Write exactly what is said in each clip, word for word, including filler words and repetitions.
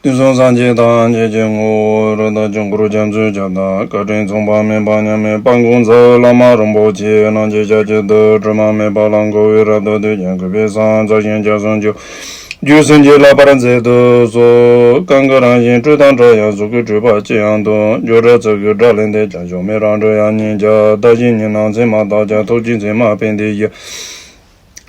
དུས་གསུམ་སངས་རྒྱས་ཐམས་ཅད་ཀྱི་ངོ་བོ་རིགས་དང་དཀྱིལ་འཁོར་རྒྱ་མཚོའི་ཁྱབ་བདག་བཀའ་དྲིན་མཚུངས་པ་མེད་པ་མཉམ་མེད་དཔལ་མགོན་རྩ་བའི་བླ་མ་རིན་པོ་ཆེ་རྣམས་ཀྱི་ཞབས་ཀྱི་རྡུལ་དྲི་མ་མེད་པ་ལ་འགོད་པའི་རབ་ཏུ་བཏུད་ཅིང་གུས་པས་བསང་མཛད་ཅིང་སྐྱབས་སུ་མཆིའོ། རྒྱུད་སེམས་ཀྱི་བསླབ་པར་མཛད་དུ་གསོལ། གང་གི་རང་བཞིན་སྤྲོས་དང་བྲལ་ཡང་གཟུགས་སྐུའི་སྤྲོས་པ་ཅི་ཡང་སྟོན། སྦྱོར་བྲལ་ཚུལ་གྱི་སྒྲ་ལས་འདས་ཀྱང་གཞོམ་མེད་རང་གྲོལ་དབྱིངས་ཉིད་ཀྱང་བདག་གཞན་གཉིས་སྣང་མཚན་མ་བཏགས་ཀྱང་ཐུགས་རྗེའི་མཚན་མ་སྤེལ་འདི་ཡི།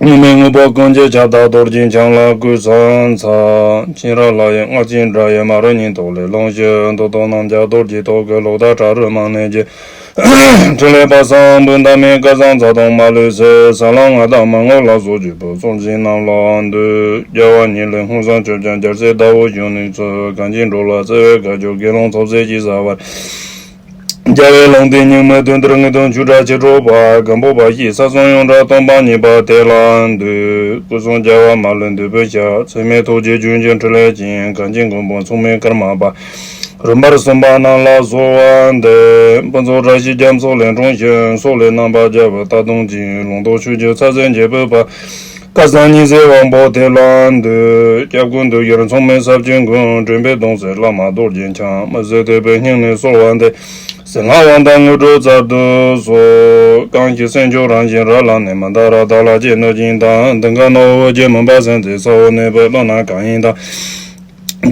དངོས་མེད་དངོས་པོ་ཀུན་གྱི་ཁྱབ་བདག་རྡོ་རྗེ་འཆང་ལ་གུས་ཕྱག་འཚལ། མཁྱེན་རབ་ལྷ་ཡི་སྔགས་ཀྱི་སྒྲ་ཡིས། མ་རིག་གཉིད་དུ་ལས་སློང་ཞིང་། རྡོ་ཏོ་རྣམས་ཀྱང་རྡོ་རྗེའི་ཐུགས་ཀྱི་ལུགས་ལྟར་ཕྲ་རུ་མ་གནས་ཀྱི། ཕྲིན་ལས་དཔག་བསམ་དཔག་ཏུ་མེད། སྐལ་བཟང་རྩ་ལྟུང་མ་ལུས་སེལ། ས་ལམ་ལྔ་དང་མར་ངོ་ལ་སོགས་བརྒྱུད་པའི་གསུང་ཆེན་རྣམས་ལ་འདུད། རྒྱལ་བ་ཉིད་ལས་ཧཱུྃ་ཟངས་ཆུ་སྦྱངས་རྒྱལ་སྲས་ཟླ་འོད་གཞོན་ནུའི་ཚུལ། གངས་ཅན་འགྲོ་ལ་བརྩེ་བའི་དགའ་སྐྱོ་དགེ་སློང་ཚོགས་བསགས་ཀྱིས་བསལ་བར། རྒྱལ་བའི་ལུང་བསྟན་རྙིང་མའི་དོན་དེར་ངེས་དོན་ཆོས་སྒྲ་ཆེར་སྒྲོག་པ། སྒམ་པོ་པ་ཞེས་ས་གསུམ་ཡོངས་གྲགས་སྟོན་པ་ཉིད་པ་དེ་ལ་འདུད། སྐུ་གསུང་རྒྱལ་བ་མ་ལུས་འདུས་པའི་ཞལ། ཚད་མེད་ཐུགས་རྗེའི་ཆུ་འབྱིན་ཕྲིན་ལས་ཅན། གངས་ཅན་མགོན་པོ་མཚུངས་མེད་ཀརྨ་པ། རིམ་པར་གསུངས་པ་རྣམས་ལ་གསོལ་བ་འདེབས། ཕུན་ཚོགས་བཀྲ་ཤིས་རྒྱ་མཚོ་ལས་འཁྲུངས་ཤིང་། སོག་ལེ་རྣམ་པར་རྒྱལ་བའི་རྟ་གདོང་ཅན། ལུང་རྟོགས་ཆོས་ཀྱི་ཚད་མཚོན་འབྱེད་པའི་དཔལ། སྐལ་བཟང་ཉི་ཟེར་དབང་པོ་དེ་ལ་འདུད། སྐྱབས་ཀུན་འདུས་ཡུལ་མཚུངས་མེད་ཟབ་ཆོས་ཀུན། འདྲེན་པའི་གདུང་སྲས་བླ་མ་རྡོ་རྗེ་འཆང་། མི་ཟད་དད་པའི་སྙིང་ནས་གསོལ་བ་འདེབས། ཟིལ་དངར་དབང་ཐང་དངོས་གྲུབ་སྩལ་དུ་གསོལ། གང་ཞིག་སེམས་མཆོག་རང་བཞིན་རབ་ལ་གནས། མནྡ་ར་དྭ་ལ་ཅན་གནོད་སྦྱིན་དང་། གདེངས་ཀ་ནོར་བུ་རྒྱལ་མུན་པ་སེལ་མཛད། ས་འོག་གནས་པའི་ཀླུ་ནག་གང་ཡིན་དང་།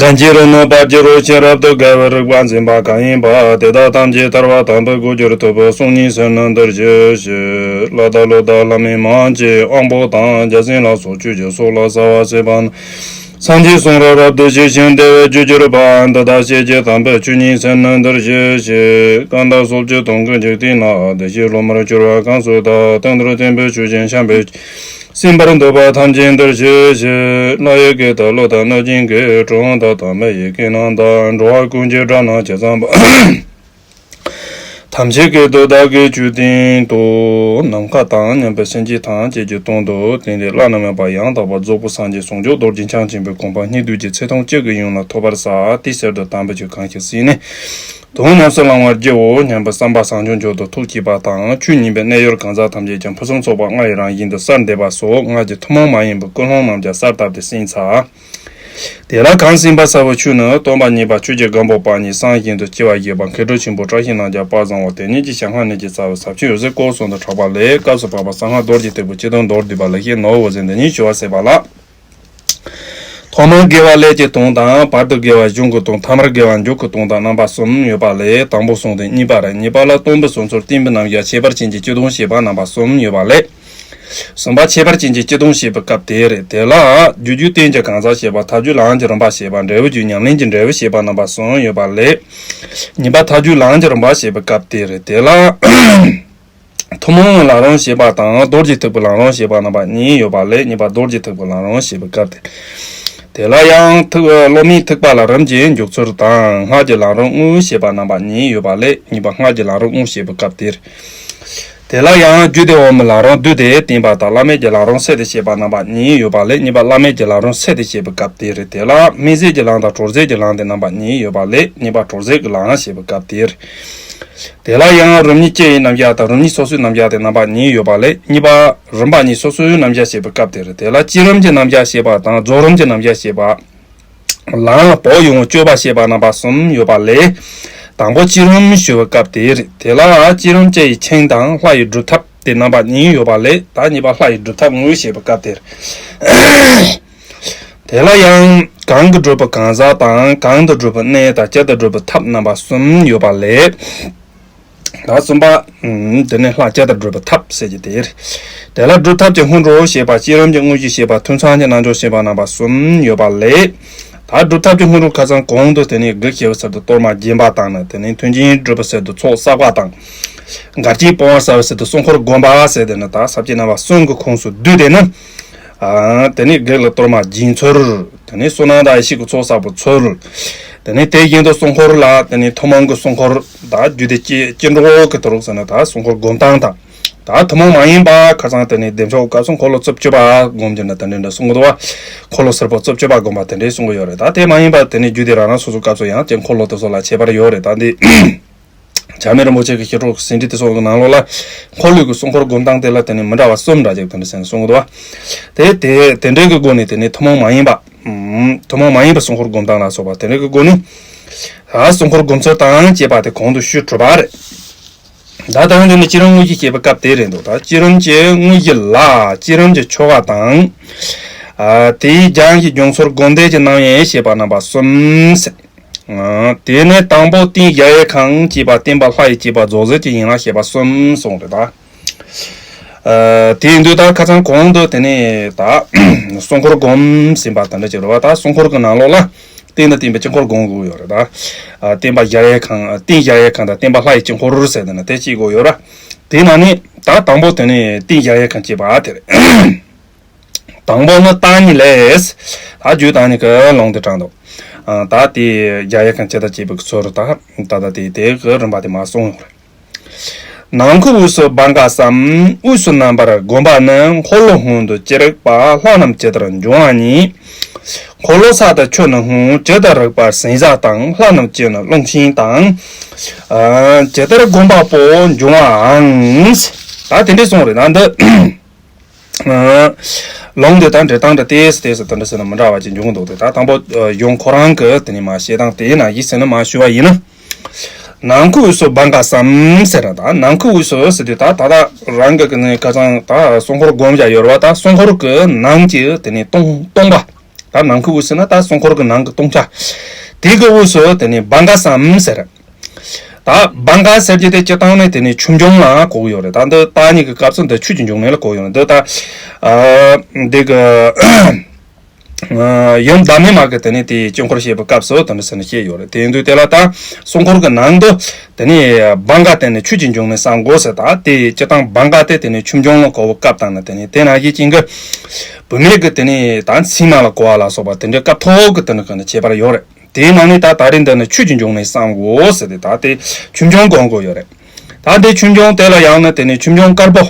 གང་ཅི་རུང་ནི་བར་གྱི་རོ་ཁྱེར་རབ་ཏུ་དགའ་བའི་རིག་པ་འཛིན་པ་གང་ཡིན་པ། དེ་དག་ཐམས་ཅད་ཐར་པ་དམ་པའི་གོ་གྱུར་ཐུབ་པའི་གསུང་སྙིང་སེམས་ནང་འདིར་ཞུགས་ཤིག། ལྷ་དང་ཀླུ་དང་ལྷ་མིན་མང་ཆེ་དབང་པོ་དང་བརྒྱ་བྱིན་ལ་སོགས་ཆོས་ཀྱི་གསོག་ལ་གསོལ་བ་བྱེད་པ་ནི། སངས་རྒྱས་གསུང་རབ་རབ་ཏུ་ཞི་ཞིང་བདེ་བའི་རྒྱུར་གྱུར་པ། འདི་དག་ཤེས་བྱའི་དམ་པའི་ཆོས་ཉིད་སེམས་ནང་འདིར་ཞུགས་ཤིག། གང་དག་སོ་སྐྱེ་དུས་ཀུན་འཇིག་རྟེན་ན། བདེ་གཤེགས་སློབ་མར་གྱུར་པ་གང་སུ་དག། དེང་འདིར་བསྟན་པའི་ཆོས་བཞིན་བཤམས་པའི། གསན་པར་འདོད་པ་ཐམས་ཅད་འདིར་ཞུགས་ཤིག། ལྷ་ཡི་སྐད་དང་ཀླུ་དང་གནོད་སྦྱིན་སྐད། གྲུལ་བུམ་དང་ཐ་མལ་པའི་སྐད་རྣམས་དང་། འགྲོ་བ་ཀུན་གྱི་སྒྲ་རྣམས་ཇི་ཙམ་པ། ཐམས་ཅད་སྐད་དུ་བདག་གིས་ཆོས་བསྟན་ཏོ། ནམ་མཁའ་དང་མཉམ་པའི་སེམས་ཅན་ཐམས་ཅད་ཀྱི་དོན་དུ་དེང་འདིར་བླ་ན་མེད་པ་ཡང་དག་པར་རྫོགས་པའི་སངས་རྒྱས་ཟུང་འཇུག་རྡོ་རྗེ་འཆང་ཆེན་པོའི་དགོངས་པ་སྙིང་བསྡུས་ཀྱི་ཚིག་དོན་གཅིག་གི་ཡུན་ལ་ཐོབ་པར་བྱ། དེའི་ཕྱིར་དུ་དམ་པའི་ཆོས་གང་ཞིག་གསན་ནས། དོན་ཉམས་སུ་བླང་བར་བགྱིའོ་སྙམ་པའི་བསམ་པ་བཟང་སྤྱོད་མཆོག་ཏུ་ཐུགས་བསྐྱེད་པ་དང་། ཆོས་ཉན་པའི་གནས་ཡུལ་གང་ཟག་ཐམས་ཅད་ཀྱང་ཕུན་སུམ་ཚོགས་པ་ལྔ་ཡི་རང་བཞིན་དུ་གསལ་འདེབས་པ་སོགས་སྔགས་ཀྱི་ཐུན་མོང་མ་ཡིན་པའི་ཀུན་སློང་རྣམས་ཀྱང་གསལ་བཏབ་སྟེ་གསན་ཚར། དེ་ལ་གང་གསན་པ་ཟབ་པའི་ཆོས་ནི། སྟོན་པ་ཉིད་པ་ཆོས་ཀྱི་སྒམ་པོ་པ་ཉིད་གསང་ཞིང་དུ་སྐྱེ་བ་བཞེས་པ། མཁས་གྲུབ་ཆེན་པོ་བཀྲ་ཤིས་རྣམས་ཀྱང་དཔལ་བཟང་པོ་དེ་ཉིད་ཀྱི་ཞལ་སྔ་ནས་ཀྱི་རྩ་བའི་ཟབ་ཆོས་འོད་ཟེར་བཀོད་གསུམ་དུ་གྲགས་པ་ལས། སྐབས་སུ་བབ་པ་གསང་སྔགས་རྡོ་རྗེ་ཐེག་པའི་སྤྱི་དོན་མདོར་བསྡུས་པ་ལེགས་བཤད་ནོར་བུ་ཟེར་འདི་ཉིད་ཞུ་བར་ཟད་པ་ལགས། ཐོག་མར་དགེ་བ་ཀླད་ཀྱི་དོན་དང་། བར་དུ་དགེ་བ་གཞུང་གི་དོན། ཐ་མར་དགེ་བ་མཇུག་གི་དོན་དང་རྣམ་པ་གསུམ་ཡོད་པ་ལས། དང་པོ་གསུངས་ཏེ་གཉིས་པ་རེད། གཉིས་པ་ལ་སྟོན་པའི་གསུང་ཚུལ། བསྟན་པའི་རྣམ་གཞག་ཁྱད་པར་ཅན་གྱི་སྤྱི་དོན་བཤད་པ་རྣམ་པ་གསུམ་ཡོད་པ་ལས། གསུམ་པ་ཁྱད་པར་ཅན་གྱི་སྤྱི་དོན་བཤད་པའི་སྐབས་དེ་རེད། དེ་ལ་རྒྱུ་རྒྱུད་བསྟན་གྱི་གང་ཟག་བཤད་པ། མཐའ་རྒྱུད་ལམ་གྱི་རིམ་པ་བཤད་པ། འབྲས་བུ་རྒྱུད་ཉམས་ལེན་གྱི་འབྲས་བུ་བཤད་པ་རྣམ་པ་གསུམ་ཡོད་པ་ལས། གཉིས་པ་མཐའ་རྒྱུད་ལམ་གྱི་རིམ་པ་བཤད་པའི་སྐབས་དེ་རེད། དེ་ལ་ཐུན་མོང་གི་ལམ་རིམ་བཤད་པ་དང་རྡོ་རྗེ་ཐེག་པའི་ལམ་རིམ་བཤད་པ་རྣམ་པ་གཉིས་ཡོད་པ་ལས། གཉིས་པ་རྡོ་རྗེ་ཐེག་པའི་ལམ་རིམ་བཤད་པའི་སྐབས་དེ། དེ་ལ་ཡང་ཐེག་སློབ་མའི་ཐེག་པ་ལ་རིམ་གྱིས་འཇུག་ཚུལ་དང་། སྔགས་ཀྱི་ལམ་རིམ་དངོས་བཤད་པ་རྣམ་པ་གཉིས་ཡོད་པ་ལས། གཉིས་པ་སྔགས་ཀྱི་ལམ་རིམ་དངོས་བཤད་པའི་སྐབས་དེ། དེ་ལ་ཡང་རྒྱུད་སྡེ་འོག་མའི་ལམ་རིམ་བསྡུས་ཏེ་བསྟན་པ་དང་། བླ་མེད་ཀྱི་ལམ་རིམ་བསྲེས་ཏེ་བཤད་པ་རྣམ་པ་གཉིས་ཡོད་པ་ལས། གཉིས་པ་བླ་མེད་ཀྱི་ལམ་རིམ་བསྲེས་ཏེ་བཤད་པའི་སྐབས་དེ་རེད། དེ་ལ་སྨིན་བྱེད་ཀྱི་ལམ་དང་གྲོལ་བྱེད་ཀྱི་ལམ་སྟེ་རྣམ་པ་གཉིས་ཡོད་པ་ལས། གཉིས་པ་གྲོལ་བྱེད་ཀྱི་ལམ་བཤད་པའི་སྐབས་དེ་རེད། དེ་ལ་ཡང་རིམ་གཉིས་སྐྱེ་བའི་རྣམ་གཞག་དང་། རིམ་གཉིས་སོ་སོའི་རྣམ་གཞག་སྟེ་རྣམ་པ་གཉིས་ཡོད་པ་ལས། གཉིས་པ་རིམ་པ་གཉིས་སོ་སོའི་རྣམ་གཞག་བཤད་པའི་སྐབས་དེ་རེད། དེ་ལ་བསྐྱེད་རིམ་གྱི་རྣམ་གཞག་བཤད་པ་དང་། རྫོགས་རིམ་གྱི་རྣམ་གཞག་བཤད་པ། ལམ་ལ་བོགས་ཡོང་བའི་སྤྱོད་པ་བཤད་པ་རྣམ་པ་གསུམ་ཡོད་པ་ལས། དང་པོ་བསྐྱེད་རིམ་ཞུ་བའི་སྐབས་དེ་རེད། དེ་ལ་བསྐྱེད་རིམ་བཅའ་ཡི་ཆིངས་དང་། ལྷ་ཡི་སྒྲུབ་ཐབས་དེ་རྣམ་པ་གཉིས་ཡོད་པ་ལས། ད་གཉིས་པ་ལྷ་ཡི་སྒྲུབ་ཐབས་དངོས་བཤད་པའི་སྐབས་དེ་རེད། དེ་ལ་ཡང་གང་གིས་བསྒྲུབས་པའི་གང་ཟག་དང་། གང་དུ་བསྒྲུབས་པའི་གནས་དང་། བསྐྱེད་དུ་བསྒྲུབས་པའི་ཐབས་རྣམ་པ་གསུམ་ཡོད་པ་ལས། ད་གསུམ་པ། ཨུམ། དེ་ནས་ལྷ་བསྐྱེད་དུ་བསྒྲུབས་པའི་ཐབས་ཟེར་གྱི་དེ་རེད། དེ་ལ་སྒྲུབ་ཐབས་ཀྱི་སྔོན་འགྲོ་བཤད་པ། བསྐྱེད་རིམ་གྱི་དངོས་གཞི་བཤད་པ། ཐུན་མཚམས་ཀྱི་རྣལ་འབྱོར་བཤད་པ་རྣམ་པ་གསུམ་ཡོད་པ་ལས། ད་སྒྲུབ་ཐབས་ཀྱི་སྔོན་འགྲོ་ཁ་སང་གོང་དུ་དེ་ནས་དགུ་བཤད་པའི་ཚུལ་དུ་གཏོར་མ་སྦྱིན་པ་དང་ནི། དེ་ནས་མཐུན་རྐྱེན་སྒྲུབ་པའི་ཚུལ་དུ་ཚོགས་བསགས་པ་དང་། འགལ་རྐྱེན་སྤོང་བར་བྱ་བའི་ཚུལ་དུ་སྲུང་འཁོར་བསྒོམ་པ་ཟེར་ཏེ་ནི། ད་ས་བཅད་རྣམ་པ་གསུམ་གྱི་ཁོངས་སུ་བསྡུས་ཏེ་ནི། ཨ། དེ་ནས་བགེགས་ལ་གཏོར་མ་སྦྱིན་ཚུལ། དེ་ནས་བསོད་ནམས་དང་ཡེ་ཤེས་ཀྱི་ཚོགས་བསགས་པའི་ཚུལ། དེ་ནས་དེ་བཞིན་དུ་སྲུང་འཁོར་ལ། དེ་ནས་ཐུན་མོང་གི་སྲུང་འཁོར། ད་རྒྱུད་སྡེ་སྤྱི་སྤྱི་འགྲོ་གི་ཐོག་ཟེར་ན། ད་སྲུང་འཁོར་སྒོམ་སྟངས་དང་། ད་ཐུན་མོང་མ་ཡིན་པ་ཁ་སང་དེ་ནས་བདེ་མཆོག་སྐབས་སུ་འཁོར་ལོ་རྩིབས་བཅུ་པ་སྒོམ་རྒྱུ་ན་དེ་འདྲ་འདྲ་གསུང་གི་འདུག་བ། འཁོར་ལོ་སེར་པོ་རྩིབས་བཅུ་པ་སྒོམ་པ་དེ་འདྲའི་གསུང་གི་ཡོད་རེད། ད་དེ་མ་ཡིན་པ་དེ་ནས་རྒྱུད་སྡེ་རང་རང་སོ་སོའི་སྐབས་སུ་ཡང་དེ་འཁོར་ལོ་དེ་ཚོ་ལ་ཁྱད་པར་ཡོད་རེད། ད་འདི། བྱམས་མེད་རིན་པོ་ཆེ་གི་ཞི་ཁྲོ་གི་ཟིན་བྲིས་དེ་ཚོ་གི་ནང་ལོགས་ལ། འཁོར་ལོའི་གི་སྲུང་འཁོར་སྒོམ་སྟངས་དེ་ལ་དེ་ནས་མི་འདྲ་བ་གསུམ་འདྲ་ཅིག་དེ་འདྲ་ཟེར་ནས་གསུང་གི་འདུག་བ། དེ་དེ་དེ་འདྲའི་གི་སྒོ་ནས་དེ་ནས་ཐུན་མོང་མ་ཡིན་པ། ཐུན་མོང་མ་ཡིན་པའི་སྲུང་འཁོར་སྒོམ་སྟངས་ལ་སོགས་པ་དེ་འདྲ་གི་སྒོ་ནས། ཨ་སྲུང་འཁོར་སྒོམ་ཚུལ་དང་བཅས་པ་དེ་གོང་དུ་ཞུས་གྲུབ་པ་རེད། ད་ལྟ་འདི་ནི་བསྐྱེད་རིམ་དངོས་གཞི་བཤད་པའི་སྐབས་དེ་རེད་འདུག་ད་བསྐྱེད་རིམ་གྱི་དངོས་གཞི་ལ་བསྐྱེད་རིམ་གྱི་ཆོ་ག་དང་། ཨ་དེའི་རྒྱང་གི་སྦྱོང་ཚུལ་སྒོམ་བཟླས་ཀྱི་རྣམ་དབྱེ་བཤད་པ་རྣམ་པ་གསུམ་ཟེར། ཨ་དེ་ནས་དང་པོ་རྟེན་གཞལ་ཡས་ཁང་བཅས་པ་བརྟེན་པ་ལྷ་ཡི་བསྐྱེད་པ་རྫོགས་ཚུལ་གྱི་ཡན་ལག་བཤད་པ་གསུམ་གསུངས་རེད་ད། ཨ་དེ་ཡིན་དུས་ད་ཁ་སང་གོང་དུ་དེ་ནས་ད་སྲུང་འཁོར་སྒོམ་ཟིན་པ་དེ་འདྲ་ཅིག་རེད་བ། ད་སྲུང་འཁོར་གྱི་ནང་ལོགས་ལ་རྟེན་དང་བརྟེན་པའི་དཀྱིལ་འཁོར་སྒོམ་དགོས་ཡོད་རེད་ད། ཨ་བརྟེན་པ་གཞལ་ཡས་ཁང་། རྟེན་གཞལ་ཡས་ཁང་དང་བརྟེན་པ་ལྷ་ཡི་དཀྱིལ་འཁོར་ཟེར་དེ་ནས་དེ་གཅིག་དགོས་ཡོད་ར། དེའི་ནང་ནས་ད་དང་པོ་དེ་ནས་རྟེན་གཞལ་ཡས་ཁང་བཅས་པ་དེ་རེད། དང་པོ་ནི་བརྟག་གཉིས་ལས། ད་རྒྱུད་བརྟག་གཉིས་ཀྱི་ལུང་དེ་དྲངས་འདུག་ཨ་ད་དེ་གཞལ་ཡས་ཁང་བཅས་དང་བཅས་པའི་ཚུལ་ད་ད་ལྟ་དེ་དེ་གི་རིམ་པ་དེ་མར་གསུངས་ཡོང་རེད། ནང་ཁུག་དབུས་སུ་བྷང་ག་བསམ། དབུས་སུ་རྣམ་པར་བསྒོམ་པ་ནི། འཁོར་ལོ་སྔོན་དུ་ཅི་རིགས་པ། ལྷ་རྣམས་ཇི་ལྟར་འབྱུང་བ་ཉིད། འཁོར་ལོ་ས་དང་ཆུ་ནི་སྔོན། ཇི་ལྟར་རིགས་པ་ཟན་ཟག་དང་། ལྷ་རྣམས་ཀྱི་ནི་རླུང་ཆེན་དང་། ཨ་ཇི་ལྟར་བསྒོམ་པ་པོ་འབྱུང་བའང་། ད་དེ་འདྲས་གསུངས་རེད་ན་འདི། ལུང་འདི་དང་འགྲེལ་སྟངས་འདི་ཏོག་ཙམ་ཏོག་ཙམ་དེ་འདྲ་ཟེར་ན་མི་འདྲ་བ་ཅིག་འབྱུང་གི་འདུག་སྟེ། ད་དང་པོ་གཞུང་ཁོ་རང་གི་དེ་ནས་མར་བཤད་སྟངས་དེ་ནང་བཞིན་ཟེར་ན་མར་ཞུ་བ་ཡིན་ན། ནང་ཁུག་དབུས་སུ་བྷང་ག་བསམ་ཟེར་ན། ད་ནང་ཁུག་དབུས་སུ་ཟེར་དུས་ད་ད་ལྟ་རང་གི་གི་ནས་ཁ་སང་ད་སྲུང་འཁོར་སྒོམ་བཞག་ཡོད་རེད་བ། ད་སྲུང་འཁོར་གི་ནང་གི་དེ་ནས་སྟོང་སྟོང་པ། ད་ནང་ཁུག་དབུས་སུ་ན་ད་སྲུང་འཁོར་གི་ནང་གི་སྟོང་ཆ། དེ་གི་དབུས་སུ་དེ་ནས་བྷང་ག་བསམ་ཟེར། ད་བྷང་ག་ཟེར་གྱི་དེ་སྤྱིར་བཏང་ནས་དེ་ནི་ཆོས་འབྱུང་ལ་གོ་གི་ཡོད་རེད། ད་འདི་བརྟག་གཉིས་ཀྱི་སྐབས་སུ་འདི་ཆོས་ཀྱི་འབྱུང་གནས་ལ་གོ་གི་ཡོད་རེད། འདི་ད་ཨ་འདི་གི་ཡུམ་བདག་མེད་མ་གི་དེ་ནི་དེའི་དཀྱིལ་འཁོར་བཤད་པའི་སྐབས་སུ་དེ་འདྲ་ཟེར་ནས་བཤད་ཡོད་རེད། དེ་ཡིན་དུས་དེ་ལ་ད་སྲུང་འཁོར་གྱི་ནང་དུ་དེ་ནི་བྷང་ག་དེ་ནི་ཆོས་ཀྱི་འབྱུང་གནས་བསམ་དགོས་ཟེར། ད་དེ་སྤྱིར་བཏང་བྷང་ག་དེ་དེ་ནི་ཆོས་འབྱུང་ལ་གོ་བའི་སྐབས་དང་ནི་དེ་ནི་དེ་ནང་བཞིན་ཅན་གྱི་བུད་མེད་ཀྱི་དེ་ནི་ད་མཚན་མ་ལ་གོ་བ་ལ་སོགས་པ་དེ་འདྲའི་སྐབས་ཐོག་གི་དེ་ནི་གི་ནི་ཁྱད་པར་ཡོད་རེད། དེའི་ནང་ནས་ད་ད་རེས་འདི་ནི་ཆོས་ཀྱི་འབྱུང་གནས་བསམ་དགོས་ཟེར་ཏེ། ད་དེ་ཆོས་འབྱུང་སྒོམ་དགོས་ཡོད་རེད། ད་དེ་ཆོས་འབྱུང་དེ་ལ་ཡང་ནི་དེ་ནི་ཆོས་འབྱུང་དཀར་པོ།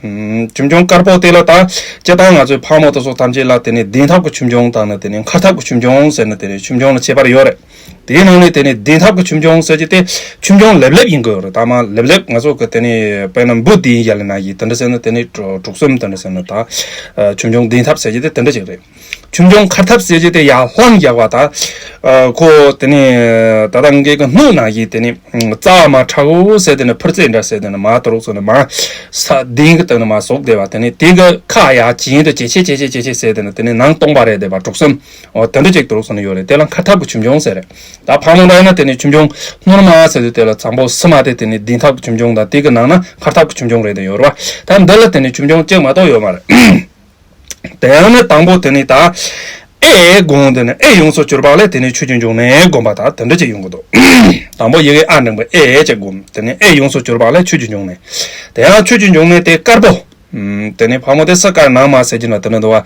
ཨུམ། ཆོས་འབྱུང་དཀར་པོ་དེ་ལ་ད་སྤྱིར་བཏང་ང་ཚོའི་ཕག་མོ་དེ་ཚོ་ཐམས་ཅད་ལ་དེ་ནི་བདེན་ཐབས་ཀྱི་ཆོས་འབྱུང་དང་ནི་དེ་ནི་འཁར་ཐབས་ཀྱི་ཆོས་འབྱུང་ཟེར་ནི་དེ་ནི་ཆོས་འབྱུང་ལ་ཁྱད་པར་ཡོད་རེད། དེའི་ནང་ནས་དེ་ནི་བདེན་ཐབས་ཀྱི་ཆོས་འབྱུང་ཟེར་གྱི་དེ་ཆོས་འབྱུང་ལེབ་ལེབ་ཡིན་དགོས་ཡོད་རེད། ད་མ་ལེབ་ལེབ་ང་ཚོ་གི་དེ་ནི་དཔེར་ན་འབུ་དེ་ཡིན་ཡ་ལ་ན་ཡི་དེ་འདྲ་ཟེར་ནི་དེ་ནི་གྲུ་གྲུ་གསུམ་དེ་འདྲ་ཟེར་ནི་ད་ཆོས་འབྱུང་བདེན་ཐབས་ཟེར་གྱི་དེ་དེ་འདྲ་ཅིག་རེད། ཆོས་འབྱུང་འཁར་ཐབས་ཟེར་གྱི་དེ་ཡར་ལྷམ་རྒྱག་པ་དང་། ཨ་ཁོ་དེ་ནི་ད་ལྟ་ངེད་ཀྱི་སྣུག་ནང་བཞིན་དེ་ནི་རྩ་བ་མ་ཁྲ་བོ་ཟེར་དེ་ནི་འཕུར་རྩེ་འདྲ་ཟེར་དེ་ནི་མ་དུ་རུག་སོ་ནི་མ་ས་ལྡིང་གི་དེ་ནི་མ་ཟོག་བསྡད་པ་དེ་ནི་དེ་གི་ཁ་ཡར་བྱིན་དུ་ཇེ་ཆེ་ཇེ་ཆེ་ཇེ་ཆེ་ཟེར་དེ་ནི་དེ་ནི་ནང་སྟོང་པ་རེད་བསྡད་པ་གྲུ་གསུམ། འོ་དེ་འདྲ་ཅིག་དུ་རུག་སོ་ནི་ཡོད་རེད། དེ་ལ་འཁར་ཐབས་ཀྱི་ཆོས་འབྱུང་ཟེར་རེད། ད་ཕག་མོ་འདྲ་ཡིན་ན་དེ་ནི་ཆོས་འབྱུང་སྣོར་མ་ཟེར་དུས་དེ་ལ་འཛམ་བུ་སི་མ་དེ་དེ་ནི་བདེན་ཐབས་ཀྱི་ཆོས་འབྱུང་དང་དེ་གི་ནང་ན་འཁར་ཐབས་ཀྱི་ཆོས་འབྱུང་རེད་དེ་ཡོད་རེད་བ། ད་འདི་ལ་དེ་ནི་ཆོས་འབྱུང་གཅིག་མ་གཏོགས་ཡོད་མ་རེད། དེ་ཡང་ནི་དང་པོ་དེ་ནི་ད་ཨེ་དགོངས་དེ་ནི་ཨེ་ཡོངས་སུ་གྱུར་པ་ལས་དེ་ནི་ཆོས་ཀྱི་འབྱུང་གནས་དགོངས་པ་ད་དེ་འདྲ་ཅིག་ཡོང་གི་འདུག་དང་པོ་ཡི་གེ་ཨ་འགྲེང་བུ་ཨེ་ཅིག་དགོངས་དེ་ནི་ཨེ་ཡོངས་སུ་གྱུར་པ་ལས་ཆོས་ཀྱི་འབྱུང་གནས། དེ་ཡང་ཆོས་ཀྱི་འབྱུང་གནས་དེ་དཀར་པོ། ཨུམ། དེ་ནི་ཕག་མོ་དེ་སི་དཀར་ནག་མ་ཟེར་གྱི་ན་དེ་འདྲ་འདུག་བ།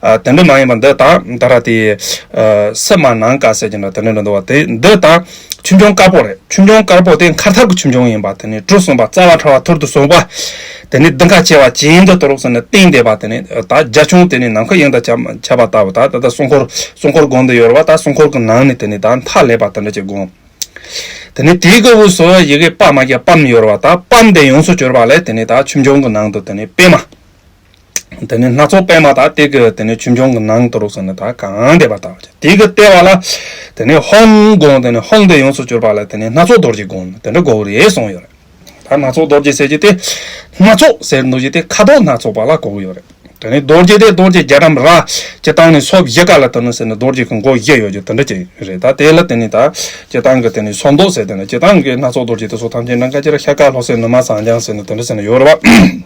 ཨ་དེ་འདྲ་མ་ཡིན་པ་འདི་ད་ད་ར་དེ་ཨ་སི་དམར་ནག་དཀར་ཟེར་གྱི་ན་དེ་འདྲ་འདུག་བ། དེ་འདི་ད་ཆོས་འབྱུང་དཀར་པོ་རེད། ཆོས་འབྱུང་དཀར་པོ་དེ་འཁར་ཐབས་ཀྱི་ཆོས་འབྱུང་ཡིན་པ། དེ་ནི་གྲུ་གསུམ་པ་རྩ་བ་ཕྲ་བ་ཐུར་དུ་སོང་བ། དེ་ནི་གདེངས་ཁ་ཆེ་བ་གྱེན་དུ་དུ་རུག་སོང་ནས་བཏིང་བསྡད་པ། དེ་ནི་ད་རྒྱ་ཁྱོན་དེ་ནི་ནམ་མཁའ་དབྱིངས་དང་ཁྱབ་ཁྱབ་པ་ལྟ་བུ། ད་ད་ལྟ་སྲུང་འཁོར་སྲུང་འཁོར་སྒོམ་དུ་ཡོད་རེད་བ། ད་སྲུང་འཁོར་གྱི་ནང་ནས་དེ་ནི་ད་མཐའ་ཀླས་པ་དེ་འདྲ་ཅིག་སྒོམ། དེ་ནི་དེའི་གི་དབུས་སུ་ཡི་གེ་པ་མ་རྒྱ་པམ་ཡོད་རེད་བ། ད་པམ་དེ་ཡོངས་སུ་གྱུར་པ་ལས་དེ་ནི་ད་ཆོས་འབྱུང་གི་ནང་དུ་དེ་ནི་པད་མ། དེ་ནི་སྣ་ཚོགས་པད་མ་དང་དེ་གི་དེ་ནི་ཆོས་འབྱུང་གི་ནང་དུ་རུག་སོང་ནས་ད་གང་བསྡད་པ་ལྟ་བུ། དེ་གི་ལྟེ་བ་ལ་དེ་ནི་ཧཱུྃ་དགོངས། དེ་ནི་ཧཱུྃ་དེ་ཡོངས་སུ་གྱུར་པ་ལ་དེ་ནི་སྣ་ཚོགས་རྡོ་རྗེ་དགོངས་དེ་འདྲ་གོ་གི་རེད་གསུངས་ཡོད་རེད། ད་སྣ་ཚོགས་རྡོ་རྗེ་ཟེར་གྱི་དེ་སྣ་ཚོགས་ཟེར་འདུག་གྱི་དེ་ཁ་དོག་སྣ་ཚོགས་པ་ལ་གོ་གི་ཡོད་རེད། དེ་ནི་རྡོ་རྗེ་དེ་རྡོ་རྗེ་རྒྱ་གྲམ་ར་སྤྱིར་བཏང་ནི་སོ་བཞི་ཀ་ལ་དོ་ནི་ཟེར་ནི་རྡོ་རྗེ་གི་མགོ་བཞི་ཡོད་རྒྱུ་དེ་འདྲ་ཅིག་རེད། ད་དེ་ལ་དེ་ནི་ད་སྤྱིར་བཏང་གི་དེ་ནི་སོ་མདོག་ཟེར་དེ་ནི་སྤྱིར་བཏང་གི་སྣ་ཚོགས་རྡོ་རྗེ་དེ་ཚོ་ཐམས་ཅད་ནང་ཁ་ཅིག་ལ་ཤ་ཀ་ལྷོ་སེར་ནུ་མ་ཟངས་ལྗང་ཟེར་ནི་དེ་འདྲ་ཟེར་ནི་ཡོད་རེད་བ།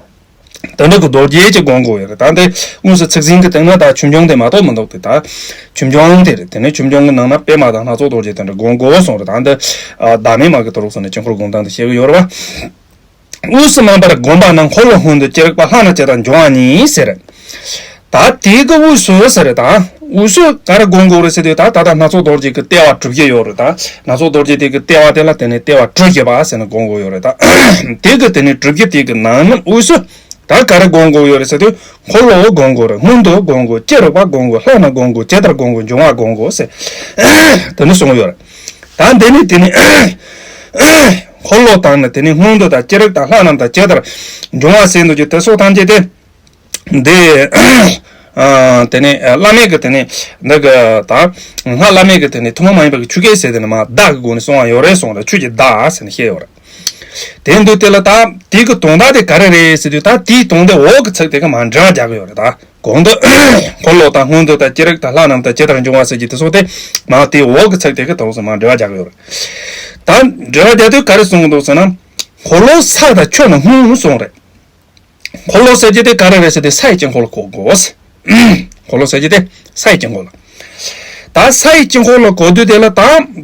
དེ་འདྲ་གི་རྡོ་རྗེ་ཅིག་སྒོམ་དགོས་ཡོད་རེད། ད་འདི་དངོས་སུ་ཚིག་ཟིན་གྱི་སྟེང་ན་ད་ཆོས་འབྱུང་དེ་མ་གཏོགས་མི་འདུག་སྟེ། ད་ཆོས་འབྱུང་དེ་རེད། དེ་ནས་ཆོས་འབྱུང་གི་ནང་ན་པད་མ་དང་སྣ་ཚོགས་རྡོ་རྗེ་དེ་འདྲ་སྒོམ་དགོས་གསུངས་རེད། ད་འདི་ཨ་བདག་མེད་མ་གི་དུ་རུག་སོང་ནས་དཀྱིལ་འཁོར་སྒོམ་སྟངས་དེ་བཤད་གི་ཡོད་རེད་བ། དབུས་སུ་རྣམ་པར་བསྒོམས་པ་ན། འཁོར་ལོ་སྔོན་དུ་ཅི་རིགས་པ། ལྷ་རྣམས་ཇི་ལྟར་འབྱུང་བ་ཉིད་ཟེར། ད་དེ་གི་དབུས་སུ་ཟེར་རེད། ད་དབུས་སུ་ག་རེ་སྒོམ་དགོས་རེད་ཟེར་དུས། ད་ད་ལྟ་སྣ་ཚོགས་རྡོ་རྗེ་གི་ལྟེ་བ་གྲུ་བཞི་ཡོད་རེད། ད་སྣ་ཚོགས་རྡོ་རྗེ་དེ་གི་ལྟེ་བ་དེ་ལ་དེ་ནས་ལྟེ་བ་གྲུ་བཞི་པ་ཟེར་ནས་སྒོམ་དགོས་ཡོད་རེད། ད་དེ་གི་དེ་ནས་གྲུ་བཞི་དེ་གི་ནང་ན་དབུས་སུ། ད་ག་རེ་སྒོམ་དགོས་ཡོད་རེད་ཟེར་དུས། འཁོར་ལོ་སྒོམ་དགོས་རེད། སྔོན་དུ་སྒོམ་དགོས། ཅི་རིགས་པ་སྒོམ་དགོས། ལྷ་རྣམས་སྒོམ་དགོས། ཇི་ལྟར་སྒོམ་དགོས། འབྱུང་བ་སྒོམ་དགོས་ཟེར། དེ་ནི་གསུངས་ཡོད་རེད། ད་འདི་ནི་དེ་ནི་འཁོར་ལོ་དང་ནི་དེ་ནི་སྔོན་དུ་དང་ཅི་རིགས་དང་ལྷ་རྣམས་དང་ཇི་ལྟར་འབྱུང་བ་ཟེར་འདུག་ཀྱི་དེ་སོགས་ཐམས་ཅད་དེ། འདི་ ཨ། དེ་ནས་ཨ། བླ་མེད་ཀྱི་དེ་ནས་འདི་གི་ད་སྔགས་བླ་མེད་ཀྱི་དེ་ནས་ཐུན་མོང་མ་ཡིན་པ་གི་ཆོས་སྐད་ཟེར་དེ་ནས་མ་བརྡ་གི་སྒོ་ནས་གསུང་བ་ཡོད་རེད་གསུངས་རེད། ཆོས་ཀྱི་བརྡ་ཟེར་ནས་བཤད་ཡོད་རེད། དེ་འདུག་དེ་ལ་ད་དེ་གི་དོན་དག་དེ་ག་རེ་རེད་ཟེར་དུས། ད་དེའི་དོན་དེ་འོག་གི་ཚིག་དེ་གི་མ་འགྲེལ་བ་རྒྱག་གི་ཡོད་རེད། ད་གོང་དུ་འཁོར་ལོ་དང་སྔོན་འདོད་དང་ཅི་རིགས་དང་ལྷ་རྣམས་དང་ཇི་ལྟར་འབྱུང་བ་ཟེར་གྱི་དེ་སོགས་དེ་མ་དེའི་འོག་གི་ཚིག་དེ་གི་དོན་སོགས་མ་འགྲེལ་བ་རྒྱག་གི་ཡོད་རེད། ད་འགྲེལ་བ་རྒྱག་དུས་ག་རེ་གསུང་གི་འདུག་ཟེར་ན། འཁོར་ལོ་ས་དང་ཆུ་ནི་སྔོན་གསུངས་རེད། འཁོར་ལོ་ཟེར་གྱི་དེ་ག་རེ་རེད་ཟེར་དུས་ས་ཡི་དཀྱིལ་འཁོར་ལ་གོ་དགོས། འཁོར་ལོ་ཟེར་གྱི་དེ་ས་ཡི་དཀྱིལ་འཁོར་ལ། ད་ས་ཡི་དཀྱིལ་འཁོར་ལ་གོ་དུས་དེ་ལ་ད་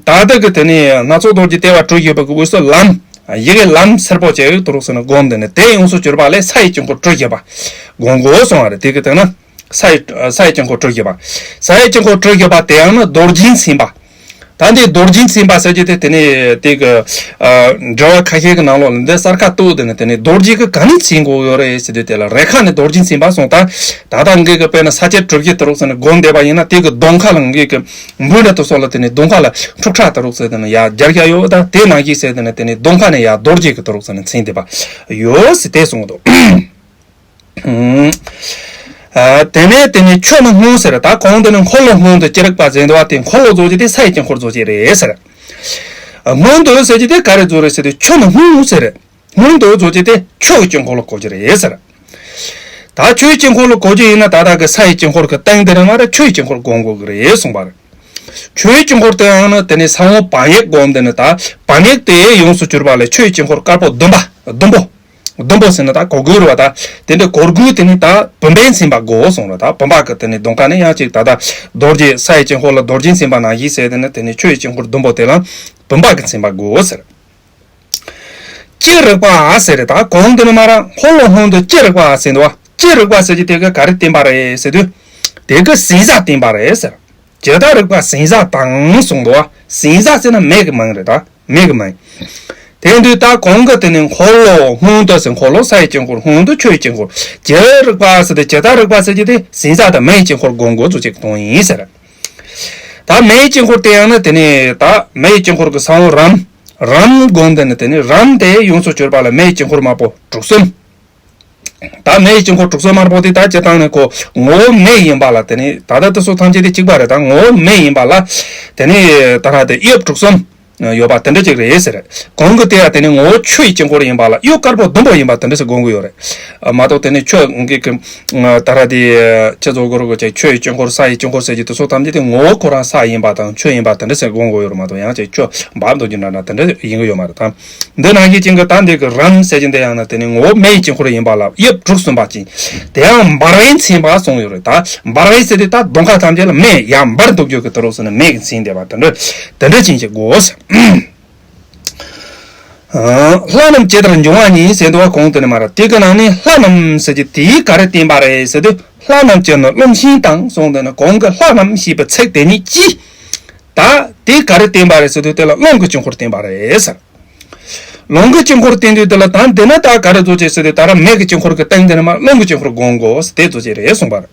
ད་ལྟ་གི་དེ་ནས་སྣ་ཚོགས་རྡོ་རྗེ་ལྟེ་བ་གྲུ་བཞི་པ་གི་དབུས་སུ་ལམ། ཡི་གེ་ལམ་སེར་པོ་བྱས་ཡོད་དུ་རུག་ཟེར་ནས་བསྒོམས་དེ་ནས་དེ་ཡོངས་སུ་གྱུར་པ་ལས་ས་ཡི་དཀྱིལ་འཁོར་གྲུ་བཞི་པ་བསྒོམ་དགོས་གསུངས་པ་རེད། དེ་གི་དེ་ན། ས་ཡི་ས་ཡི་དཀྱིལ་འཁོར་གྲུ་བཞི་པ། ས་ཡི་དཀྱིལ་འཁོར་གྲུ་བཞི་པ་དེ་ཡང་ནི་རྡོ་རྗེས་མཚན་པ། ད་འདི་རྡོ་རྗེས་མཚན་པ་ཟེར་གྱི་དེ་དེ་ནི་དེ་གི་ཨ། འགྲེལ་བ་ཁ་ཤས་ཀྱི་ནང་ལོགས་ལ་འདི་གསར་ཁ་གཏུགས་དེ་ནི་དེ་ནི་རྡོ་རྗེ་གི་ག་ནས་མཚན་དགོས་ཡོད་རེད་ཟེར་དུས། དེ་ལ་རེ་ཁ་ནས་རྡོ་རྗེས་མཚན་པ་གསུངས། ད་ད་ལྟ་ངེད་ཀྱི་དཔེར་ན་ས་བཅད་གྲུ་བཞི་དུ་རུག་ཟེར་ནས་བསྒོམས་བསྡད་པ་ཡིན་ན། དེ་གི་གདོང་ཁ་ལ་ངེད་ཀྱི་འབུ་འདྲ་དུ་སོགས་ལ་དེ་ནི་གདོང་ཁ་ལ་འཁྲུག་ཁྲག་དུ་རུག་ཟེར་དེ་ནི་ཡ་རྒྱར་བཞག་ཡོད། ད་དེ་ནང་བཞིན་ཟེར་དེ་ནི་དེ་ནི་གདོང་ཁ་ནས་ཡ་རྡོ་རྗེ་གི་དུ་རུག་ཟེར་ནས་མཚན་བསྡད་པ་ཡོད་ཟེར་དེ་གསུངས་འདུག་ཨ། དེ་ནས་དེ་ནས་ཆུ་ནི་སྔོན་ཟེར། ད་གོང་དེ་ནི་འཁོར་ལོ་སྔོན་དུ་ཅི་རིགས་པ་ཟེར་འདུག་བ། དེ་འཁོར་ལོ་རྫོགས་ཀྱི་དེ་ས་ཡི་དཀྱིལ་འཁོར་རྫོགས་ཀྱི་རེད་ཟེར། སྔོན་དུ་ཟེར་གྱི་དེ་ག་རེ་རྫོགས་རེད་ཟེར་དུས་ཆུ་ནི་སྔོན་ཟེར། སྔོན་དུ་རྫོགས་ཀྱི་དེ་ཆུ་ཡི་དཀྱིལ་འཁོར་ལ་གོ་རྒྱུ་རེད་ཟེར། ད་ཆུ་ཡི་དཀྱིལ་འཁོར་ལ་གོ་རྒྱུ་ཡིན་ན་ད་ལྟ་གི་ས་ཡི་དཀྱིལ་འཁོར་གི་སྟེང་དེ་རེད་མ་རེད། ཆུ་ཡི་དཀྱིལ་འཁོར་བསྒོམ་དགོས་ཀྱི་རེད་གསུངས་པ་རེད། ཆུ་ཡི་དཀྱིལ་འཁོར་དེ་ཡང་ནི་དེ་ནི་ས་བོན་བག་ཡོད་བསྒོམས་དེ་ནི་ད་བག་ཡོད་དེ་ཡོངས་སུ་གྱུར་པ་ལས་ཆུ་ཡི་དཀྱིལ་འཁོར་དཀར་པོ་ཟླུམ་པ་ཟླུམ་པོ། ཟླུམ་པོ་ཟེར་ན་ད་གོ་དགོས་རེད་བ། ད་དེ་འདྲ་གོ་དགོས་དེ་ནི་ད་བུམ་པས་མཚན་པ་དགོས་གསུངས་རེད། ད་བུམ་པ་གི་དེ་ནི་གདོང་ཁ་ནས་ཡང་ཅིག་ད་ལྟ་རྡོ་རྗེ་ས་ཡི་དཀྱིལ་འཁོར་ལ་རྡོ་རྗེས་མཚན་པ་ནང་བཞིན་ཟེར་དེ་ནི་དེ་ནི་ཆུ་ཡི་དཀྱིལ་འཁོར་ཟླུམ་པོ་དེ་ལ་བུམ་པ་གི་མཚན་པ་དགོས་ཟེར། ཅི་རིགས་པ་ཟེར་རེད། ད་གོང་དེ་ནི་མ་ར་འཁོར་ལོ་སྔོན་དུ་ཅི་རིགས་པ་ཟེར་འདུག་བ། ཅི་རིགས་པ་ཟེར་གྱི་དེ་ག་ག་རེ་བསྟན་པ་རེད་ཟེར་དུས། དེ་ག་ཟན་བཟའ་བསྟན་པ་རེད་ཟེར། ཇི་ལྟར་རིགས་པ་ཟན་བཟའ་དང་གསུངས་འདུག་བ། ཟན་བཟའ་ཟེར་ན་མེ་གི་མིང་རེད། ད་མེ་གི་མིང་། དེ་དུས་ད་གོང་གི་དེ་ནི་འཁོར་ལོ་སྔོན་དུ་ཟེར། འཁོར་ལོ་ས་ཡི་དཀྱིལ་འཁོར། སྔོན་དུ་ཆུ་ཡི་དཀྱིལ་འཁོར། ཇི་རིགས་པ་ཟེར་དུས་ཇི་ལྟར་རིགས་པ་ཟེར་གྱི་དེ་ཟན་བཟའ་དང་མེ་ཡི་དཀྱིལ་འཁོར་བསྒོམ་དགོས་ཚུལ་ཅིག་གཏོང་ཡིན་ཟེར། ད་མེ་ཡི་དཀྱིལ་འཁོར་དེ་ཡང་ནི་དེ་ནི་ད་མེ་ཡི་དཀྱིལ་འཁོར་གི་ས་བོན་རམ། རམ་བསྒོམས་དེ་ནི་དེ་ནི་རམ་དེ་ཡོངས་སུ་གྱུར་པ་ལ་མེ་ཡི་དཀྱིལ་འཁོར་དམར་པོ་དྲུག་གསུམ། ད་མེ་ཡི་དཀྱིལ་འཁོར་དྲུག་གསུམ་དམར་པོ་དེ་ད་སྤྱིར་བཏང་ནས་ཁོ་ངོ་བོ་མེ་ཡིན་པ་ལ་དེ་ནི་ད་ལྟ་དེ་ཚོ་ཐམས་ཅད་དེ་གཅིག་པ་རེད། ད་ངོ་བོ་མེ་ཡིན་པ་ལ་དེ་ནི་ད་ར་དེ་དབྱིབས་དྲུག་གསུམ་ཡོད་པ་དེ་འདྲ་ཅིག་རེད་ཟེར། གོང་གི་དེ་ཡང་དེ་ནི་ངོ་བོ་ཆུ་ཡི་དཀྱིལ་འཁོར་ཡིན་པ་ལ་དབྱིབས་དཀར་པོ་ཟླུམ་པོ་ཡིན་པ་དེ་འདྲ་ཟེར་དགོངས་ཀྱི་ཡོད་རེད། མ་གཏོགས་དེ་ནི་ཆུ་གི་གི་ད་ར་དེ་ཆུ་ཚོ་གོ་རུ་གོ་ཆེ་ཆུ་ཡི་དཀྱིལ་འཁོར་ས་ཡི་དཀྱིལ་འཁོར་ཟེར་གྱི་དེ་ཚོ་ཐམས་ཅད་དེ་ངོ་བོ་ཁོ་རང་ས་ཡིན་པ་དང་ཆུ་ཡིན་པ་དེ་འདྲ་ཟེར་དགོངས་ཀྱི་ཡོད་རེད། མ་གཏོགས་ཡང་ཅིག་ཆུ་འབབ་འདུག་རྒྱུ་འདྲ་འདྲ་དེ་འདྲ་ཡིན་གྱི་ཡོད་མ་རེད་ད། འདི་ནང་བཞིན་ཅན་གྱི་ད་འདི་གི་རམ་ཟེར་གྱི་འདི་ཡང་ན་དེ་ནི་ངོ་བོ་མེ་ཡི་དཀྱིལ་འཁོར་ཡིན་པ་ལ་དབྱིབས་དྲུག་གསུམ་པ་ཅན། དེ་ཡང་འབར་བས་མཚན་པ་གསུངས་ཡོད་རེད། ད་འབར་བས་ཟེར་དུས་ད་གདོང་ཁ་ཐམས་ཅད་ལ་མེ་ཡར་འབར་འདུག་རྒྱུ་གི་དུ་རུ་ཟེར་ན་མེ་གི་མཚན་བསྡད་པ་དེ་འདྲ་དེ་འདྲ་ཅན་གྱི་དགོས། ལྷ་རྣམས་ཇི་ལྟར་འབྱུང་བ་ཉིད་ཟེར་འདུག་བ། གོང་དུ་ནི་མ་ར་དེ་གི་ནང་ནས་ལྷ་རྣམས་ཟེར་གྱི་དེའི་ག་རེ་བསྟན་པ་རེད་ཟེར་དུས། ལྷ་རྣམས་ཀྱི་ནི་རློམ་ཤིང་དང་གསུངས་དེ་ནི་གོང་གི་ལྷ་རྣམས་ཞེས་པའི་ཚིག་དེ་ཉིད་ཀྱིས། ད་དེ་ག་རེ་བསྟན་པ་རེད་ཟེར་དུས་དེ་ལ་རླུང་གི་དཀྱིལ་འཁོར་བསྟན་པ་རེད་ཟེར། རླུང་གི་དཀྱིལ་འཁོར་བསྟན་དུས་དེ་ལ་ད་འདི་ན་ད་ག་རེ་རྫོགས་ཀྱི་ཟེར་དུས་ད་ར་མེ་གི་དཀྱིལ་འཁོར་གི་སྟེང་དེ་ནི་མ་རླུང་གི་དཀྱིལ་འཁོར་བསྒོམ་དགོས་ཟེར་དེ་རྫོགས་ཀྱི་རེད་གསུངས་པ་རེད།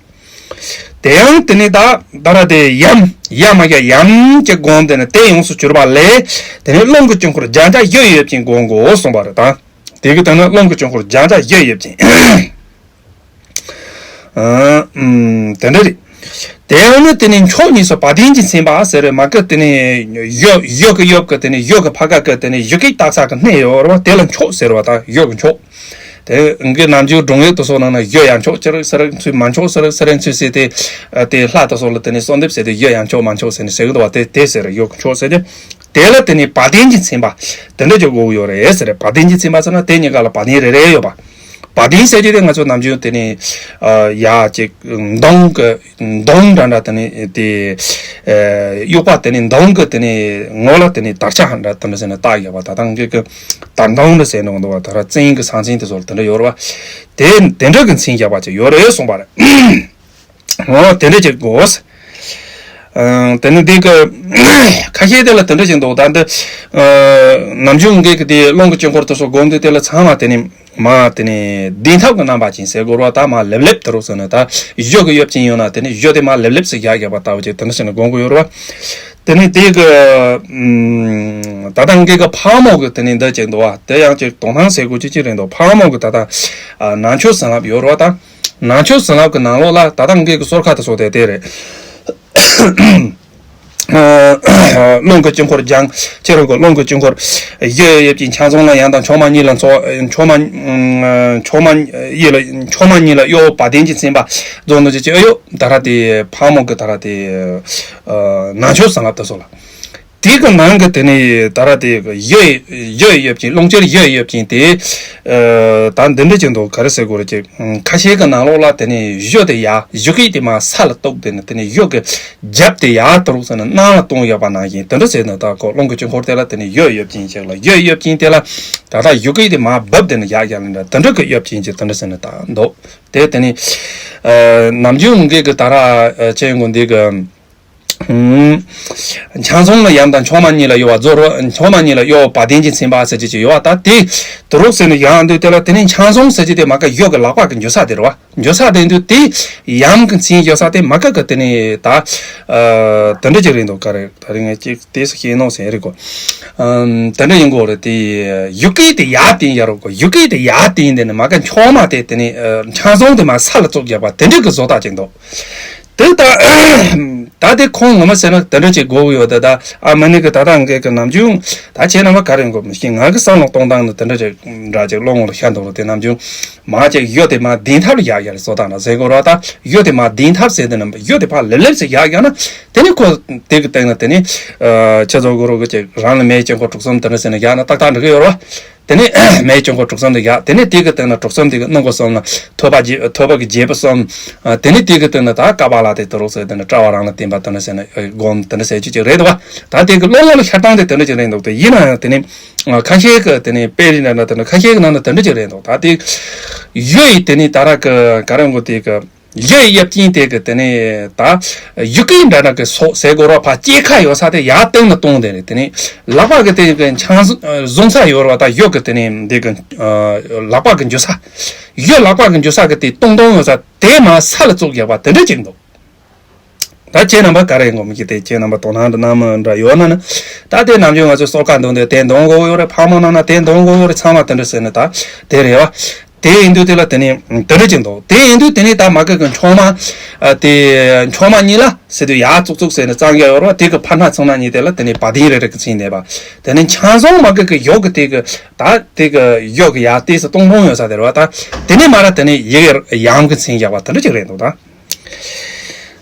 དེ་ཡང་དེ་ནི་ད་ད་ར་དེ་ཡམ་ཡ་མ་ཡ་ཡམ་གྱི་བསྒོམ་དེ་ནི་དེ་ཡོངས་སུ་གྱུར་པ་ལས་དེ་ནི་རླུང་གི་དཀྱིལ་འཁོར་བརྒྱ་ཆ་བཞི་ཡོད་ཅིང་བསྒོམ་དགོས་གསུངས་པ་རེད། ད་དེ་གི་དེ་ནི་རླུང་གི་དཀྱིལ་འཁོར་བརྒྱ་ཆ་བཞི་ཡོད་ཅིང་། ཨ། ཨུམ། དེ་འདྲ་རེད། དེ་ཡང་ནི་དེ་ནི་མཆོག་གཉིས་སུ་བ་དན་གྱིས་མཚན་པ་ཟེར་རེད་མ་གི། དེ་ནི་གཞུ་གཞུ་གི་གཡོབ་གི་དེ་ནི་གཞུ་གི་ཕ་ག་གི་དེ་ནི་གཞུ་གི་སྟག་ཚང་གི་སྣེ་ཡོད་རེད་བ། དེ་ལ་མཆོག་ཟེར་བ། ད་གཞུ་གི་མཆོག་དེ་གི་ནམ་རྒྱུན་སྒྲུང་ཡིག་དེ་ཚོ་ནང་ན་གཞུ་ཡ་མཆོག་ཅི་རིགས་ཟེར་རིགས་ཚུལ་མ་མཆོག་ཟེར་རིགས་ཟེར་རིགས་ཚུལ་ཟེར་དེ། དེ་ལྷ་དེ་ཚོ་ལ་དེ་ནི་གསོལ་འདེབས་ཟེར་དེ་གཞུ་ཡ་མཆོག་མ་མཆོག་ཟེར་ནི་ཟེར་གི་འདུག་བ། དེ་དེ་ཟེར་རེད། གཞུ་གི་མཆོག་ཟེར་དེ། དེ་ལ་དེ་ནི་བ་དན་གྱིས་མཚན་པ་དེ་འདྲ་ཅིག་དགོས་ཀྱི་ཡོད་རེད་ཟེར་རེད། བ་དན་གྱིས་མཚན་པ་ཟེར་ན་དེ་གཉིས་ཀ་ལ་བ་དན་རེ་རེ་ཡོད་པ། བ་དན་ཟེར་གྱི་དེ་ང་ཚོ་ནམ་རྒྱུན་དེ་ནི་ཡ་ཅིག་མདུང་གི་མདུང་འདྲ་འདྲ་དེ་ནི་དེ་གཡུག་པ་དེ་ནི་མདུང་གི་དེ་ནི་ངོ་ལ་དེ་ནི་དར་ཆ་འདྲ་དེ་འདྲ་ཟེར་ནས་བཏགས་ཡོད་པ། ད་ཐང་གི་གི་དར་མདུང་འདྲ་ཟེར་ནོ་འདུག་བ། ད་ར་བཙན་གྱི་ཟང་ཟིང་དེ་ཚོ་ལ་དེ་འདྲ་ཡོད་རེད་བ། དེ་དེ་འདྲ་གི་མཚན་བརྒྱབ་པ་ཅིག་ཡོད་རེད་གསུངས་པ་རེད། འོ་དེ་འདྲ་ཅིག་དགོས། ཨ། དེ་ནི་འདི་གི་ཁ་ཤས་དེ་ལ་དེ་འདྲ་ཅིག་འདུག་ད་འདི་ཨ་ནམ་རྒྱུན་ངེད་ཀྱི་དེ་རླུང་གི་དཀྱིལ་འཁོར་དེ་ཚོ་སྒོམ་དུས་དེ་ལ་ཚང་མ་དེ་ནི་མ་དེ་ནི་བདེན་ཐབས་ཀྱི་རྣམ་པ་ཅན་ཟེར་དགོས་རེད་བ། ད་མ་ལེབ་ལེབ་དེ་རུ་ཟེར་ནས་ད་གཞུ་གི་གཡོབ་ཅན་ཡོད་ན་དེ་ནི་གཞུ་དེ་མ་ལེབ་ལེབ་ཟེར་བཞག་བཞག་པ་ལྟ་བུ་ཅིག་དེ་འདྲ་ཟེར་ནས་སྒོམ་གི་ཡོད་རེད་བ། དེ་ནི་དེ་གི་ཨ་ད་ལྟ་ངེད་ཀྱི་ཕག་མོ་གི་དེ་ནི་འདི་ཅིག་འདུག་བ། དེ་ཡང་ཅིག་དོང་ཐང་ཟེར་དགོས་ཅིག་ཅིག་རེད་འདུག་ཕག་མོ་གི་ད་ལྟ་ཨ་ནང་ཆོས་ཟིན་རླབས་ཡོད་རེད་བ། ད། ནང་ཆོས་བཟང་ངན་གྱི་ནང་ལོགས་ལ་ད་ལྟ་ངེད་ཀྱི་གསོལ་ཁ་དེ་སོགས་དེ་དེ་རེད། རླུང་གི་དཀྱིལ་འཁོར་སྦྱང་། ཁྱེད་རང་གི་རླུང་གི་དཀྱིལ་འཁོར་གཡོ་ཡོད་ཅིང་ཆང་འཛོམས་ལ་ཡང་དང་མཆོག་མ་གཉིས་ལ་མཆོག་མཆོག་མ་མཆོག་མ་ཡིད་ལ་མཆོག་མ་གཉིས་ལ་གཡོ་བ་བདེན་གྱི་མཚན་པ་རྫོགས་ནོ་ཅི་ཅི་ཨ་ཡོ། ད་ར་དེ་ཕག་མོ་གི་ད་ར་དེ་ནང་ཆོས་བཟང་ངན་དེ་སོགས་ལ། དེ་གི་ནང་གི་དེ་ནས་ད་ར་དེ་གི་གཡོ་གཡོ་ཡོད་ཅིང་རླུང་ཆེར་གཡོ་ཡོད་ཅིང་དེ། ད་འདི་འདྲ་ཅིག་འདུག་ག་རེ་ཟེར་དགོས་རེད་ཅེ། ཁ་ཤས་ཀྱི་ནང་ལོགས་ལ་དེ་ནས་གཡོ་དེ་ཡ་གཡོ་སྐད་དེ་མར་ས་ལ་གཏུགས། དེ་ནས་དེ་ནས་གཡོ་གི་རྒྱབ་དེ་ཡ་དུ་རུག་ཟེར་ན་ནང་ལ་གཏོང་ཡོད་པ་ནང་བཞིན་དེ་འདྲ་ཟེར་ན། ད་ཁོ་རླུང་གི་དཀྱིལ་འཁོར་དེ་ལ་དེ་ནས་གཡོ་ཡོད་ཅིང་ཅིག་ལ་གཡོ་ཡོད་ཅིང་དེ་ལ་ད་ལྟ་གཡོ་སྐད་དེ་མར་འབབ། དེ་ནས་ཡ་ཡ་ལ་འདྲ་དེ་འདྲ་གི་གཡོ་ཅིང་ཅིག་དེ་འདྲ་ཟེར་ན་ད་འདུག་དེ་དེ་ནས་ནམ་རྒྱུན་ངེད་ཀྱི་ད་ར་ཅེ་ཡོང་གི་འདི་གི་ཆང་འཛོམས་ལ་ཡང་དང་མཆོག་མ་གཉིས་ལ་གཡོ་བ་རྫོགས་རོ། མཆོག་མ་གཉིས་ལ་གཡོ་བ་བདེན་གྱི་མཚན་པ་ཟེར་གྱི་ཅིག་ཡོད་པ། ད་དེ་དུ་རུག་ཟེར་ནས་ཡང་འདུག་དེ་ལ་དེ་ནས་ཆང་འཛོམས་ཟེར་གྱི་དེ་མ་ག་གཡོ་གི་ལག་པ་གི་འཇུ་ས་དེ་རེད་བ། འཇུ་ས་དེ་འདུག་དེ་ཡམ་གི་མཚན་ཡོད་ས་དེ་མ་ག་གི་དེ་ནས་ད་དེ་འདྲ་ཅིག་རེད་འདུག་ག་རེ་ད་རེ་ངས་ཅིག་དེ་སུ་ཤེས་ནོ་ཟེར་རེད་གོ། དེ་འདྲ་ཡིན་གོ་རེད། དེ་གཡོ་སྐད་དེ་ཡར་བསྟན་ཡ་རོ་གོ། གཡོ་སྐད་དེ་ཡར་བསྟན་དེ་ནས་མ་ག་མཆོག་མ་དེ་དེ་ནས་ཆང་འཛོམས་དེ་མར་ས་ལ་བཙུགས་རྒྱག་པ་དེ་འདྲ་གི་བཟོ་ལྟ་ཅིག་འདུག་དེ་ལྟ་ད་དེ་ཁོང་ངོ་མ་ཟེར་ན་དེ་འདྲ་ཅིག་དགོས་ཀྱི་ཡོད། ད་ད་ཨ་མ་ནི་གི་ད་ལྟ་ངེད་ཀྱི་ནམ་རྒྱུན་ད་ཁྱེད་རྣམ་པ་ག་རེ་དགོས་མི་ཤེས། ང་གི་བསམ་བློ་གཏོང་སྟངས་ནི་དེ་འདྲ་ཅིག་འདྲ་ཅིག་བློ་ངོ་ལ་ཤར་འདུག་རོ། དེ་ནམ་རྒྱུན་མ་ཅིག་གཡོ་དེ་མར་བདེན་ཐབས་ལ་ཡག་ཡག་ལ་བཟོ་སྟངས་ན་ཟེར་དགོས་ར། ད་གཡོ་དེ་མར་བདེན་ཐབས་ཟེར་དེ་ན་གཡོ་དེ་ཕར་ལེབ་ལེབ་ཟེར་ཡག་ཡག་ན་དེ་ནི་ཁོ་དེ་གི་སྟེང་ན་དེ་ནི་ཁྱེད་ཚོ་གོ་རོ་གི་ཅིག་རང་ལ་མེ་ཅན་ཁོ་དྲུག་གསུམ་དེ་འདྲ་ཟེར་ན་ཡག་ན་ཏག་ཏག་འགྲིག་གི་ཡོད་ར། དེ་ནས་མེ་ཅན་ཁོ་དྲུག་གསུམ་དེ་ཡག་དེ་ནས་དེ་གི་སྟེང་ན་དྲུག་གསུམ་དེ་གི་སྣ་ཁོག་གསུམ་ལ་ཐོད་པ་རྒྱས་ཐོད་པ་གི་རྒྱས་པ་གསུམ། དེ་ནས་དེ་གི་སྟེང་ན་ད་ཀ་པ་ལ་དེ་དུ་རོགས་ཟེར་དེ་ནས་སྐྲ་བ་རང་ལ་བསྟན་པ་དེ་འདྲ་ཟེར་ན་སྒོམ་དེ་འདྲ་ཟེར་གྱི་ཅིག་རེད་འདུག་བ། ད་དེ་གི་བློ་ངོ་ལ་ཤར་སྟངས་དེ་དེ་འདྲ་ཅིག་རེད་འདུག་དེ་ཡིན་ན་ཡང་དེ་ནས་ཁ་ཤས་གི་དེ་ནས་དཔེ་རིས་འདྲ་འདྲ་དེ་འདྲ་ཁ་ཤས་གི་ནང་ན་དེ་འདྲ་ཅིག་རེད་འདུག་ད་དེ་གཡོ་ཡི་དེ་ནས་ད་ར་གི་ག་རེ་འགོ་དེ་གི་གཡོ་ཡབ་ཀྱིན་དེ་གི་དེ་ནས་ད་གཡུ་སྐད་འདྲ་འདྲ་གི་སོགས་ཟེར་དགོས་རོགས་ཕ་སྐྱེ་ཁ་ཡོད་ས་དེ་ཡར་སྟེང་ལ་གཏོང་དེ་རེད། དེ་ནས་ལག་པ་གི་དེ་གི་ཆང་བཟུང་ས་ཡོད་རོགས། ད་གཡོ་གི་དེ་ནས་འདི་གི་ལག་པ་གི་འཇུ་ས་གཡོ་ལག་པ་གི་འཇུ་ས་གི་དེ་གཏོང་གཏོང་ཡོད་ས་དེ་མར་ས་ལ་བཙུགས་རྒྱག་པ་དེ་འདྲ་ཅིག་འདུག་ད་ཁྱེད་རྣམ་པ་ག་རེ་ཡིན་གོ་མི་ཤེས། དེ་ཁྱེད་རྣམ་པ་དོ་སྣང་འདྲ་གནང་མི་འདྲ་ཡོད་ན་ནི། ད་དེ་ནམ་རྒྱུན་ང་ཚོ་གསོལ་ཁ་འདོན་དུས་དེ་འདོན་དགོས་ཡོད་རེད། ཕག་མོ་ནང་ན་དེ་འདོན་དགོས་ཡོད་རེད། ཚང་མ་དེ་འདྲ་ཟེར་ནི་ད་དེ་རེད་བ། དེ་ཡིན་དུས་དེ་ལ་དེ་ནི་དེ་འདྲ་ཅིག་འདུག་དེ་ཡིན་དུས་དེ་ནི་ད་མ་གི་གི་མཆོག་མ་དེ་མཆོག་མ་གཉིས་ལ་ཟེར་དུས་ཡར་བཙུགས་བཙུགས་ཟེར་ནི་གཙང་རྒྱ་ཡོད་རེད་བ། དེ་གི་ཕར་སྣ་ཚང་ན་གཉིས་དེ་ལ་དེ་ནི་བ་དན་རེ་རེ་གི་ཚིག་འདེབས་པ། དེ་ནི་ཆང་བཟང་མ་གི་གི་ཡོག་གི་དེ་གི་ད་དེ་གི་ཡོག་གི་ཡར་ལྟས་སུ་གཏོང་གཏོང་ཡོད་ས་དེ་རེད་བ། ད་དེ་ནི་མ་ར་དེ་ནི་ཡི་གེ་ཡམ་གི་ཚིག་བཞག་པ་དེ་འདྲ་ཅིག་རེད་འདུག་ད།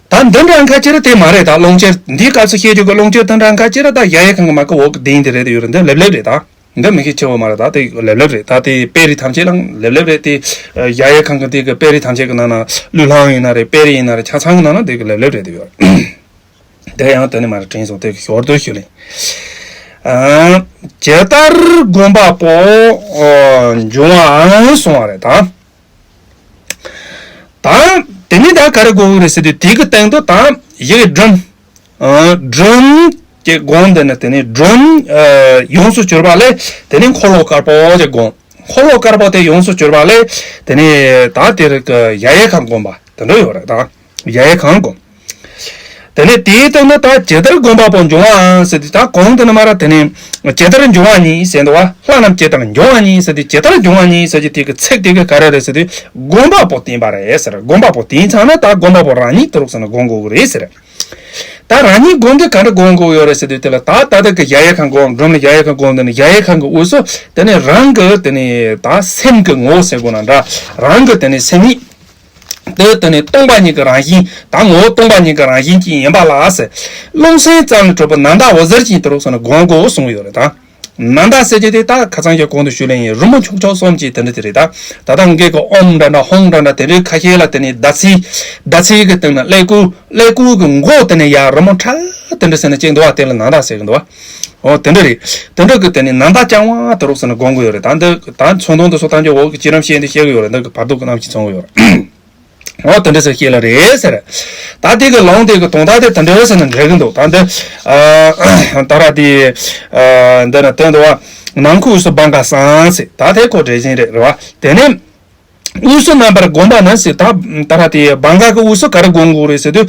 ད་འདི་འདྲ་ཁ་ཅིག་ར་དེ་མ་རེད། ད་རླུང་ཆེར་འདིའི་སྐབས་སུ་བཤད་རྒྱུ་གི་རླུང་ཆེར་དེ་འདྲ་ཁ་ཅིག་ར་ད་གཞལ་ཡས་ཁང་གི་མ་གི་འོག་གི་གདན་དེ་རེད། དེ་ཡོད་རེད། འདི་ལེབ་ལེབ་རེད་ད། འདི་མི་ཤེས་ཆེ་བོ་མ་རེད། ད་དེ་ལེབ་ལེབ་རེད། ད་དེ་དཔེ་རིས་ཐམས་ཅད་ལ་ལེབ་ལེབ་རེད། དེ་གཞལ་ཡས་ཁང་གི་དེ་གི་དཔེ་རིས་ཐམས་ཅད་གི་ནང་ན་གླུ་ལྷང་ཡིན་ན་རེད། དཔེ་རིས་ཡིན་ན་རེད། ཆ་ཚང་གི་ནང་ན་དེ་གི་ལེབ་ལེབ་རེད། དེ་ཡོད་རེད། དེ་ཡང་དེ་ནི་མ་རེད། དྲན་སོང་། དེ་གི་ཞོར་དུ་ཞུ་ལེ། ཇི་ལྟར་བསྒོམ་པ་པོ་འབྱུང་བའང་གསུང་བ་རེད་ད། ད་དེ་ནི་ད་ག་རེ་དགོས་ཀྱི་རེད་ཟེར་དུས་དེ་གི་སྟེང་དུ་ད་ཡི་གེ་སྒྲོམ། སྒྲོམ་གྱི་སྒོམ་དེ་ནི་དེ་ནི་སྒྲོམ་ཡོངས་སུ་གྱུར་པ་ལས་དེ་ནི་འཁོར་ལོ་དཀར་པོ་གྱི་སྒོམ། འཁོར་ལོ་དཀར་པོ་དེ་ཡོངས་སུ་གྱུར་པ་ལས་དེ་ནི་ད་དེ་རིགས་ཀྱི་གཞལ་ཡས་ཁང་བསྒོམ་པ་དེ་འདྲ་ཡོད་རེད་ད། གཞལ་ཡས་ཁང་བསྒོམ། དེ་ནས་དེའི་སྟེང་དུ་ད་ཇི་ལྟར་བསྒོམ་པ་པོ་འབྱུང་བའང་ཟེར་དུས་ད་གོང་དུ་ནི་མ་ར་དེ་ནས་ཇི་ལྟར་འབྱུང་བ་ཉིད་ཟེར་འདུག་བ། ལྷ་རྣམས་ཇི་ལྟར་འབྱུང་བ་ཉིད་ཟེར་དུས་ཇི་ལྟར་འབྱུང་བ་ཉིད་ཟེར་གྱི་དེ་གི་ཚིག་དེ་གི་ག་རེ་རེད་ཟེར་དུས་བསྒོམ་པ་པོ་བསྟན་པ་རེད་ཟེར། བསྒོམ་པ་པོ་བསྟན་ཚར་ན་ད་བསྒོམ་པ་པོ་རང་ཉིད་དུ་རུག་ཟེར་ན་བསྒོམ་དགོས་ཀྱི་རེད་ཟེར། ད་རང་ཉིད་བསྒོམ་དུས་ག་འདྲ་བསྒོམ་དགོས་ཡོད་རེད་ཟེར་དུས་དེ་ལ་ད་ད་ལྟ་གི་གཞལ་ཡས་ཁང་བསྒོམ། སྒྲོམ་ལ་གཞལ་ཡས་ཁང་བསྒོམ་དུས་ནི་གཞལ་ཡས་ཁང་གི་དབུས་སུ་དེ་ནས་རང་གི་དེ་ནས་ད་སེམས་ཀྱི་ངོ་བོ་ཟེར་དགོས་ན་འདྲ། རང་གི་དེ་ནས་སེམས་ཉིད། དེ་དེ་ནས་སྟོང་པ་ཉིད་ཀྱི་རང་བཞིན་དང་ངོ་བོ་སྟོང་པ་ཉིད་ཀྱི་རང་བཞིན་གྱིས་ཡིན་པ་ལ་ཟེར། རླུང་སེམས་ཙམ་ལས་གྲུབ་པའི་ནམ་ཟླ་འོད་ཟེར་བཞིན་དུ་རུག་ཟེར་ན་བསྒོམ་དགོས་གསུངས་ཡོད་རེད་ད། ནམ་ཟླ་ཟེར་གྱི་དེ་ད་ཁ་སང་གི་གོང་དུ་ཞུས་ལེ་ཡིན། རི་མོ་ཆུང་ཆུང་གསུམ་གྱིས་དེ་འདྲ་དེ་རེད་ད། ད་ལྟ་ངེད་ཀྱི་ཨོམ་འདྲ་འདྲ་ཧོང་འདྲ་འདྲ་དེ་འདྲའི་ཁ་ཤས་ལ་དེ་ནས་ཟླ་ཚེས། ཟླ་ཚེས་ཀྱི་སྟེང་ན་ཀླད་ཀོར། ཀླད་ཀོར་གྱི་མགོ་དེ་ནས་ཡར་རི་མོ་ཁྲ་དེ་འདྲ་ཟེར་ན་ཅིག་འདུག་བ། དེ་ལ་ནམ་ཟླ་ཟེར་གི་འདུག་བ། འོ་དེ་འདྲ་རེད། དེ་འདྲ་གི་དེ་ནས་ནམ་ཟླ་བརྐྱང་བ་དུ་རུག་ཟེར་ན་བསྒོམ་གི་ཡོད་རེད་ད། འདི་ད་མཚོན་དོན་དུ་སོ་ཐམས་ཅད་འོག་གི་བྱེ་རིམ་བཤད་འདི་བཤད་གི་ཡོད་རེད། འདི་གི་བར་དོ་གི་རྣམ་ཤེས་མཚོན་གི་ཡོད་རེད། འོ་དེ་འདྲ་ཟེར་བཤད་ལ་རེད་ཟེར། ད་དེ་གི་ལུང་དེ་གི་དོན་དག་དེ་དེ་འདྲ་ཟེར་ན་འགྲིག་གི་འདུག་ད་འདི་ད་ར་དེ་འདི་ན་དོན་དུ་བ་ནང་ཁུག་སུ་བང་ག་སང་ཟེར། ད་དེ་ཁོ་འགྲེལ་བཞིན་རེད་རེད་བ། དེ་ནས། དབུས་སུ་རྣམ་པར་བསྒོམ་པ་ན་ཟེར། ད་ད་ར་དེ་བང་ག་གི་དབུས་སུ་ག་རེ་བསྒོམ་དགོས་རེད་ཟེར་དུས།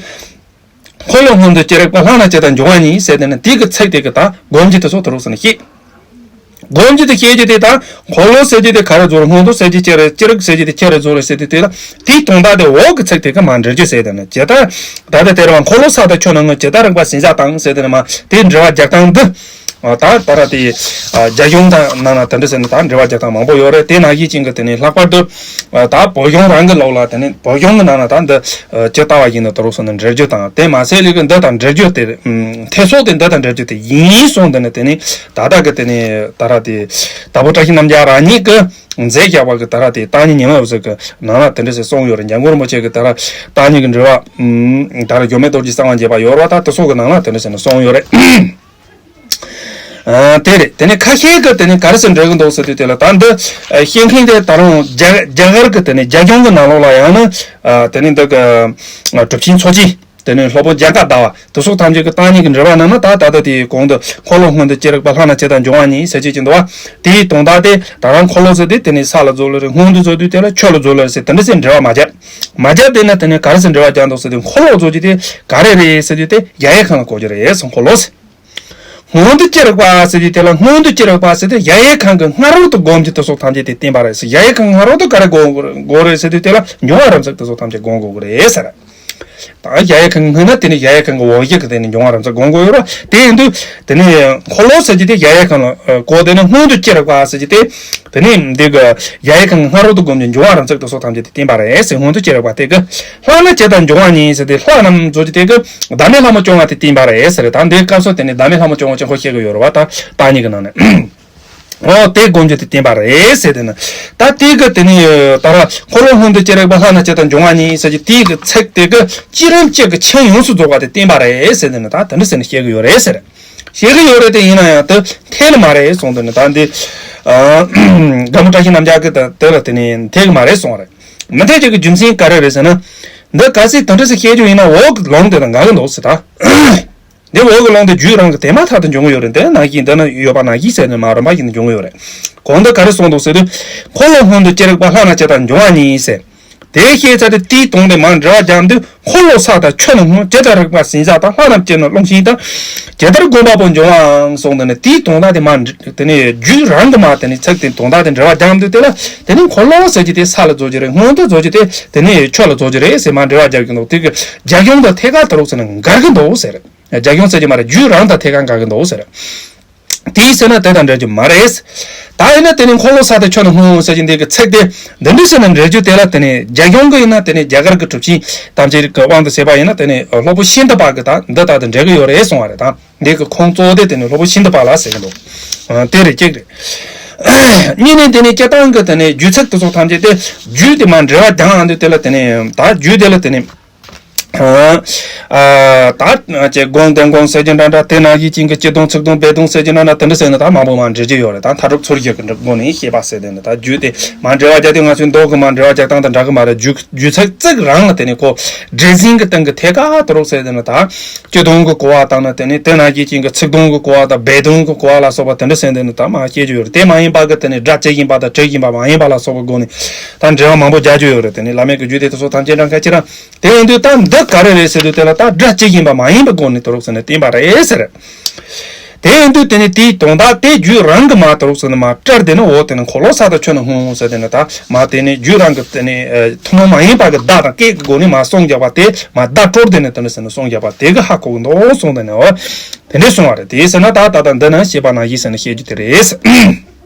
འཁོར་ལོ་སྔོན་དུ་ཅི་རིགས་པ་ལྷ་རྣམས་ཇི་ལྟར་འབྱུང་བ་ཉིད་ཟེར་དེ་ནི་དེ་གི་ཚིག་དེ་གི་ད་སྒོམ་གྱི་དེ་ཚོ་དུ་རུག་ཟེར་ན་ཤེས། སྒོམ་རྒྱུ་དེ་བཤད་རྒྱུ་དེ་དང་འཁོར་ལོ་ཟེར་རྒྱུ་དེ་ག་རེ་རྫོགས་རེད། སྔོན་དུ་ཟེར་རྒྱུ་ཅི་རེད། ཅི་རིགས་ཟེར་རྒྱུ་དེ་ཅི་རེད་རྫོགས་རེད་ཟེར་དུས་དེ་ལ་དེའི་དོན་དག་དེ་འོག་གི་ཚིག་དེ་ག་མར་འགྲེལ་རྒྱུ་ཟེར། དེ་ནི་ཇི་ལྟར་ད་ལྟ་དེ་རེད་བ། འཁོར་ལོ་ས་དང་ཁྱོད་ནི་སྔོན། ཇི་ལྟར་རིག་པ་ཟིན་བྱ་དང་ཟེར་དེ་ནི་མ་དེའི་འགྲེལ་བ་རྒྱག་སྟངས་འདི། ད་ད་ར་དེ་རྒྱ་གཞུང་དང་ནང་ན་དེ་འདྲ་ཟེར་ནས་ད་འགྲེལ་བ་རྒྱག་སྟངས་མང་པོ་ཡོད་རེད། དེ་ནང་བཞིན་ཅན་གྱི་དེ་ནི་ལྷག་པར་དུ་ད་བོད་གཞུང་རང་གི་ལུགས་ལ་དེ་ནི་བོད་གཞུང་གི་ནང་ན་ད་འདི་ཇི་ལྟ་བ་བཞིན་དུ་དུ་རུ་སོང་ནས་འགྲེལ་རྒྱུ་དང་། དེ་མ་ཟད་ལས་ཀྱི་འདི་དང་འགྲེལ་རྒྱུ་དེ་ཐེ་ཚོགས་དེ་འདི་དང་འགྲེལ་རྒྱུ་དེ་ཡིན་སོང་དེ་ནི་དེ་ནི་ད་ལྟ་གི་དེ་ནི་ད་ར་དེ་དྭགས་པོ་བཀྲ་ཤིས་རྣམ་རྒྱལ་རང་ཉིད་ཀྱི་མཛད་བཞག་པ་གི་ད་ར་དེ་བརྟག་གཉིས་ཉི་མ་འོད་ཟེར་གི་ནང་ལ་དེ་འདྲ་ཟེར་གསུངས་ཡོད་རེད། འཇམ་མགོན་རིན་པོ་ཆེ་གི་ད་ར་བརྟག་གཉིས་ཀྱི་འགྲེལ་བ་ད་ར་འགྱུར་མེད་རྡོ་རྗེ་གསང་བ་རྒྱས་པ་ཡོད་རེད་བ། ད་དེ་སོགས་ཀྱི་ནང་ལ་དེ་འདྲ་ཟེར་ནས་གསུངས་ཡོད་རེད། ཨ། དེ་རེད། དེ་ནས་ཁ་ཤས་ཀྱིས་དེ་ནས་ག་རེ་ཟེར་འགྲེལ་གྱི་འདུག་ཟེར་དུས་དེ་ལ་ད་འདི་ཨ་བཤད་མཁན་དེ་ད་རུང་རྒྱ་རྒྱ་གར་གྱི་དེ་ནས་རྒྱ་གཞུང་གི་ནང་ལོགས་ལ་ཡང་ན་ཨ་དེ་ནས་འདི་གི་ཨ་གྲུབ་ཆེན་ཚོགས་ཀྱི་དེ་ནས་སློབ་དཔོན་རྒྱ་གར་ཟླ་བ་དེ་སོགས་ཐམས་ཅད་ཀྱི་བརྟག་གཉིས་ཀྱི་འགྲེལ་པ་ནང་ན་ད་ད་ལྟ་དེའི་གོང་དུ་འཁོར་ལོ་སྔོན་དུ་ཅི་རིགས་པ། ལྷག་ན་ཇི་ལྟར་འབྱུང་བ་ཉིད་ཟེར་བྱེད་ཀྱི་འདུག་བ། དེའི་དོན་དག་དེ་ད་རང་འཁོར་ལོ་ཟེར་དུས་དེ་ནས་ས་ལ་རྫོགས་ལོས་རེད། སྔོན་དུ་རྫོགས་དུས་དེ་ལ་ཁྱོད་ལ་རྫོགས་ལོས་རེད་ཟེར་དེ་འདྲ་ཟེར་འགྲེལ་བ་མ་བརྒྱབ། མ་བརྒྱབ། དེ་ན་དེ་ནས་ག་རེ་ཟེར་འགྲེལ་བ་རྒྱག་འདུག་ཟེར་དུས་འཁོར་ལོ་རྫོགས་རྒྱུ་དེ་ག་རེ་རེད་ཟེར་དུས་དེ་གཞལ་ཡས་ཁང་ལ་གོ་རྒྱུ་རེད་ཟེར། འཁོར་ལོ་ཟེར། སྔོན་དུ་ཅི་རིགས་པ་ཟེར་དུས་དེ་ལ་སྔོན་དུ་ཅི་རིགས་པ་ཟེར་དུས་གཞལ་ཡས་ཁང་གི་སྔ་རོལ་དུ་སྒོམ་རྒྱུ་དེ་སོགས་ཐམས་ཅད་དེ་བསྟན་པ་རེད་ཟེར། གཞལ་ཡས་ཁང་སྔ་རོལ་དུ་ག་རེ་སྒོམ་དགོས་རེད་ཟེར་དུས་དེ་ལ་འབྱུང་བ་རིམ་བརྩེགས་དེ་སོགས་ཐམས་ཅད་སྒོམ་དགོས་ཀྱི་རེད་ཟེར། ད་གཞལ་ཡས་ཁང་སྔོན་ན་དེ་ནས་གཞལ་ཡས་ཁང་གི་འོག་གཞུག་གི་དེ་ནས་འབྱུང་བ་རིམ་བརྩེགས་སྒོམ་དགོས་ཡོད་རེད། དེ་ཡིན་དུས་དེ་ནས་འཁོར་ལོ་ཟེར་རྒྱུ་དེ་གཞལ་ཡས་ཁང་ལ་གོ། དེ་ནས་སྔོན་དུ་ཅི་རིགས་པ་ཟེར་རྒྱུ་དེ། དེ་ནས་འདི་གི་གཞལ་ཡས་ཁང་གི་སྔ་རོལ་དུ་སྒོམ་རྒྱུ་འབྱུང་བ་རིམ་བརྩེགས་དེ་སོགས་ཐམས་ཅད་དེ་བསྟན་པ་རེད་ཟེར། སྔོན་དུ་ཅི་རིགས་པ་དེ་གི། ལྷག་ན་ཇི་ལྟར་འབྱུང་བ་ཉིད་ཟེར་དེ་ལྷག་རྣམས་རྫོགས་རྒྱུ་དེ་གི་བདག་མེད་ལྷ་མོ་སྐྱོང་བ་དེ་བསྟན་པ་རེད་ཟེར། ད་འདིའི་སྐབས་སུ་དེ་ནས་བདག་མེད་ལྷ་མོ་སྐྱོང་བ་ཅན་ཁོ་བཤད་གི་ཡོད་རེད་བ། ད་བརྟག་གཉིས་ཀྱི་ནང་ནས། འོ་དེ་སྒོམ་རྒྱུ་དེ་བསྟན་པ་རེད་ཟེར། དེ་ནི་ད་དེ་གི་དེ་ནི་ད་ར་འཁོར་ལོ་སྔོན་དུ་ཅི་རིགས་པ། ལྷག་ན་ཇི་ལྟར་འབྱུང་བ་ཉིད་ཟེར་གྱི་དེ་གི་ཚིག་དེ་གི་བསྐྱེད་རིམ་གཅིག་གི་ཆོས་ཡོངས་སུ་རྫོགས་པ་དེ་བསྟན་པ་རེད་ཟེར། དེ་ནི་ད་དེ་འདྲ་ཟེར་ནས་བཤད་གི་ཡོད་རེད་ཟེར། བཤད་གི་ཡོད་རེད་དེ། ཡིན་ན་ཡང་དེ་འཐད་ནི་མ་རེད་གསུངས། དེ་ནི་ད་འདི་ཨ་སྒམ་པོ་བཀྲ་ཤིས་རྣམ་རྒྱལ་གྱིས་ད་དེ་ལ་དེ་ནི་འཐད་གི་མ་རེད་གསུངས་པ་རེད། མི་འཐད་རྒྱུ་གི་རྒྱུ་མཚན་ག་རེ་རེད་ཟེར་ན། འདི་གལ་སྲིད་དེ་འདྲ་ཟེར་བཤད་རྒྱུ་ཡིན་ན་འོག་གི་ལུང་དེ་དང་འགལ་གི་འདུག་ཟེར། ད་འདི་འོག་གི་ལུང་དེ་རྒྱུད་རང་གི་དེ་མ་ཐག་ཏུ་འབྱུང་གི་ཡོད་རེད། འདི་ནང་བཞིན་འདི་ན་ཡོད་པ་ནང་བཞིན་ཟེར་ནས་མ་རིམ་པ་བཞིན་དུ་འབྱུང་གི་ཡོད་རེད། གོང་དུ་ག་རེ་གསུངས་འདུག་ཟེར་དུས། འཁོར་ལོ་སྔོན་དུ་ཅི་རིགས་པ། ལྷག་ན་ཇི་ལྟར་འབྱུང་བ་ཉིད་ཟེར། དེ་བཤད་ཚར་ཏེ་དེའི་དོན་དེ་མར་འགྲེལ་བ་རྒྱག་འདུག་འཁོར་ལོ་ས་དང་ཁྱོད་ནི་སྔོན། ཇི་ལྟར་རིག་པ་ཟིན་བྱ་དང་། ལྷག་རྣམས་ཀྱི་ནི་རླུང་བཞིན་དུ། ཇི་ལྟར་བསྒོམ་པ་པོ་འབྱུང་བའང་གསུངས། དེ་ནི་དེའི་དོན་དག་དེ་མར་འགྲེལ། དེ་ནི་རྒྱུད་རང་གི་མར་དེ་ནི་ཚིག་དེ་དོན་དག་དེ་འགྲེལ་བ་རྒྱག་འདུག་དེ་ལ་དེ་ནི་འཁོར་ལོ་ཟེར་རྒྱུ་དེ་ས་ལ་རྫོགས་རྒྱུ་རེད། སྔོན་དུ་རྫོགས་རྒྱུ་དེ་དེ་ནི་ཁྱོད་ལ་རྫོགས་རྒྱུ་རེད་ཟེར་མར་འགྲེལ་བ་རྒྱག་གི་འདུག་དེ་གི་རྒྱ་གཞུང་དང་ཐད་ཀར་དུ་རུག་ཟེར་ན་འགལ་གི་འདུག་ཟེར། རྒྱ་གཞུང་ཟེར་གྱི་མ་རེད། རྒྱུད་རང་དང་ཐད་ཀར་འགལ་གི་འདུག་ཟེར། དེའི་ཟེར་ན་དེ་དང་འབྲེལ་རྒྱུ་མ་རེད། ད་ཡིན་ན་དེ་ནི་འཁོར་ལོ་ས་དང་ཁྱོད་ནི་སྔོན་ཟེར་གྱི་འདི་གི་ཚིག་དེ་འདི་འདྲ་ཟེར་ན་འབྲེལ་རྒྱུ་དེ་ལ་དེ་ནི་རྒྱ་གཞུང་གི་ཡིན་ན་དེ་ནི་རྒྱ་གར་གྱི་གྲུབ་ཆེན་ཐམས་ཅད་ཀྱི་དབང་དུ་བྱས་པ་ཡིན་ན་དེ་ནི་སློབ་དཔོན་ཤིན་ཏུ་པ་གི་ད་འདི་ལྟར་དུ་འགྲེལ་གི་ཡོད་རེད་གསུང་བ་རེད། ད་འདི་གི་ཁུངས་གཙོ་བོ་དེ་དེ་ནི་སློབ་དཔོན་ཤིན་ཏུ་པ་ལ་ཟེར་གི་འདུག་དེ་རེད། གཅིག་རེད། གཉིས་ནི་དེ་ནི་སྤྱིར་བཏང་གི་དེ་ནི་རྒྱུད་ཚིག་དེ་ཚོ་ཐམས་ཅད་དེ་རྒྱུད་དེ་མར་འགྲེལ་བ་རྒྱག་འདུག་དེ་ལ་དེ་ནི་ད་རྒྱུད་དེ་ལ་དེ་ནི། ཨ་ད་ཅེས་སྒོམ་བཟླས་སྒོམ་ཟེར་གྱི་འདྲ་འདྲ། དེ་ནང་བཞིན་ཅན་གྱི་སྤྱི་དོན་ཚིག་དོན་སྦས་དོན་ཟེར་གྱི་འདྲ་འདྲ། དེ་འདྲ་ཟེར་ནས་ད་མང་པོ་མར་འགྲེལ་གྱི་ཡོད་རེད། ད་མཐར་ཐུག་ཚུལ་བཞི་གི་སྒོ་ནས་བཤད་པ་ཟེར་དེ་ནི་ད་རྒྱུད་དེ་མར་འགྲེལ་བ་རྒྱག་དུས་ང་ཚོའི་མདོ་གི་མར་འགྲེལ་བ་རྒྱག་སྟངས་དང་འདྲ་གི་མ་རེད། རྒྱུད་རྒྱུད་ཚིག་ཚིག་རང་ལ་དེ་ནི་ཁོ་འགྲེལ་ཟིན་གྱི་སྟེང་གི་ཐད་ཀར་དུ་རུག་ཟེར་དེ་ནི་ད་སྤྱི་དོན་གྱི་གོ་བ་དང་ནི་དེ་ནི་དེ་ནང་བཞིན་ཅན་གྱི་ཚིག་དོན་གྱི་གོ་བ་དང་སྦས་དོན་གྱི་གོ་བ་ལ་སོགས་པ་དེ་འདྲ་ཟེར་དེ་ནི་ད་མར་བཤད་ཀྱི་ཡོད་རེད། དེ་མ་ཡིན་པ་གི་དེ་ནི་སྒྲ་ཇི་བཞིན་པ་དང་དྲི་བཞིན་པ་མ་ཡིན་པ་ལ་སོགས་པའི་སྒོ་ནས་ད་འགྲེལ་བ་མང་པོ་རྒྱག་རྒྱུ་ཡོད་རེད། དེ་ནི་བླ་མེད་ཀྱི་རྒྱུད་སྡེ་དེ་ཚོ་ཐམས་ཅད་འདྲ་འགའ་ཅི་རང་། དེ་ཡིན་དུས་ད་འདི་ག་རེ་རེད་ཟེར་དུས་དེ་ལ་ད་སྒྲ་ཇི་བཞིན་པ་མ་ཡིན་པའི་སྒོ་ནས་དུ་རུག་ཟེར་ནས་བསྟན་པ་རེད་ཟེར། དེ་ཡིན་དུས་དེ་ནི་དེའི་དོན་དག་དེ་རྒྱུད་རང་གི་མར་དུ་རུག་ཟེར་ནས་མར་བཀྲལ་དེ་ནི་འོ་དེ་ནི་འཁོར་ལོ་ས་དང་ཁྱོད་ནི་སྔོན་ཟེར་དེ་ནི་ད་མར་དེ་ནི་རྒྱུད་རང་གི་དེ་ནི་ཐུན་མོང་མ་ཡིན་པ་གི་བརྡ་དང་སྐད་ཀྱི་སྒོ་ནས་མར་གསུངས་བཞག་པ་དེ་མར་བརྡ་སྤྲོད་དེ་ནི་དེ་ནི་ཟེར་ནས་གསུངས་བཞག་པ་དེ་གི་ཧ་གོ་གི་འདུག་གསུངས་དེ་ནི་འོ་དེ་འདྲས་གསུངས་པ་རེད། དེ་ཟེར་ན་ད་ད་ལྟ་འདི་ནི་བཤད་པ་ནང་བཞིན་ཟེར་ནས་བཤད་རྒྱུ་དེ་རེད།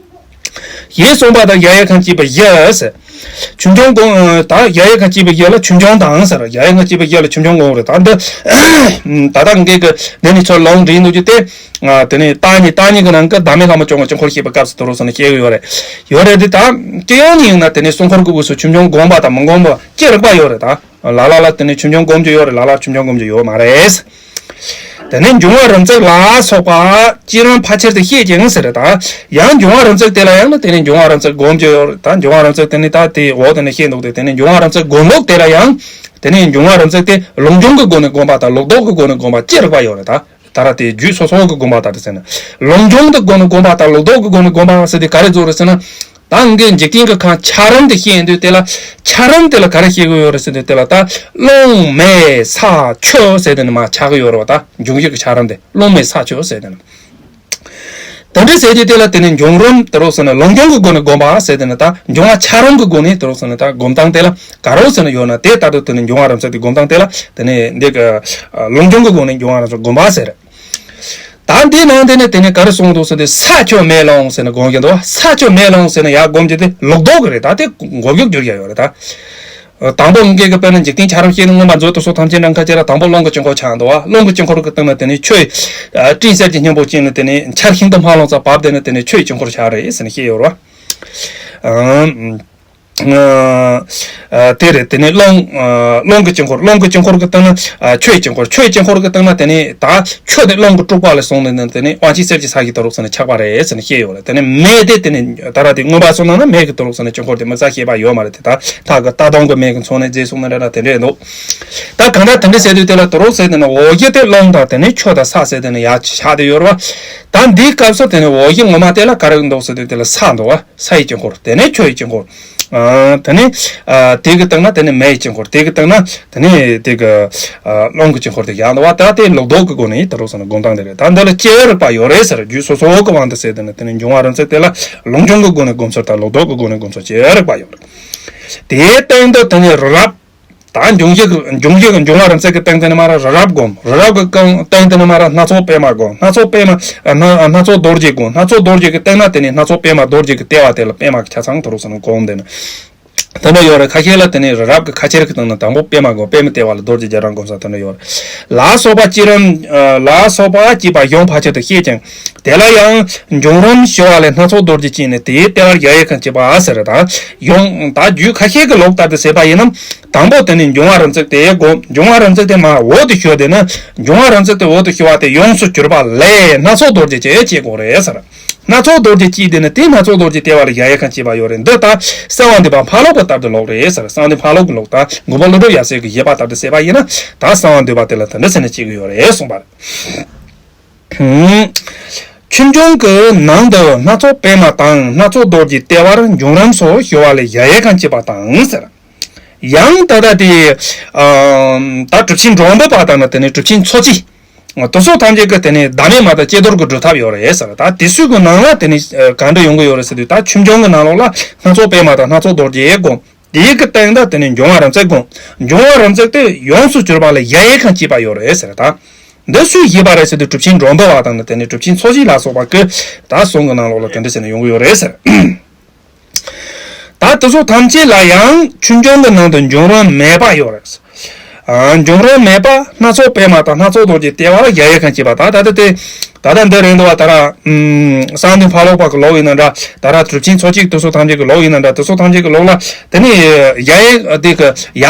ཞེས་གསུངས་པ་དང་། གཞལ་ཡས་ཁང་བསྐྱེད་པའི་གཞི་ཟེར། ཆོས་འབྱུང་སྒོམ། ད་གཞལ་ཡས་ཁང་བསྐྱེད་པའི་གཞི་ལ་ཆོས་འབྱུང་དང་ཟེར། གཞལ་ཡས་ཁང་བསྐྱེད་པའི་གཞི་ལ་ཆོས་འབྱུང་སྒོམ་རེད། ད་འདི་ད་ལྟ་འགའ་གི་འདི་ནི་ཚུར་ལུང་འདྲེན་འདུག་རྒྱུ་དེ། དེ་ནས་བརྟག་གཉིས་བརྟག་གཉིས་ཀྱི་ནང་གི་བདག་མེད་ལྷ་མོ་སྐྱོང་བ་ཅན་ཁོ་བཤད་པའི་སྐབས་སུ་དུ་རུ་སོང་ནས་བཤད་ཀྱི་ཡོད་རེད། ཡོད་རེད་དེ་ད་སྤྱི་ཡོངས་ནས་ཡིན་ན་དེ་ནས་སྲུང་འཁོར་གྱི་དབུས་སུ་ཆོས་འབྱུང་སྒོམ་པ་དང་མི་སྒོམ་པ་ཅི་རིགས་པ་ཡོད་རེད། ད་ལ་ལ་ལ་དེ་ནས་ཆོས་འབྱུང་སྒོམ་རྒྱུ་ཡོད་རེད། ལ་ལ་ཆོས་འབྱུང་སྒོམ་རྒྱུ་ཡོད་མ་རེད། དེ་ནས་འབྱུང་བ་རིམ་བརྩེགས་ལ་སོགས་པ་སྤྱིར་རང་ཕལ་ཆེར་དུ་བཤད་ཅིང་ཟེར། ད་ཡང་འབྱུང་བ་རིམ་བརྩེགས་དེ་ལ་ཡང་ནི་དེ་ནས་འབྱུང་བ་རིམ་བརྩེགས་སྒོམ་རྒྱུ་ཡོད་རེད། ད་འབྱུང་བ་རིམ་བརྩེགས་དེ་ནི་ད་དེ་འོག་དེ་ནས་བཤད་འདུག་སྟེ། དེ་ནས་འབྱུང་བ་རིམ་བརྩེགས་སྒོམ་ལུགས་དེ་ལ་ཡང་དེ་ནས་འབྱུང་བ་རིམ་བརྩེགས་དེ་ལུགས་འབྱུང་གི་སྒོ་ནས་སྒོམ་པ་དང་ལུགས་ལྡོག་གི་སྒོ་ནས་སྒོམ་པ་ཅི་རིགས་པ་ཡོད་རེད། ད་ད་ར་དེ་རྒྱུད་སོ་སོ་གི་སྒོམ་པ་ད་དེ་ཟེར་ན་ལུགས་འབྱུང་གི་སྒོ་ནས་སྒོམ་པ་དང་ལུགས་ལྡོག་གི་སྒོ་ནས་སྒོམ་པ་ཟེར་དེ་ག་རེ་བཟོ་རེད་ཟེར་ན། ད་འགའི་འཇིག་རྟེན་གྱི་ཁམས་ཆ་རིམ་དེ་བཤད་ཡོང་དུས་དེ་ལ་ཆ་རིམ་དེ་ལ་ག་རེ་བཤད་གི་ཡོད་རེད་ཟེར་དུས་དེ་ལ་ད་རླུང་མེ་ས་ཆུ་ཟེར་དེ་ནི་མར་ཆགས་གི་ཡོད་རེད་བ། ད་འབྱུང་བཞི་གི་ཆ་རིམ་དེ་རླུང་མེ་ས་ཆུ་ཟེར་དེ་ནི། དེ་འདྲ་ཟེར་གྱི་དེ་ལ་དེ་ནི་འབྱུང་རིམ་དེ་རོགས་ཟེར་ན་ལུགས་འབྱུང་གི་སྒོ་ནས་སྒོམ་པ་ཟེར་དེ་ནི་ད་འབྱུང་བ་འཆར་རིམ་གྱི་སྒོ་ནས་དེ་རོགས་ཟེར་ན་ད་སྒོམ་སྟངས་དེ་ལ་ག་རོགས་ཟེར་ན་ཡོད་ན་དེ་ལྟར་དུ་དེ་ནི་འབྱུང་བ་རིམ་བསལ་དེ་སྒོམ་སྟངས་དེ་ལ་དེ་ནི་འདི་གི་ལུགས་འབྱུང་གི་སྒོ་ནས་འབྱུང་བ་རིམ་བསལ་སྒོམ་པ་ཟེར། ད་འདི་ནང་དེ་ནི་དེ་ནི་ག་རེ་གསུངས་འདུག་ཟེར་དེ་ས་ཆུ་མེ་རླུང་ཟེར་ནས་སྒོམ་གྱི་འདུག་ས་ཆུ་མེ་རླུང་ཟེར་ནས་ཡར་སྒོམ་གྱི་དེ་ལུགས་ལྡོག་གི་རེད། ད་དེ་འགོག་རྒྱུ་འགྱུར་ཡ་ཡོད་རེད་ད། དང་པོ་ངེད་ཀྱི་དཔེར་ན་འཇིག་རྟེན་ཆ་རབ་ཤེས་ནི་མངོན་པར་མཛོད་དུ་སོགས་ཐམས་ཅད་ནམ་མཁའ་ཅན་ལ་དང་པོ་རླུང་གི་དཀྱིལ་འཁོར་ཆགས་འདུག་བ། རླུང་གི་དཀྱིལ་འཁོར་གྱི་སྟེང་ན་དེ་ནི་ཆུ་ཡི་སྤྲིན་གསེར་གྱི་སྙིང་པོ་ཅན་ནི་དེ་ནི་ཆར་ཤིན་ཏུ་མ་ལྷུང་ཙམ་བབས་དེ་ནི་དེ་ནི་ཆུ་ཡི་དཀྱིལ་འཁོར་ཆགས་རེད་ཟེར་ནས་བཤད་ཡོད་རེད་བ། དེ་རེད། དེ་ནི་རླུང་རླུང་གི་དཀྱིལ་འཁོར་རླུང་གི་དཀྱིལ་འཁོར་གྱི་སྟེང་ན་ཆུ་ཡི་དཀྱིལ་འཁོར་ཆུ་ཡི་དཀྱིལ་འཁོར་གྱི་སྟེང་ན་དེ་ནི་ད་ཆུ་དེ་རླུང་གི་དཀྲུག་པ་ལས་བྱུང་ནས་ནི་དེ་ནི་དབང་ཆེན་གསེར་གྱི་ས་གཞི་དུ་རུག་ཟེར་ནས་ཆགས་པ་རེད་ཟེར་ནས་བཤད་ཡོད་རེད། དེ་ནི་མེ་དེ་དེ་ནི་ད་ར་དེ་མངོན་པ་སོང་ན་ན་མེ་གི་དུ་རུག་ཟེར་ནས་དཀྱིལ་འཁོར་དེ་དམིགས་བསལ་ཤེས་པ་ཡོད་མ་རེད། དེ་ད་ཐག་གི་ལྟ་སྟངས་གི་མེ་གི་མཚོན་ནས་རྫས་གསུངས་ན་འདྲ་འདྲ་དེ་འདྲས་འདུག་ད་གང་ལྟར་དེ་འདྲས་ཟེར་དུས་དེ་ལ་དུ་རུག་ཟེར་དེ་ནི་འོག་གཞི་དེ་རླུང་དང་དེ་ནི་ཆུ་དང་ས་ཟེར་དེ་ནི་ཡར་ཆགས་དེ་ཡོད་རེད་བ། ད་འདིའི་སྐབས་སུ་དེ་ནི་འོག་གཞི་ངོ་མ་དེ་ལ་ག་རེ་འདུག་ཟེར་དུས་དེ་ལ་ས་འདུག་བ། ས་ཡི་དཀྱིལ་འཁོར་དེ་ནས་ཆུ་ཡི་དཀྱིལ་འཁོར། དེ་ནས་དེ་གི་སྟེང་ན་དེ་ནས་མེ་ཡི་དཀྱིལ་འཁོར་དེ་གི་སྟེང་ན་དེ་ནས་དེ་གི་རླུང་གི་དཀྱིལ་འཁོར་དེ་བཞག་འདུག་བ། ད་དེ་ལུགས་ལྡོག་གི་སྒོ་ནས་དེ་རུ་སོང་ན་སྒོམ་སྟངས་དེ་རེད། ད་འདི་ལ་སྐྱེ་བའི་རིགས་པ་ཡོད་རེད་ཟེར། རྒྱུད་སོ་སོ་གི་དབང་དུ་བྱས་དེ་ནས་དེ་ནས་འབྱུང་བ་རིམ་བརྩེགས་དེ་ལ་ལུགས་འབྱུང་གི་སྒོ་ནས་སྒོམ་ཚུལ་དང་ལུགས་ལྡོག་གི་སྒོ་ནས་སྒོམ་ཚུལ་སྐྱེ་བའི་རིགས་པ་ཡོད་རེད། དེའི་སྟེང་དུ་དེ་ནས་རི་རབ། ད་འབྱུང་བཞི་གི་འབྱུང་བཞི་གི་འབྱུང་བ་རིམ་བརྩེགས་ཀྱི་སྟེང་དེ་ནས་མར་རི་རབ་སྒོམ། རི་རབ་ཀྱི་སྟེང་དེ་ནས་མར་སྣ་ཚོགས་པད་མ་སྒོམ། སྣ་ཚོགས་པད་མ་སྣ་སྣ་ཚོགས་རྡོ་རྗེ་སྒོམ། སྣ་ཚོགས་རྡོ་རྗེ་གི་སྟེང་ན་དེ་ནས་སྣ་ཚོགས་པད་མ་རྡོ་རྗེ་གི་ལྟེ་བ་དེ་ལ་པད་མ་གི་ཆ་ཚང་དུ་རུ་སོང་ན་སྒོམ། དེ་ནས་དེ་འདྲ་ཡོད་རེད། ཁ་ཤས་ལ་དེ་ནས་རི་རབ་ཀྱི་ཁ་ཆེ་རིགས་ཀྱི་སྟེང་ན་དང་པོ་པད་མ་སྒོམ། པད་མའི་ལྟེ་བ་ལ་རྡོ་རྗེ་རྒྱ་གྲམ་སྒོམ་ས་དེ་འདྲ་ཡོད་རེད། ལ་སོགས་པ་སྤྱི་རིམ་ལ་སོགས་པ་སྐྱེས་པ་གཞུང་ཕལ་ཆེར་དུ་བཤད་ཅིང་། དེ་ལ་ཡང་འབྱུང་རིམ་ཞི་བ་ལས་སྣ་ཚོགས་རྡོ་རྗེ་སྐྱེས་ནས་དེའི་ལྟེ་བར་གཞལ་ཡས་ཁང་བསྐྱེད་པ་ཟེར། ད་གཞུང་ད་རྒྱུད་ཁ་ཤས་ཀྱི་ལུགས་ལྟར་དུ་བྱས་པ་ཡིན་ན། དང་པོ་དེ་ནི་འབྱུང་བ་རིམ་བརྩེགས་དེ་སྒོམ། འབྱུང་བ་རིམ་བརྩེགས་དེ་མར་འོག་ཏུ་ཞུ་བ་དེ་ནི་འབྱུང་བ་རིམ་བརྩེགས་དེ་འོག་ཏུ་ཞུ་བ་དེ་ཡོངས་སུ་གྱུར་པ་ལས་སྣ་ཚོགས་རྡོ་རྗེ་སྐྱེ་བྱེད་དགོས་རེད་ཟེར། སྣ་ཚོགས་རྡོ་རྗེ་སྐྱེས་དེ་ནི་དེ་སྣ་ཚོགས་རྡོ་རྗེ་ལྟེ་བ་ལ་གཞལ་ཡས་ཁང་བསྐྱེད་པ་ཡོད་རེད། འདི་ལྟར་གསང་བ་འདུས་པ་འཕགས་ལུགས་ཀྱི་ལྟར་དུ་ལོག་རེད་ཟེར། གསང་འདུས་འཕགས་ལུགས་ཀྱི་ལུགས་ལྟར་མགོན་པོ་ཀླུ་སྒྲུབ་ཡབ་སྲས་ཀྱི་བཞེད་པ་ལྟར་དུ་བྱས་པ་ཡིན་ན། ད་གསང་བ་འདུས་པ་དེ་ལ་དེ་འདྲ་ཟེར་ནས་བྱེད་ཀྱི་ཡོད་རེད་གསུངས་པ་རེད། ཆོས་འབྱུང་གི་ནང་དུ་སྣ་ཚོགས་པད་མ་དང་སྣ་ཚོགས་རྡོ་རྗེའི་ལྟེ་བར་འབྱུང་རིམ་སོགས་ཞུ་བ་ལས་གཞལ་ཡས་ཁང་བསྐྱེད་པ་དང་ཟེར། ཡང་ད་ལྟ་དེ་ཨ་ད་གྲུབ་ཆེན་འགྲོ་འདུལ་བ་དང་ནི་དེ་ནས་གྲུབ་ཆེན་ཚོགས་གཅིག་དེ་ཚོ་ཐམས་ཅད་ཀྱི་དེ་ནས་བདག་མེད་མ་དང་ཀྱེ་རྡོར་གྱི་སྒྲུབ་ཐབས་ཡོད་རེད་ཟེར། ད་དེ་ཚོའི་གི་ནང་ལ་དེ་ནས་ག་འདྲ་ཡོང་གི་ཡོད་རེད་ཟེར་དུས། ད་ཆོས་འབྱུང་གི་ནང་ལོགས་ལ་སྣ་ཚོགས་པད་མ་དང་སྣ་ཚོགས་རྡོ་རྗེ་སྒོམ། དེའི་གི་སྟེང་དུ་དེ་ནས་འབྱུང་བ་རིམ་བརྩེགས་སྒོམ། འབྱུང་བ་རིམ་བརྩེགས་དེ་ཡོངས་སུ་གྱུར་པ་ལ་གཞལ་ཡས་ཁང་བསྐྱེད་པ་ཡོད་རེད་ཟེར། ད་འདི་སུས་བཞེད་པ་རེད་ཟེར་དུས་གྲུབ་ཆེན་འགྲོ་འདུལ་བ་དང་ནི་དེ་ནས་གྲུབ་ཆེན་ཚོགས་གཅིག་ལ་སོགས་པ་གི་ད་གསུང་གི་ནང་ལོགས་ལ་དེ་འདྲ་ཟེར་ནས་ཡོང་གི་ཡོད་རེད་ཟེར། ད་དེ་ཚོ་ཐམས་ཅད་ལ་ཡང་ཆོས་འབྱུང་གི་ནང་དུ་འབྱུང་རིམ་མེད་པ་ཡོད་རེད། ཨ་འབྱུང་རིམ་མེད་པ་སྣ་ཚོགས་པད་མ་དང་སྣ་ཚོགས་རྡོ་རྗེའི་ལྟེ་བར་གཞལ་ཡས་ཁང་བསྐྱེད་པ། ད་ད་ལྟ་དེ་ད་ལྟ་འདི་རེད་འདུག་བ། ད་ར་ཨུམ་གསང་འདུས་འཕགས་ལུགས་པ་གི་ལུགས་ཡིན་ན་འདྲ། ད་ར་གྲུབ་ཆེན་ཚོགས་གཅིག་དེ་ཚོ་ཐམས་ཅད་ཀྱི་ལུགས་ཡིན་ན་འདྲ། དེ་ཚོ་ཐམས་ཅད་ཀྱི་ལུགས་ལ་དེ་ནི་གཞལ་ཡས་དེ་གི་ཡ་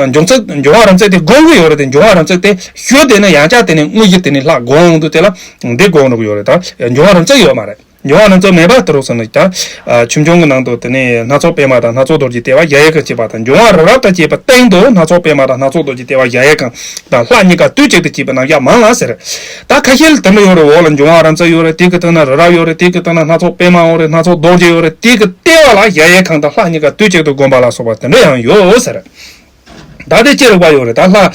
འབྱུང་ཚིག་འབྱུང་བ་རིམ་བརྩེགས་དེ་སྒོམ་གི་ཡོད་རེད་དེ། འབྱུང་བ་རིམ་བརྩེགས་དེ་ཞུ་དེ་ནི་ཡང་བསྐྱར་དེ་ནི་དངོས་གཞི་དེ་ནི་ལྷག་དགོངས་འདུག་དེ་ལ་འདི་དགོངས་འགྲོ་གི་ཡོད་རེད། ད་འབྱུང་བ་རིམ་བརྩེགས་ཡོད་མ་རེད། འབྱུང་བ་རིམ་བརྩེགས་མེད་པ་དེ་རུ་སོང་ནས་ད་ཆོས་འབྱུང་གི་ནང་དུ་དེ་ནས་སྣ་ཚོགས་པད་མ་དང་སྣ་ཚོགས་རྡོ་རྗེའི་ལྟེ་བ་གཞལ་ཡས་ཁང་བསྐྱེད་པ་དང་། འབྱུང་བ་རི་རབ་དང་བཅས་པའི་སྟེང་དུ་སྣ་ཚོགས་པད་མ་དང་སྣ་ཚོགས་རྡོ་རྗེའི་ལྟེ་བ་གཞལ་ཡས་ཁང་དང་ལྷ་གཉིས་ཀ་དུས་གཅིག་ཏུ་བསྐྱེད་པའི་རྣམ་གཞག་མང་ལ་ཟེར། ད་ཁ་ཤས་ལ་དེ་འདྲ་ཡོད་རེད། འོག་ལ་འབྱུང་བ་རིམ་བརྩེགས་ཡོད་རེད། དེ་གི་སྟེང་ན་རི་རབ་ཡོད་རེད། དེ་གི་སྟེང་ན་སྣ་ཚོགས་པད་མ་ཡོད་རེད། སྣ་ཚོགས་རྡོ་རྗེ་ཡོད་རེད། དེ་གི་ལྟེ་བ་ལ་གཞལ་ཡས་ཁང་དང་ལྷ་གཉིས་ཀ་དུས་གཅིག་ཏུ་བསྒོམ་པ་ལ་སོགས་པ་དེ་འདྲ་ཡང་ཡོད་ཟེར། ད་དེ་ཅི་རིགས་པ་ཡོད་རེད། ད་ལྷ་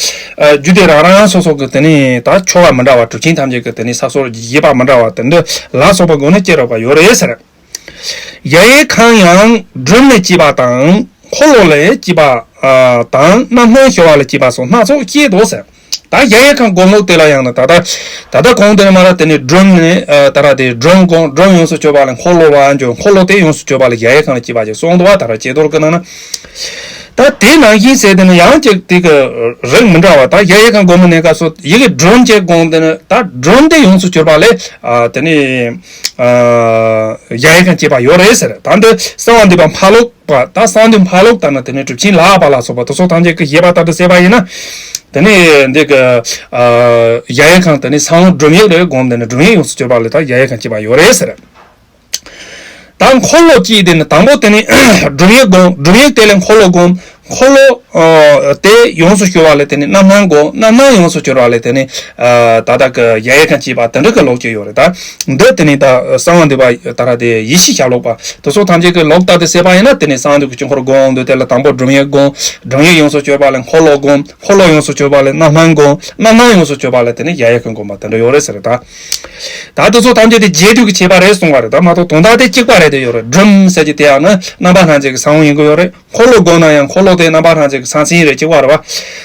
རྒྱུད་སྡེ་རང་རང་སོ་སོ་གི་དེ་ནས་ད་ཆོ་ག་མི་འདྲ་བ། གྲུབ་ཆེན་ཐམས་ཅད་ཀྱི་དེ་ནས་ས་སོར་བཞེད་པ་མི་འདྲ་བ་དེ་འདྲ་ལ་སོགས་པ་སྒོ་ནས་ཅི་རིགས་པ་ཡོད་རེད་ཟེར། གཞལ་ཡས་ཁང་ཡང་སྒྲོམ་ནས་བཅས་པ་དང་འཁོར་ལོ་ལས་བཅས་པ་དང་རྣམ་སྣང་ཞུ་བ་ལས་བཅས་པ་སོགས་སྣ་ཚོགས་བཤད་དོ་ཟེར། ད་གཞལ་ཡས་ཁང་སྒོམ་ལུགས་དེ་ལ་ཡང་ན་ད་ལྟ་ད་ལྟ་གོང་དེ་ནས་མར་དེ་ནས་སྒྲོམ་ནས་ད་ར་དེ་སྒྲོམ་སྒོམ། སྒྲོམ་ཡོངས་སུ་གྱུར་པ་ལས་འཁོར་ལོ་བ་འཇོག། འཁོར་ལོ་དེ་ཡོངས་སུ་གྱུར་པ་ལས་གཞལ་ཡས་ཁང་ལ་བཅས་པ་ཞིག་གསུངས་འདུག་བ། ད་ར་ཀྱེ་རྡོར་གྱི་ནང་ན། ད་དེ་ནང་བཞིན་ཟེར་དེ་ནི་ཡང་ཅིག་དེ་གི་རིགས་མི་འདྲ་བ། ད་གཞལ་ཡས་ཁང་སྒོམ་པའི་གནས་སྐབས་སུ་ཡི་གེ་སྒྲོམ་བཅས་སྒོམ་དེ་ནི་ད་སྒྲོམ་དེ་ཡོངས་སུ་གྱུར་པ་ལས་ཨ་དེ་ནི་ཨ་གཞལ་ཡས་ཁང་བཅས་པ་ཡོད་རེད་ཟེར། ད་འདི་གསང་བ་འདུས་པ་འཕགས་ལུགས་པ། ད་གསང་འདུས་འཕགས་ལུགས་ལྟར་ན་དེ་ནི་གྲུབ་ཆེན་ལྷ་པ་ལ་སོགས་པ་དེ་ཚོ་ཐམས་ཅད་ཀྱི་བཞེད་པ་ལྟར་དུ་བྱས་པ་ཡིན་ན། དེ་ནི་འདི་གི་ཨ་གཞལ་ཡས་ཁང་དེ་ནི་གསང་བ་སྒྲོམ་ཡིག་རེད་སྒོམ། དེ་ནི་སྒྲོམ་ཡིག་ཡོངས་སུ་གྱུར་པ་ལས་ད་གཞལ་ཡས་ཁང་བཅས་པ་ཡོད་རེད་ཟེར། ད་འཁོར་ལོ་གཅིག་དེ་ནི་དང་པོ་དེ་ནི་སྒྲོམ་ཡིག་སྒོམ། སྒྲོམ་ཡིག་དེ་ལས་འཁོར་ལོ་སྒོམ། འཁོར་ལོ་ཨ་དེ་ཡོངས་སུ་གྱུར་པ་ལ་དེ་ནི་རྣམ་སྣང་སྒོམ། རྣམ་སྣང་ཡོངས་སུ་གྱུར་པ་ལ་དེ་ནི་ཨ་ད་ལྟ་གི་གཞལ་ཡས་ཁང་བཅས་པ་དེ་འདྲ་གི་ལོག་ཀྱི་ཡོད་རེད། ད་འདི་དེ་ནི་ད་གསང་བ་འདུས་པ་ད་ར་དེ་ཡེ་ཤེས་ཞབས་ལོགས་པ་དེ་ཚོ་ཐམས་ཅད་ཀྱི་ལོག་ལྟ་དེ་སད་པ་ཡིན་ན། དེ་ནི་གསང་བ་འདུས་ཀྱི་དཀྱིལ་འཁོར་སྒོམ་འདུག་དེ་ལ་དང་པོ་སྒྲུབ་ཡས་སྒོམ། སྒྲུབ་ཡས་ཡོངས་སུ་གྱུར་པ་ལ་འཁོར་ལོ་སྒོམ། འཁོར་ལོ་ཡོངས་སུ་གྱུར་པ་ལ་རྣམ་སྣང་སྒོམ། རྣམ་སྣང་ཡོངས་སུ་གྱུར་པ་ལ་དེ་ནི་གཞལ་ཡས་ཁང་སྒོམ་པ་དེ་འདྲ་ཡོད་རེད་ཟེར། ད་ད་དེ་ཚོ་ཐམས་ཅད་དེ་རྗེས་ཟློས་ཀྱི་ཁྱད་པར་རེད་གསུངས་པ་རེད། ད་མ་གཏོགས་དོན་དག་དེ་གཅིག་པ་རེད། དེ་ཡོད་རེད། སྒྲུབ་ཟེར་གྱི་དེ་ཡང་ནི་རྣམ་པ་སྣ་ཚོགས་ཀྱི་ས་བོན་ཡིན་གྱི་ཡོད་རེད། འཁོར་ལོ་སྒོམ་ན་ཡང་འཁོར་ལོ་དེ་རྣམ་པ་སྣ་ཚོགས་ཀྱི་ས་མཚན་རེད། གཅིག་པ་རེད་བ།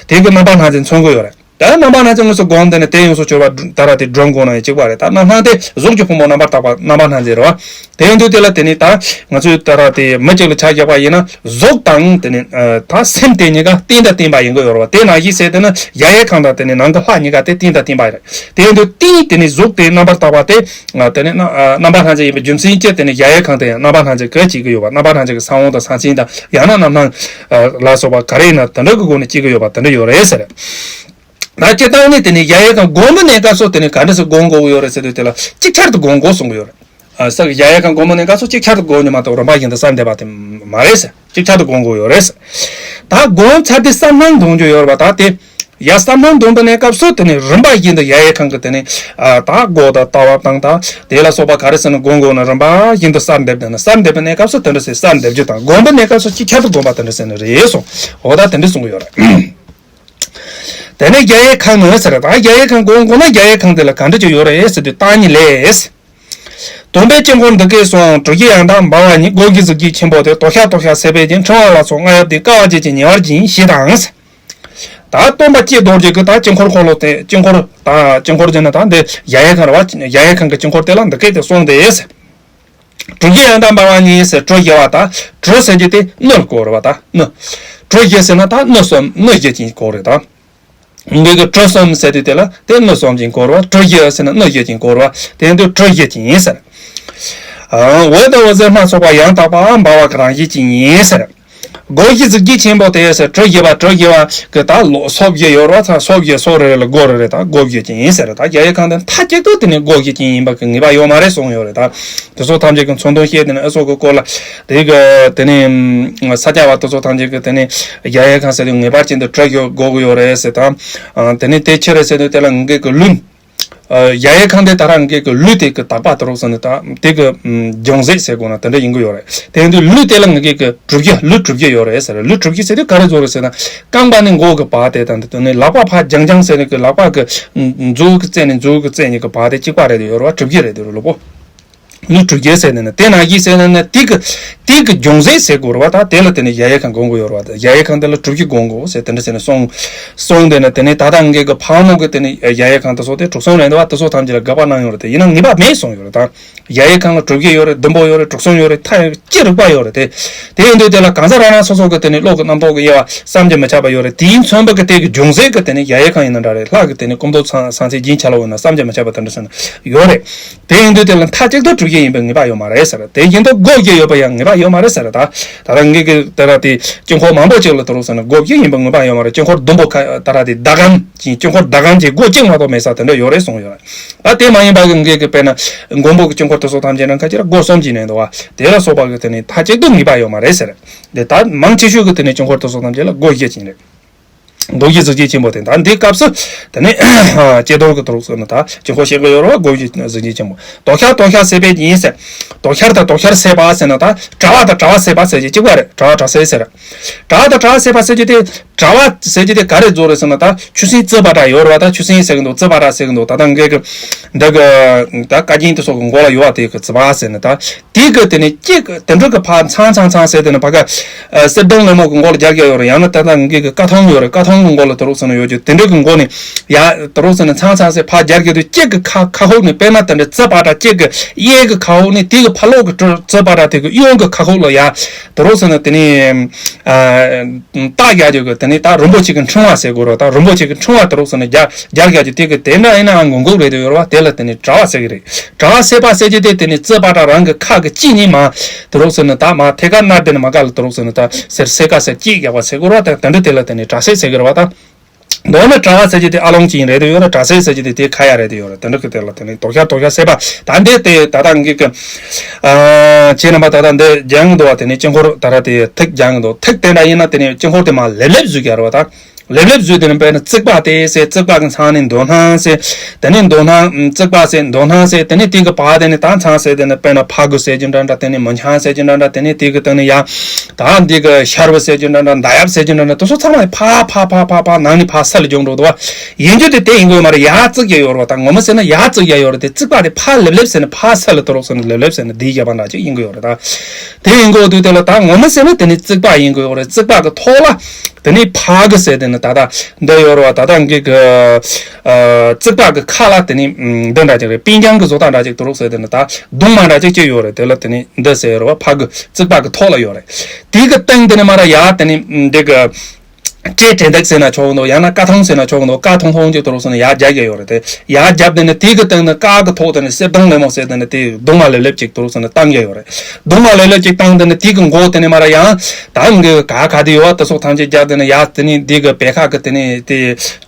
དེ་གི་རྣམ་པ་སྣ་ཚོགས་མཚོན་གྱི་ཡོད་རེད། ད་རྣམ་པ་སྣ་ཚོགས་དངོས་སུ་སྒོམ་དེ་ནི་དེ་ཡོངས་སུ་གྱུར་པ་ད་ར་དེ་སྒྲུབ་དགོས་ན་ཡང་གཅིག་པ་རེད། ད་རྣམ་སྣང་དེ་གཟུགས་ཀྱི་ཕུང་པོ་རྣམ་པར་དག་པ་རྣམ་པ་སྣ་ཚོགས་རེད་བ། དེ་ཡིན་དུས་དེ་ལ་དེ་ནི་ད་ང་ཚོས་ད་ར་དེ་མི་གཅིག་ལ་ཆ་བཞག་པ་ཡིན་ན། གཟུགས་དང་དེ་ནི་ཨ་ད་སེམས་དེ་གཉིས་ཀ་རྟེན་དང་བརྟེན་པ་ཡིན་གྱི་ཡོད་རེད་བ། དེ་ནང་བཞིན་བྱས་དེ་ནི་གཞལ་ཡས་ཁང་དང་དེ་ནི་ནང་གི་ལྷ་གཉིས་ཀ་དེ་རྟེན་དང་བརྟེན་པ་རེད། དེ་ཡིན་དུས་རྟེན་དེ་ནི་གཟུགས་དེ་རྣམ་པར་དག་པ་དེ། ཨ་དེ་ནི་རྣམ་ཨ་རྣམ་པ་སྣ་ཚོགས་ཡིན་པའི་རྒྱུ་མཚན་གྱིས་དེ་ནི་གཞལ་ཡས་ཁང་དེ་ཡང་རྣམ་པ་སྣ་ཚོགས་ཀྱིས་བྱེད་ཀྱི་ཡོད་པ། རྣམ་པ་སྣ་ཚོགས་ཀྱི་ས་བོན་དང་ས་མཚན་དང་ཡང་ན་རྣམ་སྣང་ཨ་ལ་སོགས་པ་ག་རེ་ཡིན་ན་དེ་འདྲ་གི་སྒོ་ནས་བྱེད་ཀྱི་ཡོད་པ་དེ་འདྲ་ཡོད་རེད་ཟེར། ད་སྤྱིར་བཏང་ནི་དེ་ནི་གཞལ་ཡས་ཁང་སྒོམ་པའི་གནས་སྐབས་སུ་དེ་ནི་ག་འདྲ་སེ་སྒོམ་དགོས་ཀྱི་ཡོད་རེད་ཟེར་དུས། དེ་ལ་གཅིག་ཆར་དུ་སྒོམ་དགོས་གསུང་གི་ཡོད་རེད། ཨ་ས་གཞལ་ཡས་ཁང་སྒོམ་པའི་གནས་སྐབས་སུ་གཅིག་ཆར་དུ་སྒོམ་ནི་མ་གཏོགས་རིམ་པ་བཞིན་དུ་གསལ་འདེབས་པ་དེ་མ་རེད་ཟེར། གཅིག་ཆར་དུ་སྒོམ་དགོས་ཡོད་རེད་ཟེར། ད་སྒོམ་ཚར་དུས་བསམ་སྣང་སྒོམ་རྒྱུ་ཡོད་རེད་པ། ད་དེ་ཡ་བསམ་སྣང་སྒོམ་པའི་གནས་སྐབས་སུ་དེ་ནི་རིམ་པ་བཞིན་དུ་གཞལ་ཡས་ཁང་གི་དེ་ནི་ཨ་ད་སྒོ་དང་ལྟ་བ་དང་ད་དེ་ལ་སོགས་པ་ག་རེ་ཟེར་ན་སྒོམ་དགོས་ན་རིམ་པ་བཞིན་དུ་གསལ་འདེབས། དེ་ནི་གསལ་འདེབས་པའི་གནས་སྐབས་སུ་དེ་འདྲ་སེ་གསལ་འདེབས་རྒྱུ་དང་། སྒོམ་པའི་གནས་སྐབས་སུ་གཅིག་ཆར་དུ་སྒོམ་པ་དེ་འདྲ་ཟེར་ནི་རེད་གསུངས། འོ་ད་དེ་འདྲ་གསུང་གི་ཡོད་རེད། དེ་ནས་གཞལ་ཡས་ཁང་ནི་ཟེར། ད་གཞལ་ཡས་ཁང་སྒོམ་དགོས་ན་གཞལ་ཡས་ཁང་དེ་ལ་ག་འདྲ་ཅིག་ཡོད་རེད་ཟེར་དུས། བརྟག་གཉིས་ལས། སྟོང་པའི་དཀྱིལ་འཁོར་འདི་སྐད་གསུངས། གྲུ་བཞི་ཡང་དག་འབར་བ་ཉིད། སྒོ་བཞི་གཟུགས་ཀྱི་ཆེན་པོ་དེ། དོག་ཤར་དོག་ཤར་སད་པས་བརྒྱན། ཕྲེང་བ་ལ་སོགས་རྔ་ཡབ་དེ། དཀར་བ་བརྒྱད་ཀྱིས་ཉེ་བར་བརྒྱན། ཞེས་དང་། ད་སྟོང་པ་ཀྱེ་རྡོ་རྗེ་གི་ད་དཀྱིལ་འཁོར་འཁོར་ལོ་དེ། དཀྱིལ་འཁོར་ད་དཀྱིལ་འཁོར་ཟེར་ན་ད་འདི་གཞལ་ཡས་ཁང་རེད་བ། གཞལ་ཡས་ཁང་གི་དཀྱིལ་འཁོར་དེ་ལ་འདི་སྐད་དེ་གསུངས་ཏེ། གྲུ་བཞི་ཡང་དག་འབར་བ་ཉིད་ཟེར། གྲུ་བཞི་པ་ད་གྲུ་ཟེར་རྒྱུ་དེ་སྣོད་སྐོར་བ་ད་སྣོད། གྲུ་བཞི་ཟེར་ན་ད་སྣོད་གསུམ་སྣོད་བཞི་ཅན་སྐོར་རེད་ད། འདི་གི་གྲུ་གསུམ་ཟེར་དུས་དེ་ལ་དེ་སྣོད་གསུམ་ཅན་སྐོར་བ། གྲུ་བཞི་ཟེར་ན་སྣོད་བཞི་ཅན་སྐོར་བ། དེ་འདི་གྲུ་བཞི་ཅན་ཟེར། འོད་དང་འོད་ཟེར་སྣ་ཚོགས་པ། ཡང་དག་པའམ་འབར་བ་གི་རང་བཞིན་ཅན་ཡིན་ཟེར། སྒོ་བཞི་གཟུགས་ཀྱི་ཆེན་པོ་དེ་ཟེར། གྲུ་བཞི་པ་གྲུ་བཞི་པ་གི་ད་ལོ་སོ་བཞི་ཡོད་རེད་བ། ཚ་སོ་བཞི་སོ་རེ་རེ་ལ་སྒོ་རེ་རེ་ད་སྒོ་བཞི་ཅན་ཡིན་ཟེར། ད་གཞལ་ཡས་ཁང་དེ་མཐའ་གཅིག་ཏུ་དེ་ནི་སྒོ་བཞི་ཅན་ཡིན་པ་གི་ངེས་པ་ཡོད་མ་རེད་གསུངས་ཡོད་རེད་ད། དེ་ཚོ་ཐམས་ཅད་ཀྱི་མཚོན་དོན་བཤད་དེ་ནི་ཨ་སོ་གི་སྐོར་ལ་དེ་གི་དེ་ནི་ས་སྐྱ་པ་དེ་ཚོ་ཐམས་ཅད་ཀྱི་དེ་ནི་གཞལ་ཡས་ཁང་ཟེར་དུས་ངེས་པར་ཅན་དུ་གྲུ་བཞི་དགོས་ཀྱི་ཡོད་རེད་ཟེར་ད། དེ་ནི་དེ་ཕྱིར་ཟེར་དུས་དེ་ལ་ངེད་ཀྱི་ལུས། ཨ་གཞལ་ཡས་ཁང་དེ་ད་རང་གི་གི་ལུས་དེ་གི་དག་པ་དེ་རོགས་ཟེར་ནས་ད་དེ་གི་ཨམ་ཅུང་ཟད་ཟེར་དགོས་ན་དེ་འདྲ་ཡིན་གི་ཡོད་རེད། དེ་ཡིན་དུས་ལུས་དེ་ལ་ངེད་ཀྱི་གི་གྲུ་བཞི་ལུས་གྲུ་བཞི་ཡོད་རེད་ཟེར། ལུས་གྲུ་བཞི་ཟེར་དུས་ག་རེ་བཟོ་རེད་ཟེར་ན། རྐང་པ་ནི་མགོ་གི་བར་དེ་དང་དེ་ནས་ལག་པ་ཕར་རྒྱང་རྒྱང་ཟེར་ནས་གི་ལག་པ་གི་མཛུབ་གི་རྩེ་ནས་མཛུབ་གི་རྩེ་གཉིས་གི་བར་དེ་གཅིག་པ་རེད་དེ་ཡོད་རེད་བ། གྲུ་བཞི་རེད་དེ་རུ་ལོ་པོ། ལུས་གྲུ་བཞི་ཟེར་ནས་ན་དེ་ནང་བཞིན་ཟེར་ནས་ན་དེ་གི་དེ་གི་ཅུང་ཟད་ཟེར་དགོས་རེད་བ། ད་དེ་ལ་དེ་ནས་གཞལ་ཡས་ཁང་སྒོམ་དགོས་ཡོད་རེད་བ། ད་གཞལ་ཡས་ཁང་དེ་ལ་གྲུ་བཞི་སྒོམ་དགོས་ཟེར་དེ་འདྲ་ཟེར་ནས་གསུངས། གསུངས་དེ་ནས་དེ་ནས་ད་ལྟ་ངེད་ཀྱི་ཕ་ནོ་གི་དེ་ནས་གཞལ་ཡས་ཁང་དེ་ཚོ་དེ་དྲུག་གསུམ་རེད་འདུག་བ། དེ་ཚོ་ཐམས་ཅད་ལ་དགག་པ་གནང་ཡོད་རེད་དེ། ཡིན་ན་ངེས་པ་མེད་གསུངས་ཡོད་རེད་ད། གཞལ་ཡས་ཁང་ལ་གྲུ་བཞི་ཡོད་རེད། བདུན་པོ་ཡོད་རེད། དྲུག་གསུམ་ཡོད་རེད། མཐའ་ཡང་ཅི་རིགས་པ་ཡོད་རེད་དེ། དེ་ཡིན་དུས་དེ་ལ་གང་ཟག་རང་རང་སོ་སོ་གི་དེ་ནས་བློ་གི་རྣམ་རྟོག་གི་དབྱེ་བ་བསམ་གྱིས་མི་ཁྱབ་པ་ཡོད་རེད། དེའི་མཚོན་པ་གི་དེ་གི་ཅུང་ཟད་གི་དེ་ནས་གཞལ་ཡས་ཁང་ཡིན་ན་འདྲ་རེད། ལྷ་གི་དེ་ནས་སྐུ་མདོག་ཚང་ཚང་ཚེ་རྒྱན་ཆ་ལ་འོ་ན་བསམ་གྱིས་མི་ཁྱབ་པ་དེ་འདྲ་ཟེར་ན་ཡོད་རེད། དེ་ཡིན་དུས་དེ་ལ་མཐའ་གཅིག་ཏུ་གྲུ་བཞི་ཡིན་པའི་ངེས་པ་ཡོད་མ་རེད་ཟེར། དེ་བཞིན་དུ་སྒོ་བརྒྱད་ཡོད་པ་ཡང་ངེས་པ་ཡོད་མ་རེད་ཟེར། ད་ད་ལྟ་ངེད་ཀྱི་དེ་ར་དེ་དཀྱིལ་འཁོར་མང་པོ་ཅིག་ལ་དེ་རོགས་ཟེར་ན་སྒོ་བརྒྱད་ཡིན་པའི་ངེས་པ་ཡོད་མ་རེད། དཀྱིལ་འཁོར་བདུན་པོ་ཁ་ད་ར་དེ་ཟླ་གམ་གྱི་དཀྱིལ་འཁོར་ཟླ་གམ་གྱི་སྒོ་གཅིག་མ་གཏོགས་མེད་ས་དེ་འདྲ་ཡོད་རེད་གསུངས་ཡོད་རེད། ད་དེ་མ་ཡིན་པ་གི་ངེད་ཀྱི་དཔེར་ན་མགོན་པོ་གི་དཀྱིལ་འཁོར་དེ་ཚོ་ཐམས་ཅད་ནང་ཁ་ཅིག་ལ་སྒོ་གསུམ་གྱི་ནས་འདུག་བ། དེ་ལ་སོགས་པ་གི་དེ་ནས་མཐའ་གཅིག་ཏུ་ངེས་པ་ཡོད་མ་རེད་ཟེར། དེ་ད་མང་ཆེ་ཤོས་ཀྱི་དེ་ནས་དཀྱིལ་འཁོར་དེ་ཚོ་ཐམས་ཅད་ལ་སྒོ་བཞི་ཅན་རེད། རྡོ་རྗེ་གཟུགས་ཅན་ཆེན་པོ་དེ། ད་འདི་སྐབས་སུ་དེ་ནས་ཀྱེ་རྡོར་གྱི་དུ་རུ་ཟེར་ན་ད་དཀྱིལ་འཁོར་བཤད་ཀྱི་ཡོད་རེད་བ། སྒོ་བཞི་གཟུགས་ཅན་ཆེན་པོ། དོག་ཤར་དོག་ཤར་སད་པས་བརྒྱན་ཟེར། དོག་ཤར་དང་དོག་ཤར་སད་པ་ཟེར་ན་ད་གྲྭ་བ་དང་གྲྭ་བ་སད་པ་ཟེར་གྱི་གཅིག་པ་རེད། གྲྭ་བ་གྲྭ་སད་ཟེར། གྲྭ་བ་དང་གྲྭ་བ་སད་པ་ཟེར་གྱི་དེ། གྲྭ་བ་ཟེར་གྱི་དེ་ག་རེ་བཟོ་རེད་ཟེར་ན། ད་ཆུ་སྲིན་རྩི་པ་འདྲ་ཡོད་རེད་བ། ད་ཆུ་སྲིན་ཟེར་གྱི་འདུག་རྩི་པ་འདྲ་ཟེར་གྱི་འདུག་ད་ལྟ་ངེད་ཀྱི་འདི་གི་ད་བཀའ་རྒྱན་དེ་ཚོ་གི་མགོ་ལ་ཡོད་བ། དེ་གི་རྩི་པ་ཟེར་ནས། ད་དེ་གི་དེ་ནས་གཅིག་གི་དེ་འདྲ་གི་ཕར་ཚང་ཚང་ཚང་ཟེར་དེ་ནས་ཕ་ག་ཨ་གསེར་གདུང་ལེབ་མོ་གི་མགོ་ལ་རྒྱག་རྒྱག་ཡོད་རེད། ཡང་ན་ད་ལྟ་ངེད་ཀྱི་ཀ་ཐོང་ཡོད་རེད། ཀ་ཐོང་གི་མགོ་ལ་དུ་རུག་ཟེར་ན་ཡོད་ཀྱི་དེ་འདྲ་གི་མགོ་ནས་ཡ་དུ་རུག་ཟེར་ནས་ཚང་ཚང་ཟེར་ཕར་རྒྱག་རྒྱག་དུས་གཅིག་གི་ཁ་ཁ་ཧོག་ནས། དཔེར་ན་དེ་འདྲ་རྩི་པ་འདྲ་གཅིག་གི་གཡས་ཀྱི་ཁ་ཧོག་ནས། དེ་གི་ཕར་ལོག་གི་རྩི་པ་འདྲ་དེ་གི་གཡོན་གྱི་ཁ་ཧོག་ལ་ཡ་དུ་རུག་ཟེར་ན་དེ་ནས་ཨ། རྟགས་རྒྱག་རྒྱུ་གི་དེ་ནས་ད་རིན་པོ་ཆེ་གི་ཕྲེང་བ་ཟེར་དགོས་རེད། ད་རིན་པོ་ཆེ་གི་ཕྲེང་བ་དེ་རོགས་ཟེར་ནས་རྒྱག་རྒྱག་རྒྱག་རྒྱུ་དེ་གི་དེ་འདྲ་ཡིན་ནའང་ངོ་འགོག་རེད་དུ་ཡོད་རེད་བ། དེ་ལ་དེ་ནས་གྲྭ་བ་ཟེར་གི་རེད། གྲྭ་བ་ཟེར་པ་ཟེར་གྱི་དེ་དེ་ནས་རྩི་པ་འདྲ་རང་གི་ཁ་གི་གཅིག་གཉིས་མ་དེ་རོགས་ཟེར་ནས་ད་མ་ཐད་ཀར་སྣར་དེ་ནས་མ་ག་ལ་དེ་རོགས་ཟེར་ནས་ད་ཟེར་སེ་ཀ་ཟེར་གཅིག་རྒྱག་པ་ཟེར་དགོས་རེད་བ། ད་དེ་འདྲ་དེ་ལ་དེ་ནས་གྲྭ་ཟེར་ཟེར་གི་རེད་བ། ད། མདོར་ན་དྲ་བ་ཟེར་གྱི་དེ་ཨ་ལོང་ཅིག་རེད་དེ་ཡོད་ར། དྲ་སེ་ཟེར་གྱི་དེ་དེ་ཁ་ཡ་རེད་དེ་ཡོད་ར། དེ་འདྲ་གི་དེ་ལ་དེ་ནི་དོག་ཤ་དོག་ཤ་སེ་པ་ད་འདི་དེ་ད་ལྟ་ངེད་ཀྱི་ཨ་ཁྱེད་རྣམ་པ་ད་ལྟ་འདི་སྦྱང་འདུག་བ། དེ་ནི་དཀྱིལ་འཁོར་ད་ར་དེ་ཐིག་སྦྱང་འདུག་ཐིག་དེ་འདྲ་ཡིན་ན་དེ་ནི་དཀྱིལ་འཁོར་དེ་མ་ལེབ་ལེབ་བཟོས་ཀྱི་ར་བ། ད་ལེབ་ལེབ་བཟོས་དེ་ནི་དཔེར་ན་རྩིག་པ་དེ་ཟེར། རྩིག་པ་གི་མཚམས་ནི་མདོ་སྣང་ཟེར། དེ་ནི་མདོ་སྣང་རྩིག་པ་ཟེར། མདོ་སྣང་ཟེར། དེ་ནི་དེ་གི་བར་དེ་ནི་ད་མཚམས་ཟེར་དེ་ནི་དཔེར་ན་ཕ་གུ་ཟེར་གྱི་འདྲ་འདྲ། དེ་ནི་མི་འཆང་ཟེར་གྱི་འདྲ་འདྲ། དེ་ནི་དེ་གི་སྟེང་ནི་ཡ་ད་འདི་གི་ཤར་བུ་ཟེར་གྱི་འདྲ་འདྲ། མདའ་ཡབ་ཟེར་གྱི་འདྲ་འདྲ། དེ་ཚོ་ཚང་མ་ཕ་ཕ་ཕ་ཕ་ཕ་ནང་ནི་ཕ་ས་ལ་འཇོག་འགྲོ་འདུག་བ། ཡིན་རྒྱུ་དེ་དེ་ཡིན་དགོས་མ་རེད། ཡ་རྩིག་ཡ་ཡོད་རེད་བ། ད་ངོ་མ་ཟེར་ན་ཡ་རྩིག་ཡ་ཡོད་རེད། དེ་རྩིག་པ་དེ་ཕ་ལེབ་ལེབ་ཟེར་ནི་ཕ་ས་ལ་དོ་རོགས་ཟེར་ནི་ལེབ་ལེབ་ཟེར་ནི་དེའི་རྒྱབ་པ་འདྲ་ཅིག་ཡིན་དགོས་ཡོད་རེད། ད་དེ་ཡིན་དགོས་དུས་དེ་ལ་ད་ངོ་མ་ཟེར་ན་དེ་ནི་རྩིག་པ་ཡིན་དགོས་ཡོད་རེད། རྩིག་པ་གི་ཐོག་ལ་དེ་ནི་ཕ་གི་ཟེར་དེ་ནི་ད་ད་འདི་ཡོད་རེད་བ། ད་ད་འགི་གི་ཨ་རྩིག་པ་གི་ཁ་ལ་དེ་ནི་འདི་འདྲ་ཅིག་རེད། པིན་ཀྱང་གི་བཟོ་ལྟ་འདྲ་ཅིག་དོ་རོགས་ཟེར་དེ་ནི་ད་གདུང་མ་འདྲ་ཅིག་ཅིག་ཡོད་རེད། དེ་ལ་དེ་ནི་འདི་ཟེར་རེད་བ། ཕ་གི་རྩིག་པ་གི་ཐོག་ལ་ཡོད་རེད། དེ་གི་སྟེང་དེ་ནི་མ་ར་ཡ་དེ་ནི་འདི་གི་སྤྲེལ་དྲེལ་འདེགས་ཟེར་ན་ཆོག་འདུག་ཡང་ན་ཀ་ཐང་ཟེར་ན་ཆོག་འདུག་ཀ་ཐོང་ཐོང་ཅིག་དོ་རོགས་ཟེར་ན་ཡར་རྒྱག་གི་ཡོད་རེད། དེ་ཡར་རྒྱབ་དེ་ནི་དེ་གི་སྟེང་ནི་ཀ་གི་ཐོག་དེ་ནི་གསེར་སྡོང་ལེབ་མོ་ཟེར་དེ་ནི་དེ་གདུང་མ་ལེབ་ལེབ་ཅིག་དོ་རོགས་ཟེར་ན་བཏང་གི་ཡོད་རེད། གདུང་མ་ལེབ་ལེབ་ཅིག་བཏང་དེ་ནི་དེ་གི་མགོ་དེ་ནི་མ་ར་ཡང་ད་གི་ག་ག་དེ་ཡོད་བ། དེ་སོགས་ཐམས་ཅད་རྒྱག་དེ་ནི་ཡར་དེ་ནི་དེ་གི་བེ་ཁ་གི་དེ་ནི་དེ་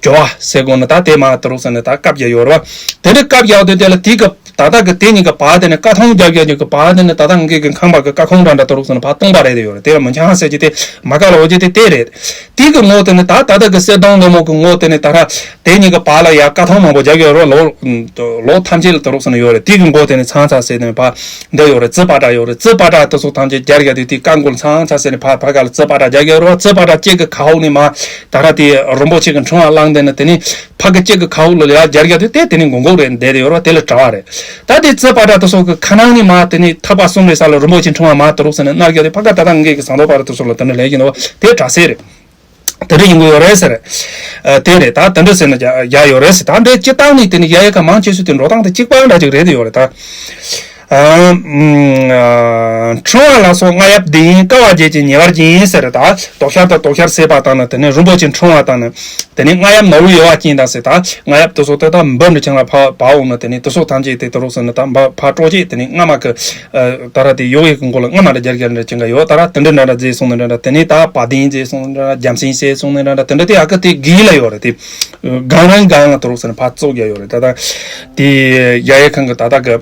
ཇོ་བ་ཟེར་དགོས་ནི་ད་དེ་མ་དོ་རོགས་ཟེར་ནི་ད་བཀབ་རྒྱག་ཡོད་རེད་བ། དེ་ནི་བཀབ་རྒྱག་དུས་དེ་ལ་དེ་གི་ད་ལྟ་གི་དེ་གཉིས་ཀྱི་བར་དེ་ནི་ཀ་ཐོང་རྒྱབ་རྒྱབ་གཉིས་ཀྱི་བར་དེ་ནི་ད་ལྟ་ངེད་ཀྱི་ཁང་པ་གི་ཀ་ཁོང་འདྲ་འདྲ་དོ་རོགས་ཟེར་ན་ཕར་སྟོང་པ་རེད་དེ་ཡོད་རེད། དེ་ལ་མི་འཆང་ཟེར་གྱི་དེ་མ་ཀ་ལ་འོ་གྱི་དེ་དེ་རེད། དེ་གི་ངོ་དེ་ནི་ད་ད་ལྟ་གི་གསེར་སྡོང་ལེབ་མོ་གི་ངོ་དེ་ནི་ད་ར་དེ་གཉིས་ཀྱི་བར་ལ་ཡ་ཀ་ཐོང་མང་པོ་རྒྱབ་ཡོད་རེད། ལོ་ལོ་ཐམས་ཅད་ལ་དོ་རོགས་ཟེར་ན་ཡོད་རེད། དེ་གི་མགོ་དེ་ནི་ཚང་ཚ་ཟེར་དེ་ནི་ཕར་འདི་ཡོད་རེད། རྩི་པ་འདྲ་ཡོད་རེད། རྩི་པ་འདྲ་དེ་ཚོ་ཐམས་ཅད་རྒྱབ་རྒྱབ་དེ་དེ་ཀ་མགོ་ལ་ཚང་ཚ་ཟེར་ནི་ཕར་ཕར་ག་ལ་རྩི་པ་འདྲ་རྒྱབ་ཡོད་རེད། རྩི་པ་འདྲ་གཅིག་གི་ཁ་འོག་ནི་མ་ད་ར་དེ་རིན་པོ་ཆེ་གི་ཕྲེང་བ་བླངས་དེ་ནི་དེ་ནི། ཕ་གི་གཅིག་གི་ཁ་འོག་ལ་ཡར་རྒྱབ་རྒྱབ་དུས་དེ་དེ་ནི་མགོ་མགོ་རེད་བསྡད་དེ་ཡོད་ར། དེ་ལ་དྲ་བ་རེད། ད་དེ་རྩི་པ་འདྲ་དེ་ཚོ་གི་ཁ་ནང་ནི་མ་དེ་ནི་ཐག་པ་གསུམ་རེད་ས་ལ་རིན་པོ་ཆེ་ཕྲེང་བ་མ་དེ་རོགས་ཟེར་ནས་མནར་རྒྱབ་དེ་ཕ་ག་ད་ལྟ་ངེད་ཀྱི་ཟངས་མདོག་པ་ར་དེ་ཚོ་ལ་དེ་འདྲ་ལས་ཀྱི་འདུག་བ། དེ་དྲ་སེ་རེད། དེ་འདྲ་ཡིན་དགོས་ཡོད་རེད་ཟེར། ཨ་དེ་རེད། ད་དེ་འདྲ་ཟེར་ན་རྒྱ་རྒྱ་ཡོད་རེད་ཟེར། ད་འདྲའི་སྤྱི་བཏང་ནི་དེ་ནི་ཡ་ཡ་ཁ་མང་ཆེ་ཤོས་དེ་འགྲོ་སྟངས་དེ་གཅིག་པ་འདྲ་ཅིག་རེད་དེ་ཡོད་རེད་ད། ཨ་ཨ་ཕྲེང་བ་ལ་སོགས་རྔ་ཡབ་འདི་ཡིན། དཀའ་བ་བརྒྱད་ཀྱིས་ཉེ་བར་འབྱིན་ཟེར། ད་དོག་ཤར་དང་དོག་ཤར་སེ་པ་དང་ནི་དེ་ནི་རིན་པོ་ཆེ་ཕྲེང་བ་དང་ནི། དེ་ནས་རྔ་ཡབ་ནོར་བུ་ཡོལ་བ་ཅན་དང་ཟེར། ད་རྔ་ཡབ་དེ་ཚོ་དེ་དག་འབུམ་རེ་ཆང་ལ་ཕ་ཕ་འོང་ན་དེ་ནས་དེ་ཚོ་ཐམས་ཅད་དེ་དེ་རོགས་ཟེར་ན་ད་འབའ་ཕ་སྤྲོ་སྐྱེད་དེ་ནས་རྔ་མ་གི་ཨ་ད་ར་དེ་ཡོ་ཡེ་གི་མགོ་ལ་རྔ་མ་ལ་རྒྱ་རྒྱ་འདྲ་ཅན་ག་ཡོད། ད་ར་དེ་འདྲ་འདྲ་འདྲ་རྫས་སོང་ན་འདྲ་འདྲ། དེ་ནས་ད་བ་དན་རྫས་སོང་ན་འདྲ་འདྲ། རྒྱ་མཚན་རྫས་སོང་ན་འདྲ་འདྲ། དེ་འདྲ་དེ་ཨ་ཁུ་དེ་གི་ལ་ཡོད་རེད། དེ་གང་རང་གང་ལ་དེ་རོགས་ཟེར་ན་ཕ་བཙོག་རྒྱ་ཡོད་རེད། ད་ད་དེ་ཡ་ཡེ་ཁང་གི་ད་ད་གི་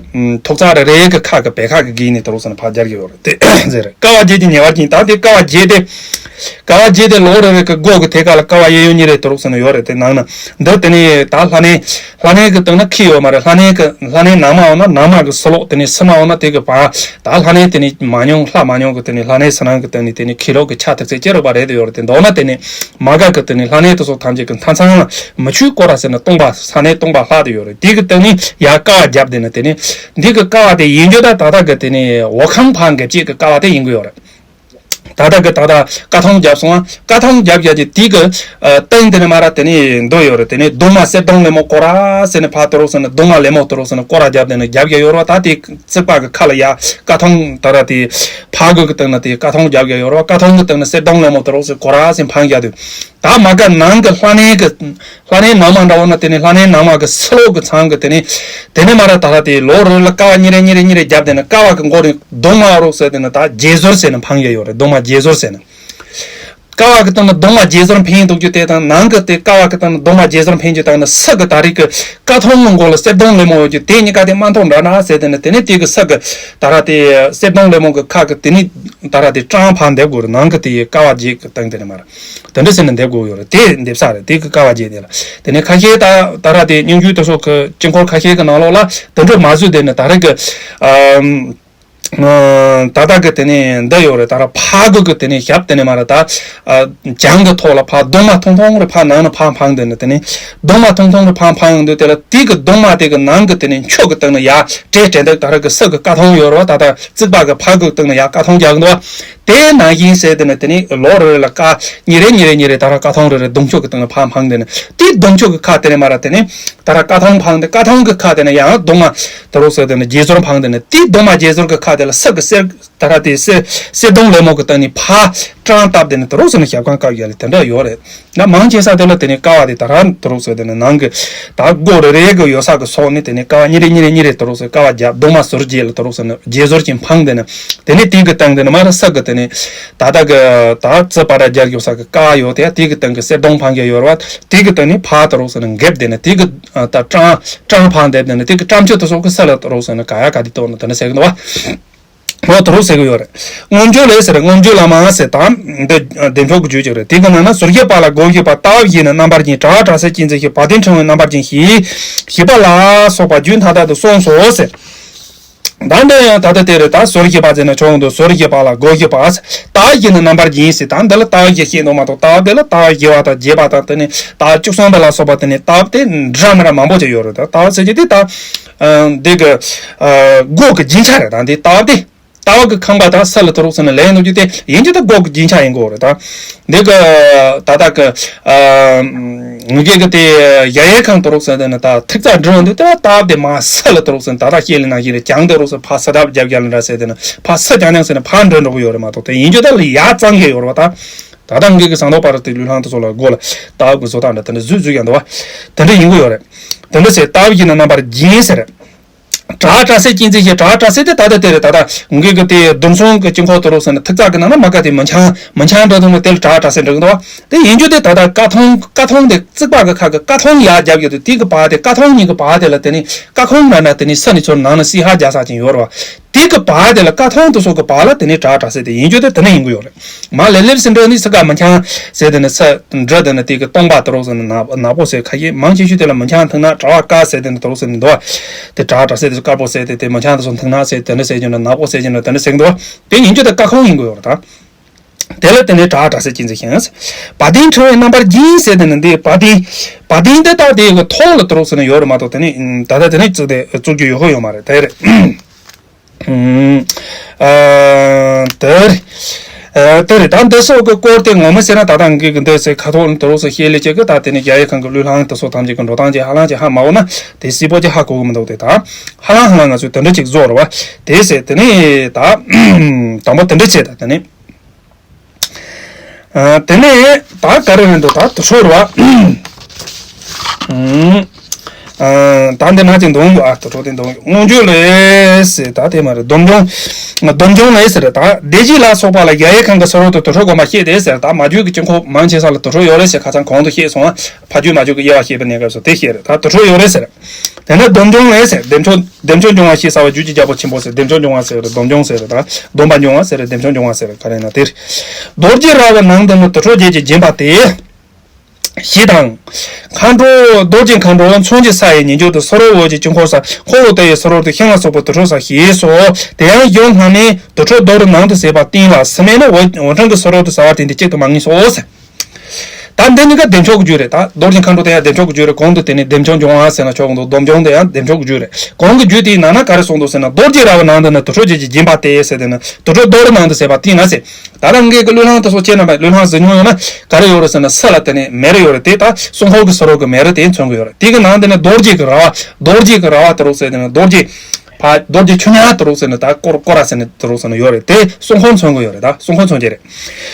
ཐོག་ཚ་རེ་རེ་གི་ཁ་གི་བེ་ཁ་གི་གི་ནས་དེ་རོགས་ཟེར་ན་ཕ་རྒྱ་རྒྱ་ཡོད་རེད། དེ་ཟེར། དཀའ་བ་བརྒྱད་ཀྱིས་ཉེ་བར་འབྱིན། ད་དེ་དཀའ་བ་བརྒྱད་དེ། དཀའ་བ་བརྒྱད་དེ་ལོག་རེ་རེ་གི་སྒོ་གི་ཐད་ཀ་ལ་དཀའ་བ་གཡས་གཡོན་གཉིས་རེ་དེ་རོགས་ཟེར་ན་ཡོད་རེད། དེ་ནང་ན་འདི་དེ་ནས་ད་ལྷ་ནས་ལྷ་ནས་གི་སྟེང་ན་ཁྱི་ཡོད་མ་རེད། ལྷ་ནས་གི་ལྷ་ནས་ནང་མ་འོང་ན་ནང་མ་གི་སུ་ལོག་དེ་ནས་སུ་ན་འོང་ན་དེ་གི་བ་ད་ལྷ་ནས་དེ་ནས་མ་མྱོང་ལྷ་མ་མྱོང་གི་དེ་ནས་ལྷ་ནས་སུ་ནང་གི་སྟེང་ནས་དེ་ནས་ཁྱི་ལོག་གི་ཆ་ཐག་ཚད་ཅི་རུ་བ་རེད་དེ་ཡོད་རེད། དེ་མདོར་ན་དེ་ནས་མ་ག་གི་དེ་ནས་ལྷ་ནས་དེ་ཚོ་ཐམས་ཅད་གི་མཐའ་མཚམས་ལ་མི་ཆོས་སྐོར་ར་ཟེར་ན་སྟོང་པ་ས་ནས་སྟོང་པ་ལྷག་དེ་ཡོད་རེད། དེ་གི་སྟེང་ནས་ཡ་དཀའ་བ་བརྒྱབ་དེ་ནས་དེ་ནས་འདི་གི་དཀའ་བ་དེ་ཡིན་རྒྱུ་ད་ད་ད་གི་དེ་ནས་འོ་ཁང་ཕ་འགབ་ཅིག་གི་དཀའ་བ་དེ་ཡིན་གི་ཡོད་རེད། ད་ལྟ་གི་ད་ལྟ་ཀ་ཐོང་བརྒྱབ་སོང་ཨ། ཀ་ཐོང་བརྒྱབ་བརྒྱབ་ཀྱི་དེ་གི་ཨ་སྟེང་དེ་ནས་མ་ར་དེ་ནས་འདོད་ཡོད་རེད། དེ་ནས་གདུང་མ་གསེར་གདུང་ལེབ་མོ་སྐོར་ར་ཟེར་ནས་ཕ་དོ་རོགས་ཟེར་ནས་གདུང་མ་ལེབ་མོ་དོ་རོགས་ཟེར་ནས་སྐོར་ར་བརྒྱབ་དེ་ནས་བརྒྱབ་ཀྱི་ཡོད་རེད། ད་དེ་རྩིག་པ་གི་ཁ་ལ་ཡ་ཀ་ཐོང་ད་ར་དེ་ཕ་གི་གི་སྟེང་ན་དེ་ཀ་ཐོང་བརྒྱབ་ཀྱི་ཡོད་རེད། ཀ་ཐོང་གི་སྟེང་ན་གསེར་གདུང་ལེབ་མོ་དོ་རོགས་ཟེར་སྐོར་ར་ཟེར་འཕང་བརྒྱབ་དུས། ད་མ་ག་ནང་གི་ལྷ་ནས་གི་ལྷ་ནས་ནང་མ་འདྲ་བོ་ན་དེ་ནས་ལྷ་ནས་ནང་མ་གི་སི་ལོག་གི་ཚང་གི་དེ་ནས་དེ་ནས་མ་ར་ད་ལ་དེ་ལོག་རོལ་ལ་ཀ་བ་གཉིས་རེ་གཉིས་རེ་གཉིས་རེ་བརྒྱབ་དེ་ནས་ཀ་བ་གི་མགོ་རེ་གདུང་མ་རོགས་ཟེར་དེ་ནས་ད་རྗེས་ཟོར་ཟེར་ནས་འཕང་ཡ་ཡོད་རེད། གདུང་མ་རྗེས་ཟོར་ཟེར་ནས། ཀ་བ་གི་སྟེང་ན་གདུང་མ་རྗེས་ཟོར་འཕེན་འདུག་རྒྱུ་དེ་དང་ནང་གི་དེ་ཀ་བ་གི་སྟེང་ན་གདུང་མ་རྗེས་ཟོར་འཕེན་རྒྱུ་དང་ནི་སི་གི་ད་རིག་གི་ཀ་ཐོང་གི་མགོ་ལ་གསེར་གདུང་ལེབ་མོ་ཡོད་རྒྱུ་དེ་གཉིས་ཀ་དེ་མ་མཐོང་འདྲ་འདྲ་ཟེར་དེ་ནས་དེ་ནས་དེ་གི་སི་གི་ད་ར་དེ་གསེར་གདུང་ལེབ་མོ་གི་ཁ་གི་དེ་ནས་ད་ར་དེ་སྲང་ཕར་འདེབས་དགོས་རེད། ནང་གི་དེ་ཀ་བ་རྗེས་གི་སྟེང་དེ་ནས་མ་ར། དེ་འདྲ་ཟེར་ནས་འདེབས་དགོས་ཡོད་རེད། དེ་འདེབས་ས་རེད། དེ་གི་ཀ་བ་བརྒྱད་དེ་ལ། དེ་ནས་ཁ་ཤས་ད་ད་ར་དེ་སྙན་བརྒྱུད་དེ་ཚོ་གི་དཀྱིལ་འཁོར་ཁ་ཤས་གི་ནང་ལོགས་ལ་དེ་འདྲ་མ་བཟོས། དེ་ནས་ད་རེས་གི་ཨ་ད་ལྟ་གི་དེ་ནས་འདི་ཡོད་རེད། ད་ར་ཕ་གི་གི་དེ་ནས་ཞབས་དེ་ནས་མ་ར་ད་ཨ་བྱང་གི་ཐོག་ལ་ཕ་གདུང་མ་ཐུང་ཐུང་རེ་ཕ་ནང་ན་ཕ་འཕང་། དེ་ནས་དེ་ནས་གདུང་མ་ཐུང་ཐུང་རེ་ཕ་འཕང་ཡོང་དུས་དེ་ལ་དེ་གི་གདུང་མ་དེ་གི་ནང་གི་དེ་ནས་མཆོག་གི་སྟེང་ན་ཡ་སྤྲེལ་སྤྲེལ་འདེགས་ད་ར་གི་སི་གི་ཀ་ཐོང་ཡོད་རེད་བ། ད་ལྟ་རྩིག་པ་གི་ཕ་གི་སྟེང་ན་ཡ་ཀ་ཐོང་རྒྱག་གི་འདུག་བ། དེ་ནང་བཞིན་ཟེར་དེ་ནས་དེ་ནས་ལོག་རེ་རེ་ལ་ཀ་གཉིས་རེ་གཉིས་རེ་གཉིས་རེ་ད་ར་ཀ་ཐོང་རེ་རེ་གདུང་མཆོག་གི་སྟེང་ལ་ཕར་འཕང་། དེ་ནས་དེ་གདུང་མཆོག་གི་ཁ་དེ་ནས་མ་ར་དེ་ནས་ད་ར་ཀ་ཐོང་འཕང་། དེ་ཀ་ཐོང་གི་ཁ་དེ་ནས་ཡང་གདུང་མ་དེ་རོགས་ཟེར་དེ་ནས་རྗེས་ཟོར་འཕང་། དེ་ནས་དེ་གདུང་མ་རྗེས་ཟོར་གི་ཁ་དེ་ལ་སི་གི་གསེར་ ད་ར་དེ་གསེར་གསེར་སྡོང་ལེབ་མོ་གི་སྟེང་ནས་ཕར་སྲང་བཏབ་དེ་ནི་དུ་རུག་ཟེར་ནས་ཞབས་ཁང་བཀབ་ཡ་ལ་དེ་འདྲ་ཡོད་རེད། ང་མང་ཆེ་ས་དེ་ལ་དེ་ནི་ཀ་བ་དེ་ད་ར་དུ་རུག་ཟེར་དེ་ནི་ནང་གི་ད་སྒོ་རེ་རེ་གི་ཡོད་ས་གི་སོགས་ནི་དེ་ནི་ཀ་བ་གཉིས་རེ་གཉིས་རེ་གཉིས་རེ་དུ་རུག་ཟེར། ཀ་བ་བརྒྱབ་གདུང་མ་ཟུར་བརྒྱད་ལ་དུ་རུག་ཟེར་ནི་བརྒྱད་ཟུར་གྱིས་འཕངས་དེ་ནི་དེ་ནི་དེ་གི་སྟེང་དེ་ནི་མ་ར་ས་གི་དེ་ནི་ད་ད་གི་ད་རྩི་པ་ར་རྒྱག་ཡོད་ས་གི་ཀ་བ་ཡོད་དེ་དེ་གི་སྟེང་གི་གསེར་སྡོང་འཕང་རྒྱ་ཡོད་ར་བ། དེ་གི་སྟེང་ནི་ཕར་དུ་རུག་ཟེར་ནི་འགེབས་དེ་ནི་དེ་གི་ད་སྲང་སྲང་འཕང་དེ་དེ་ནི་དེ་གི་སྲང་ཆུ་དུ་སོགས་གི་ས་ལ་དུ་རུག་ཟེར་ནི་ཀ་ཡ་ཀ་དེ་དོ་ནི་དེ་ནི་ཟེར་གི་འདུག་བ། མོ་དུ་རུག་ཟེར་གི་ཡོད་རེད། མངོན་བརྗོད་ལས་ཟེར། མངོན་བརྗོད་ལ་མ་ཟེར་དང་འདི་བདེ་མཆོག་གི་རྒྱུད་ཅིག་རེད། དེ་གི་ནང་ན་ཟུར་བཞི་པ་ལ་སྒོ་བཞི་པ་རྟ་བཞི་ནི་རྣམ་པར་བརྒྱན། བྲག་བྲག་སྲིན་གཅན་གཟན་བཞི། བ་དན་ཕྲེང་བའི་རྣམ་པར་བརྒྱན། བཞི་བཞི་པ་ལ་སོགས་པ་རྒྱུད་མཐའ་དག་ཏུ་གསུངས་སོ་ཟེར། ད་འདི་ཡང་ད་ལྟ་དེ་རེད། ད་ཟུར་བཞི་པ་ཟེར་ན་ཆོག་འདུག་ཟུར་བཞི་པ་ལ་སྒོ་བཞི་པ་ཟེར། རྟ་བཞི་ནི་རྣམ་པར་བརྒྱན་ཟེར། ད་འདི་ལ་རྟ་བཞི་བཤད་འདུག་མ་གཏོགས་རྟ་དེ་ལ་རྟ་བཞི་པ་དང་བརྒྱད་པ་དང་དེ་ནི་རྟ་བཅུ་གསུམ་པ་ལ་སོགས་པ་དེ་ནི་རྟ་དེ་འདྲ་མི་འདྲ་མང་པོ་ཅིག་ཡོད་རེད། ད་རྟ་ཟེར་གྱི་དེ་ད་འདི་གི་སྒོ་གི་རྒྱན་ཆ་རེད། ད་འདི་རྟ་དེ། རྟ་བ་གི་ཁང་པ་དང་ས་ལ་དུ་རུག་ཟེར་ནས་ལེན་འདུག་རྒྱུ་དེ་ཡིན་རྒྱུ་དེ་སྒོ་གི་རྒྱན་ཆ་ཡིན་དགོས་རེད། ད་འདི་གི་ད་ལྟ་གི་ངུ་གེ་གི་དེ་གཞལ་ཡས་ཁང་དུ་རུག་ཟེར་དེ་ནི་ད་ཐིག་རྩ་འགྲོ་འདུག་དེ་ལ་རྟ་བ་དེ་མ་ས་ལ་དུ་རུག་ཟེར་ནས་ད་ལྟ་ཤེས་ལེ་ན་ཤེས་ལེ་བྱང་དུ་རུག་ཟེར་ཕ་ས་ཐབ་རྒྱབ་རྒྱབ་ལ་འདྲ་ཟེར་དེ་ནི་ཕ་ས་རྒྱ་ནང་ཟེར་ནས་ཕ་འགྲོ་འགྲོ་གི་ཡོད་རེད་མ་གཏོགས་དེ་ཡིན་རྒྱུ་དེ་ལ་ཡ་གཙང་གི་ཡོད་རེད་བ། ད་ད་ལྟ་ངུ་གེ་གི་ཟངས་མདོག་པ་རུ་དེ་ལུས་ལྷང་དུ་སོགས་ལ་སྒོ་ལ་རྟ་བ་གི་བཟོ་ལྟ་འདྲ་དེ་འདྲ་བཟོས་བཟོས་ཀྱང་འདུག་བ། དེ་འདྲ་ཡིན་གི་ཡོད་རེད། དེ་འདྲ་ཟེར་རྟ་བ་བཞི་ནི་རྣམ་པར་བརྒྱན་ཟེར། བྲག་བྲག་སྲིན་གཅན་གཟན་བཞི། བྲག་བྲག་སྲིན་དེ་ད་ལྟ་དེ་རེད། ད་ལྟ་ངུ་གེ་གི་དེ་མདུན་སྲུང་གི་དཀྱིལ་འཁོར་དུ་རུག་ཟེར་ནས་ཐིག་རྩ་གི་ནང་ན་མ་ཀ་དེ་མི་འཆང་མི་འཆང་འདྲ་འདུག་ནས་དེ་ལ་བྲག་བྲག་སྲིན་འདྲ་གི་འདུག་བ། དེ་ཡིན་རྒྱུ་དེ་ད་ལྟ་ཀ་ཐོང་ཀ་ཐོང་དེ་རྩིག་པ་གི་ཁ་གི་ཀ་ཐོང་ཡར་རྒྱབ་ཀྱི་དེ་དེ་གི་བར་དེ་ཀ་ཐོང་གཉིས་གི་བར་དེ་ལ་དེ་ནི་ཀ་ཁོང་འདྲ་འདྲ་དེ་ནི་ས་ནི་ཚུར་ནང་ན་སི་ཧ་རྒྱ་ས་ཅན་ཡོད་རེད་བ། དེ་གི་བར་དེ་ལ་ཀ་ཐོང་དུ་སོགས་གི་བར་ལ་དེ་ནི་བྲག་བྲག་སྲིན་དེ་ཡིན་རྒྱུ་དེ་དེ་ནི་ཡིན་གི་ཡོད་རེད། མ་ལེ་ལེབ་ཟིན་འདྲ་ནི་ས་ཀ་མི་འཆང་ཟེར་དེ་ནི་ས་འདྲ་དེ་ནི་དེ་གི་སྟོང་པ་དུ་རུག་ཟེར་ནི་ནག་ནག་པོ་ཟེར། ཁ་ཤས་མང་ཆེ་ཤོས་དེ་ལ་མི་འཆང་ཐུག་ན་བྲག་བ་དཀར་ཟེར་དེ་ནི་དུ་རུག་ཟེར་ནི་འདུག་བ། དེ་བྲག་བྲག་ཟེར་དེ་དཀར་པོ་ཟེར་དེ་དེ་མི་འཆང་དུ་སོང་ཐུག་ན་ཟེར་དེ་ནི་ཟེར་རྒྱུ་ནི་ནག་པོ་ཟེར་རྒྱུ་ནི་དེ་ནི་ཟེར་གི་འདུག་བ། དེ་ཡིན་རྒྱུ་དེ་ཀ་ཁོང་ཡིན་དགོས་ཡོད་རེད་ད། དེ་ལ་དེ་ནི་བྲག་བྲག་སྲིན་གཅན་གཟན་བཞི། བ་དན་ཕྲེང་བའི་རྣམ་པར་བརྒྱན་ཟེར་དེ་ནི་འདི་བ་དན་བ་དན་དེ་ད་དེ་གི་ཐོག་ལ་དུ་རུག་ཟེར་ནི་ཡོད་རེད་མ་གཏོགས་དེ་ནི་ད་ལྟ་དེ་ནི་བཙུགས་དེ་བཙུགས་རྒྱུ་ཡོད་ཧོ་ཡོད་མ་རེད། དེ་རེད། ཨ། དེ་རེད། ཨ། དེ་རེད། ད་འདི་སོགས་ཀྱི་སྐོར་དེ་ངོ་མ་བཤད་ན་ད་ལྟ་ངེད་ཀྱི་འདི་ཟེར་ཁ་ཐོག་ནས་དུ་རུག་ཟེར་བཤད་ལེ་བྱེད་ཀྱི་ད་དེ་ནི་རྒྱ་ཡེ་ཁང་གི་ལུས་ལྷང་དུ་སོགས་ཐམས་ཅད་ཀྱི་འགྲོ་སྟངས་ཀྱི་ཧ་ལམ་ཅིག་ཧ་མ་གོ་ན་དེ་སྲིད་པོ་ཅིག་ཧ་གོ་གི་མི་འདུག་དེ་ད་ཧ་ལམ་ཧ་ལམ་ང་ཚོས་དེ་འདྲ་ཅིག་བཟོ་རུ་བ། དེ་ཟེར་དེ་ནི་ད་དང་པོ་དེ་འདྲ་བྱས་ད་དེ་ནི། ཨ། དེ་ནས་ད་ག་རེ་རེད་འདུག་ད་དུ་ཧྲོ་རུ་བ། ཨ། ད་འདི་ན་ཅིག་འདོན་དགོས། ཨ། དུ་ཧྲོ་དེ་འདོན་དགོས། མངོན་བརྗོད་ལས་ཟེར་ད་དེ་མ་རེད། སྡོམ་འབྱུང་། སྡོམ་འབྱུང་ལས་ཟེར་ད་སྡེ་བཞི་ལ་སོགས་པ་ལ་རྒྱ་ཡེ་ཁང་གི་ཟུར་འོག་ཏུ་དུ་ཧྲོ་སྒོམ་པ་བཤད་དེ་ཟེར། ད་མ་རྒྱུད་ཀྱི་དཀྱིལ་འཁོར་མང་ཆེ་ས་ལ་དུ་ཧྲོ་ཡོད་རེད་ཟེར། ཁ་སང་གོང་དུ་བཤད་སོང་ང་། ཕ་རྒྱུད་མ་རྒྱུད་ཀྱི་དབྱེ་བ་བཤད་པའི་གནས་སྐབས་སུ་དེ་བཤད་རེད། ད་དུ་ཧྲོ་ཡོད་རེད་ཟེར། དེ་ནས་སྡོམ་འབྱུང་ལས་ཟེར། བདེ་མཆོག་བདེ་མཆོག་འབྱུང་བ་ཞེས་བྱ་བ་རྒྱུད་ཀྱི་རྒྱལ་པོ་ཆེན་པོ་ཟེར། བདེ་མཆོག་འབྱུང་བ་ཟེར་རེད། སྡོམ་འབྱུང་ཟེར་རེད། ད་སྡོམ་པ་འབྱུང་བ་ཟེར་རེད། བདེ་མཆོག་འབྱུང་བ་ཟེར་རེད། ག་རེ་ན་དེ་རེད། རྡོ་རྗེ་ར་བའི་ནང་དུ་ནི་དུར་ཁྲོད་བརྒྱད་ཀྱིས་བརྒྱན་པ་སྟེ། ཞེས་དང་། མཁའ་འགྲོ་རྡོ་རྗེ་མཁའ་འགྲོ་མཚོན་གྱི་ས་ཡི་ཉིས་འགྱུར་དུ་ཟོར་བ་འོད་ཀྱི་དཀྱིལ་འཁོར་ས། འཁོར་ལོ་དེ་ཡི་ཟོར་བ་དུ་ཤིང་ལ་སོགས་པ་དུར་ཁྲོད་ས་ཞེས་སོ། དེ་ཡང་གཞུང་སྔ་མས་དུར་ཁྲོད་རྡོ་རུ་ནང་དུ་ཟེར་བ་བསྟན་ལ། སི་མེ་ནི་འོད་འཕྲེང་གི་ཟོར་བ་དུ་ཟ་བར་བསྟན་ཏེ་གཅིག་ཏུ་མ་ངེས་སོ་ཟེར། ད་འདི་གཉིས་ཀ་བདེ་མཆོག་གི་རྒྱུད་རེད། ད་རྡོ་རྗེ་མཁའ་འགྲོ་དེ་ཡང་བདེ་མཆོག་གི་རྒྱུད་རེད། གོང་དུ་དེ་ནི་བདེ་མཆོག་འབྱུང་བ་ཟེར་ན་ཆོག་གི་འདུག་སྡོམ་འབྱུང་དེ་ཡང་བདེ་མཆོག་གི་རྒྱུད་རེད། གོང་གི་རྒྱུད་དེའི་ནང་ན་ག་རེ་གསུངས་འདུག་ཟེར་ན། རྡོ་རྗེ་ར་བའི་ནང་དུ་ནི་དུར་ཁྲོད་བརྒྱད་ཀྱིས་བརྒྱན་པ་སྟེ་ཟེར་དེ་ནི་དུར་ཁྲོད་རྡོ་རུ་ནང་དུ་ཟེར་བ་བསྟན་ན་ཟེར། ད་ལྟ་ངེད་ཀྱི་ལུས་ལྷང་དེ་ཚོ་ཁྱེད་རྣམ་པས་ལུས་ལྷང་གཟིགས་མྱོང་ཡོད་ན་ག་རེ་ཡོད་རེད་ཟེར་ན། ས་ལ་དེ་ནི་མེ་རི་ཡོད་རེད། དེ་ད་སྲུང་འཁོར་གྱི་ཟོར་བ་གི་མེ་རི་དེ་མཚོན་གྱི་ཡོད་རེད། དེ་གི་ནང་དེ་ནི་རྡོ་རྗེ་གི་ར་བ། རྡོ་རྗེ་གི་ར་བ་དུ་རུ་ཟེར་དེ་ནི་རྡོ་རྗེ། ཕ་རྡོ་རྗེ་ཆུ་ཉག་དུ་རུ་ཟེར་ནི་ད་ཀོར་ཀོ་ར་ཟེར་ནི་དུ་རུ་ཟེར་ནི་ཡོད་རེད། དེ་སྲུང་འཁོར་མཚོན་གྱི་ཡོད་རེད། ད་སྲུང་འཁོར་མཚོན་གྱི་རེད།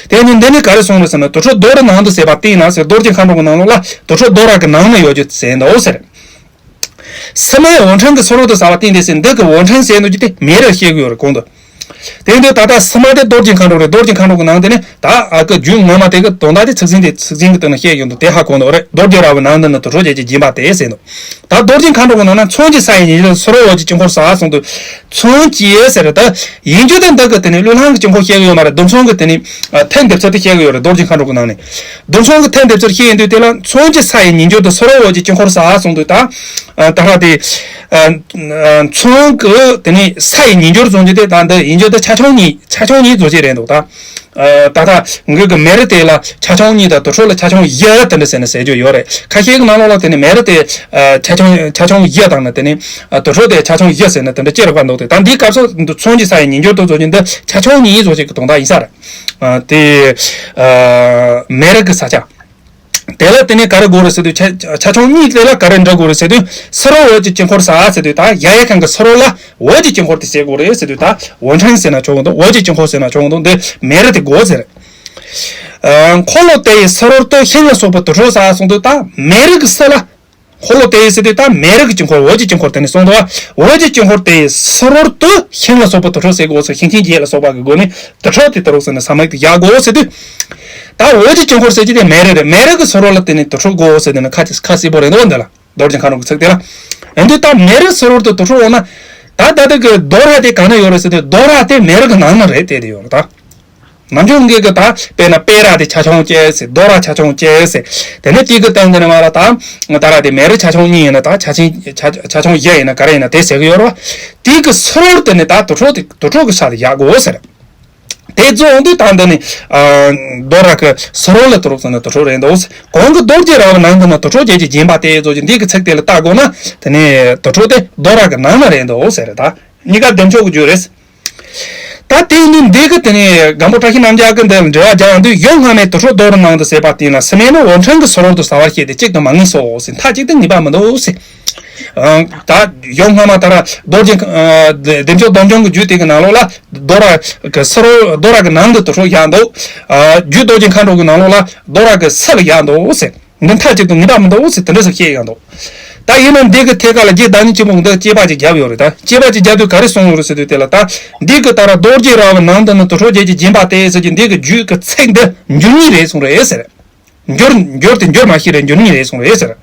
དེ་ནི་འདི་ནི་ག་རེ་གསུངས་རེད་ཟེར་ན། དུར་ཁྲོད་རྡོ་རུ་ནང་དུ་ཟེར་བ་བསྟན་ན་ཟེར། རྡོ་རྗེ་མཁའ་འགྲོ་གི་ནང་ལོགས་ལ་དུར་ཁྲོད་རྡོ་ར་གི་ནང་ན་ཡོད་རྒྱུ་ཟེར་འདུག་ཟེར། སི་མེ་འོད་འཕྲེང་གི་ཟོར་བ་དུ་ཟ་བ་བསྟན་ཏེ་ཟེར། འདི་གི་འོད་འཕྲེང་ཟེར་འདུག་རྒྱུ་དེ་མེ་རི་བཤད་གི་ཡོད་རེད་གོང་དུ། དེ་འདི་ད་ལྟ་སི་མེ་དེ་རྡོ་རྗེ་མཁའ་འགྲོ་རེད། རྡོ་རྗེ་མཁའ་འགྲོ་གི་ནང་དེ་ནི་ད་ཨ་ཀི་རྒྱུད་ངོ་མ་དེ་གི་དོན་དག་དེ་ཚིག་ཟིན་དེ་ཚིག་ཟིན་གི་སྟེང་ན་བཤད་ཡོང་དུས་དེ་ཧ་གོ་འདུག་རེད། རྡོ་རྗེ་ར་བའི་ནང་དུ་ནི་དུར་ཁྲོད་བརྒྱད་ཀྱིས་བརྒྱན་པ་སྟེ་ཟེར་འདུག་ད་རྡོ་རྗེ་མཁའ་འགྲོ་གི་ནང་ན་མཚོན་གྱི་ས་ཡི་ཉིས་འགྱུར་ཟོར་བ་འོད་ཀྱི་དཀྱིལ་འཁོར་ས་གསུངས་དུས། མཚོན་གྱི་ཟེར་ད་ཡིན་རྒྱུ་དེ་འདི་གི་དེ་ནི་ལུས་ལྷང་གི་དཀྱིལ་འཁོར་བཤད་གི་ཡོད་མ་རེད། མདུན་མཚོན་གྱི་དེ་ནི་ཐེམ་རྡེབ་ཚད་དེ་བཤད་གི་ཡོད་རེད། རྡོ་རྗེ་མཁའ་འགྲོ་གི་ནང་ནས་མདུན་མཚོན་གྱི་ཐེམ་རྡེབ་ཚད་བཤད་ཡིན་དུས་དེ་ལ་མཚོན་གྱི་ས་ཡི་ཉིས་འགྱུར་དུ་ཟོར་བ་འོད་ཀྱི་དཀྱིལ་འཁོར་ས་གསུངས་དུས་ད་ད་ཧ་དེ་མཚོན་གྱི་དེ་ནི་ས་ཡི་ཉིས་འགྱུར་གསུངས་རྒྱུ་དེ་ད་འདི་ཡིན་རྒྱུ་དེ་ཆ་ཆུང་གཉིས་ཆ་ཆུང་གཉིས་བཟོ་བྱེད་རེད་འདུག་ད། ད་ལྟ་ངོས་ཀྱི་མེ་རི་དེ་ལ་ཆ་ཆུང་གཉིས་དང་དུར་ཁྲོད་ལ་ཆ་ཆུང་བཞི་དེ་འདྲ་ཟེར་ནས་ཟེར་རྒྱུ་ཡོད་རེད། ཁ་ཤས་ཀྱི་ནང་ལོགས་ལ་དེ་ནི་མེ་རི་དེ་ཆ་ཆུང་ཆ་ཆུང་བཞི་དང་ནི་དེ་ནི་དུར་ཁྲོད་དེ་ཆ་ཆུང་བཞི་ཟེར་ནས་དེ་འདྲ་ཅི་རེད་པ་འདུག་སྟེ། ད་འདིའི་སྐབས་སུ་མཚོན་གྱི་ས་ཡི་ཉིས་འགྱུར་དུ་བཟོ་རྒྱུ་འདི་ཆ་ཆུང་གཉིས་བཟོ་བྱེད་ཀྱི་དོན་དག་ཡིན་ས་རེད། དེ་མེ་རི་གི་ས་ཆ། དེ་ལ་དེ་ནས་ག་རེ་དགོས་རེད་ཟེར་དུས། ཆ་ཆ་ཆུང་གཉིས་དེ་ལ་ག་རེ་འདྲ་དགོས་རེད་ཟེར་དུས། སི་རོ་འོ་ཅི་དཀྱིལ་འཁོར་ས་ཟེར་དུས། ད་ཡ་ཡ་ཁང་གི་སི་རོ་ལ་འོ་ཅི་དཀྱིལ་འཁོར་དེ་བྱེད་དགོས་རེད་ཟེར་དུས། ད་འོ་ཕྲེང་ཟེར་ན་ཆོག་གི་འདུག་འོ་ཅི་དཀྱིལ་འཁོར་ཟེར་ན་ཆོག་གི་འདུག་འདི་མེ་རི་དེ་དགོས་ཟེར། ཨ། འཁོར་ལོ་དེ་ཡི་སི་རོར་ལྟོས། ཤིང་ལ་སོགས་པའི་དུར་ཁྲོད་བསགས་གསུངས་དུས། ད་མེ་རི་གི་སི་ལ། འཁོར་ལོ་དེ་ཡི་ཟེར་དུས། ད་མེ་རི་གི་དཀྱིལ་འཁོར། འོ་ཅི་དཀྱིལ་འཁོར་དེ་ནས་གསུངས་འདུག་འོ་ཅི་དཀྱིལ་འཁོར་དེ་ཡི་སི་རོར་ལྟོས། ཤིང་ལ་སོགས་པའི་དུར་ཁྲོད་ཟེར་དགོས་ཟེར། ཤིང་ཆེན་བརྒྱད་ལ་སོགས་པ་གི་སྒོ་ནས་དུར་ཁྲོད་དེ་དུར་ཁྲོད་ཟེར་ནས་ས་མིག་དེ་བཞག་དགོས་ཟེར་དུས། ད་འོ་ཅི་དཀྱིལ་འཁོར་ཟེར་གྱི་དེ་མེ་རི་རེད། མེ་རི་གི་སི་རོ་ལ་དེ་ནས་དུར་ཁྲོད་དགོས་ཟེར་དེ་ནི་ཁ་ཁ་གསལ་པོ་རེད་འདུག་འདི་ལ། རྡོ་རྗེ་མཁའ་འགྲོ་གི་ཚིག་དེ་ལ། ཡིན་དུས་ད་མེ་རི་སི་རོར་དུ་དུར་ཁྲོད་འོང་ན། ད་ད་ལྟ་གི་རྡོ་ར་དེ་གང་ན་ཡོད་རེད་ཟེར་དུས། རྡོ་ར་དེ་མེ་རི་གི་ནང་ན་རེད་དེ་དེ་ཡོད་རེད་ད། ནམ་རྒྱུན་ངེད་ཀྱི་ད་དཔེར་ན་དཔེ་ར་དེ་ཆ་ཆུང་གཅིག་ཟེར། རྡོ་ར་ཆ་ཆུང་གཅིག་ཟེར། དེ་ནས་དེ་གི་སྟེང་དེ་ནས་མ་ར་ད་ད་ར་དེ་མེ་རི་ཆ་ཆུང་གཉིས་ཡིན་ན། ད་ཆ་ཆེན་ཆ་ཆ་ཆུང་བཞི་ཡིན་ན་ག་རེ་ཡིན་ན་དེ་ཟེར་གི་ཡོད་རེད་བ། དེ་གི་སི་རོར་དེ་ནས་ད་དུར་ཁྲོད་དེ་དུར་ཁྲོད་གི་ས་དེ་བཞག་དགོས་ཟེར། དེ་རྫོགས་དུས་ད་འདི་ནི། ཨ། རྡོ་ར་གི་སི་རོ་ལ་དུར་ཁྲོད་ཟེར་ན་དུར་ཁྲོད་རེད་འདུག་གོང་གི་རྡོ་རྗེ་ར་བ་ནང་དུ་ན་དུར་ཁྲོད་བརྒྱད་ཀྱིས་བརྒྱན་པ་སྟེ་རྫོགས་ཀྱི་འདི་གི་ཚིག་དེ་ལ་བལྟ་དགོས་ན། དེ་ནི་དུར་ཁྲོད་དེ་རྡོ་ར་གི་ནང་ན་རེད་འདུག་ཟེར། ད་གཉིས་ཀ་བདེ་མཆོག་གི་རྒྱུད་རེད། ད་དེ་ནི་འདི་གི་དེ་ནི་སྒམ་པོ་བཀྲ་ཤིས་རྣམ་རྒྱལ་གི་འདི་ལ་འགྲེལ་བ་རྒྱག་དུས། ཡོད་སྔ་མའི་དུར་ཁྲོད་རྡོ་རུ་ནང་དུ་ཟེར་བ་དེ་ན། སི་མེ་ནི་འོ་ཕྲེང་གི་སི་རོར་དུ་ཟ་བར་བཤད་དེ་གཅིག་ཏུ་མ་ངེས་སོ་ཟེར། མཐའ་གཅིག་ཏུ་ངེས་པ་མི་འདུག་ཟེར། ཨང་། ད་ཡོད་སྔ་མ་ད་ར་རྡོ་རྗེ། ཨ། བདེ་མཆོག་སྡོམ་འཇོམས་ཀྱི་རྒྱུད་དེ་གི་ནང་ལོགས་ལ་རྡོ་ར་གི་སི་རོ། རྡོ་ར་གི་ནང་དུ་དུར་ཁྲོད་བཞག་འདུག་ཨ། རྒྱུད་རྡོ་རྗེ་མཁའ་འགྲོ་གི་ནང་ལོགས་ལ་རྡོ་ར་གི་སི་ལ་བཞག་འདུག་ཟེར། འདི་མཐའ་གཅིག་ཏུ་ངེས་པ་མི་འདུག་ཟེར། དེ་འདྲ་ཟེར་བཤད་ཡོད་འདུག་ད་ཡིན་ན་འདི་གི་ཐད་ཀ་ལ་རྗེ་བདག་ཉིད་ཆེན་པོ་འདི་དཔྱད་པ་ཅིག་བརྒྱབ་ཡོད་རེད། ད་དཔྱད་པ་ཅིག་བརྒྱབ་དུས་ག་རེ་གསུངས་ཡོད་རེད་ཟེར་དུས། དེ་ལ་ད་འདི་གི་ད་ར་རྡོ་རྗེ་ར་བ་ནང་དུ་ན་དུར་ཁྲོད་བརྒྱད་ཀྱིས་བརྒྱན་པ་སྟེ་ཟེར་གྱི་འདི་གི་རྒྱུད་ཀྱི་ཚིག་འདི་འགྱུར་ཉིད་རེད་གསུངས་རེད་ཟེར། འགྱུར་འགྱུར་དེ་འགྱུར་མ་ཤེས་རེད། འགྱུར་ཉིད་རེད་གསུངས་རེད་ཟེར།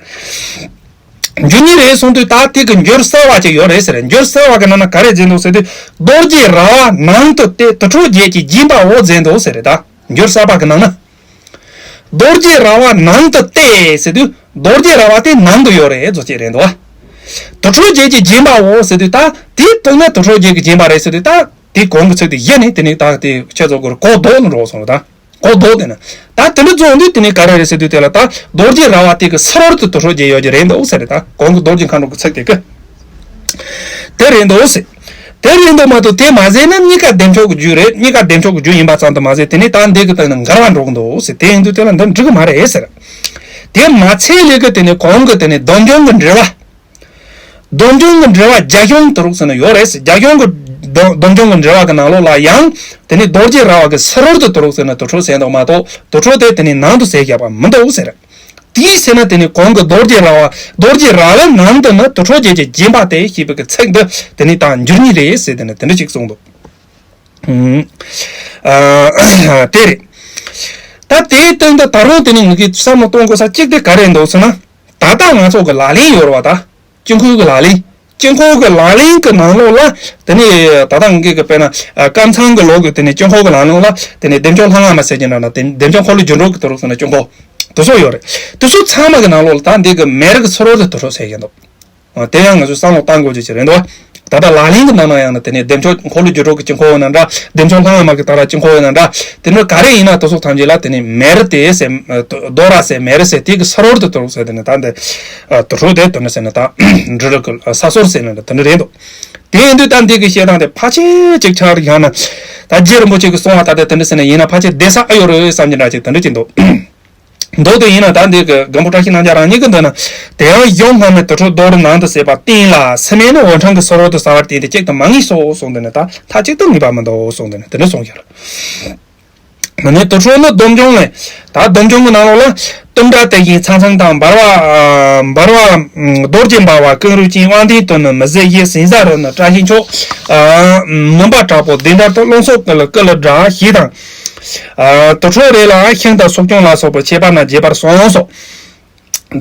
འགྱུར་ཉིད་རེད་གསུངས་དུས། ད་དེ་གི་འགྱུར་གསར་བ་ཅིག་ཡོད་རེད་ཟེར། འགྱུར་གསར་བ་གི་ནང་ན་ག་རེ་བཟླས་འདུག་ཟེར་དུས། རྡོ་རྗེ་ར་བ་ནང་དུ་སྟེ་དུར་ཁྲོད་བརྒྱད་ཀྱིས་བརྒྱན་པའོ་བཟླས་འདུག་ཟེར་རེད། ད་འགྱུར་གསར་བ་གི་ནང་ན། རྡོ་རྗེ་ར་བ་ནང་དུ་སྟེ་ཟེར་དུས། རྡོ་རྗེ་ར་བ་དེ་ནང་དུ་ཡོད་རེད་ཟེར་གྱི་རེད་འདུག་དུར་ཁྲོད་བརྒྱད་ཀྱིས་བརྒྱན་པའོ་ཟེར་དུས། ད་དེའི་སྟེང་ན་དུར་ཁྲོད་བརྒྱད་ཀྱིས་བརྒྱན་པ་རེད་ཟེར་དུས། ད་དེ་གོང་གི་ཚིག་དེ་གཞི་ནས་དེ་ནས་ད་དེ་ཆེད་རྫོགས་སྐོར་གོ་ལྡོག་ནས་འགྲོ་སོང་རེད། ད་གོ་ལྡོག་དེ་ན། ད་དེ་འདྲ་རྫོགས་དུས་དེ་ནས་ག་རེ་རེད་ཟེར་དུས། དེ་ལ་ད་རྡོ་རྗེ་ར་བ་དེ་གི་སི་རོར་དུ་དུར་ཁྲོད་བརྒྱད་ཡོད་ཀྱི་རེད་འདུག་ཟེར་རེད། ད་གོང་གི་རྡོ་རྗེ་མཁའ་འགྲོ་གི་ཚིག་དེ་གི། དེ་རེད་འདུག་ཟེར། དེ་རེད་འདུག་མ་གཏོགས་དེ་མ་ཟད་ན་གཉིས་ཀ་བདེ་མཆོག་གི་རྒྱུད་རེད། གཉིས་ཀ་བདེ་མཆོག་གི་རྒྱུད་ཡིན་པ་ཙམ་དུ་མ་ཟད། དེ་ནས་ད་འདི་གི་སྟེང་ན་འགལ་བ་འགྲོ་གི་འདུག་ཟེར། དེ་ཡིན་དུས་དེ་ལ་འདི་འགྲིག་གི་མ་རེད་ཟེར། དེ་མ་ཚད་ལས་གི་དེ་ནས་གོང་གི་དེ་ནས་སྡོམ་འཇོམས་ཀྱི་འགྲེལ་བ། སྡོམ་འཇོམས་ཀྱི་འགྲེལ་བ་རྒྱ་གཞུང་དུ་རུག་ཟེར་ན་ཡོད་རེད་ཟེར། རྒྱ་གཞུང་གི་སྡོམ་སྡོམ་འཇོམས་ཀྱི་འགྲེལ་བ་གི་ནང་ལོགས་ལ་ཡང་དེ་ནས་རྡོ་རྗེ་ར་བ་གི་སི་རོར་དུ་དུ་རུག་ཟེར་ན་དུར་ཁྲོད་ཟེར་འདུག་མ་གཏོགས། དུར་ཁྲོད་དེ་དེ་ནས་ནང་དུ་ཟེར་བཞག་པ་མི་འདུག་ཟེར། དེའི་ཕྱིར་ན་དེ་ནི་གོང་གི་རྡོ་རྗེ་ར་བ། རྡོ་རྗེ་ར་བའི་ནང་དུ་ནི་དུར་ཁྲོད་བརྒྱད་ཀྱིས་བརྒྱན་པ་སྟེ་ཞེས་པའི་གི་ཚིག་འདི་དེ་ནི་ད་འགྱུར་ཉིད་རེད་ཟེར། དེ་ནི་དེ་འདྲ་ཅིག་གསུངས་འདུག་ཨ། དེ་རེད། ད་དེའི་སྟེང་དུ་ད་རུང་དེ་ནི་ངེད་ཀྱིས་བསམ་བློ་གཏོང་དགོས་ས་གཅིག་དེ་ག་རེ་འདུག་ཟེར་ན། ད་ལྟ་ང་ཚོ་གི་ལག་ལེན་ཡོད་རེད་བ། ད་དཀྱིལ་འཁོར་གི་ལག་ལེན། དཀྱིལ་འཁོར་གི་ལག་ལེན་གི་ནང་ལོགས་ལ་དེ་ནི་ད་ལྟ་ངེད་ཀྱི་དཔེར་ན་ཀམ་ཚང་གི་ལོགས་ཀྱི་དེ་ནི་དཀྱིལ་འཁོར་གི་ལག་ལེན་ལ་དེ་ནི་བདེ་མཆོག་ལྷ་སྔགས་མ་ཟེར་གྱི་འདྲ་ན། དེ་བདེ་མཆོག་འཁོར་ལོས་སྒྱུར་འགྲོ་གི་དུར་ཁྲོད་ཟེར་ན་དཀྱིལ་འཁོར་དེ་ཚོ་ཡོད་རེད། དེ་ཚོ་ཚང་མ་གི་ནང་ལོགས་ལ་ད་འདི་གི་མེ་རི་གི་སི་རོར་དུ་དུར་ཁྲོད་ཟེར་གྱི་འདུག་དེ་ཡང་ང་ཚོས་བསམ་བློ་བཏང་དགོས་རྒྱུ་ཞིག་རེད་འདུག་ད་ལྟ་ལག་ལེན་གྱི་ནང་ན་ཡང་ན་དེ་ནས་བདེ་མཆོག་འཁོར་ལོས་སྒྱུར་འགྲོ་གི་དཀྱིལ་འཁོར་ཡོད་ན་འདྲ། བདེ་མཆོག་ལྷ་སྔགས་མ་གི་ད་ར་དཀྱིལ་འཁོར་ཡོད་ན་འདྲ། དེ་འདྲ་ག་རེ་ཡིན་ན་དེ་ཚོ་ཐམས་ཅད་ལ་དེ་ནས་མེ་རི་དེ་ཟེར། རྡོ་ར་ཟེར་མེ་རི་ཟེར་དེ་གི་སི་རོར་དུ་དུར་ཟེར། དེ་ནས་ད་འདི་དུར་ཁྲོད་དེ་དུར་ནས་ཟེར་ན་ད་འབྲི་རུ་གི་ས་སོར་ཟེར་ན་དེ་འདྲ་རེད་འདུག་དེ་ཡིན་དུས་ད་འདི་གི་བཤད་སྟངས་དེ་ཕལ་ཆེར་ཅིག་ཆ་རེ་ཡང་ན་ད་རྗེ་རིན་པོ་ཆེ་གི་གསུང་བ་ད་ལྟ་དེ་འདྲ་ཟེར་ན་ཡིན་ན་ཕལ་ཆེར་བདེ་ས་ཨ་ཡོད་རེད་བསམ་གྱི་འདྲ་ཅིག་དེ་འདྲ་ཅིག་འདུག་མདོར་དུ་ཡིན་ན་ད་འདི་གི་སྒམ་པོ་བཀྲ་ཤིས་རྣམ་རྒྱལ་རང་ཉིད་ཀྱི་མདུན་ན། དེ་ཡང་ཡོད་སྔ་མའི་དུར་ཁྲོད་རྡོ་རུ་ནང་དུ་ཟེར་བ་བསྟན་ལ། སི་མེ་ནི་འོ་ཕྲེང་གི་སི་རོར་དུ་ཟ་བར་བསྟན་ཏེ་གཅིག་ཏུ་མ་ངེས་སོ་གསུངས། དེ་ནི་ད་མཐའ་གཅིག་ཏུ་ངེས་པ་མི་འདུག་གསུངས། དེ་ནི་དེ་ནི་གསུངས་ཤར། ནི་དུར་ཁྲོད་ནི་སྡོམ་འཇོམས་ལས། ད་སྡོམ་འཇོམས་ཀྱི་ནང་ལོགས་ལ། གཏུམ་དྲག་དེ་བཞིན་ཚང་ཚང་དང་། འབར་བ་འབར་བ་རྡོ་རྗེ་འབར་བ་ཀེང་རུས་ཅན། དབང་ལྡན་དུ་ནི་མི་བཟད་ཡིད། ཟན་ཟ་རུ་ནི་བཀྲ་ཤིས་མཆོག་མུན་པ་དྲག་པོ་བདེ་འབྲར་དུ། རླུང་སོགས་ཀུན་ལ་ཀུན་ལ་དྲག་ཞེས་དང་། ཨ། དུར་ཁྲོད་རེ་ལའང་ཤིང་དང་སོག་ཅུང་ལ་སོགས་པའི་ཁྱད་པར་རྣམས་རྒྱས་པར་གསུངས་སོ།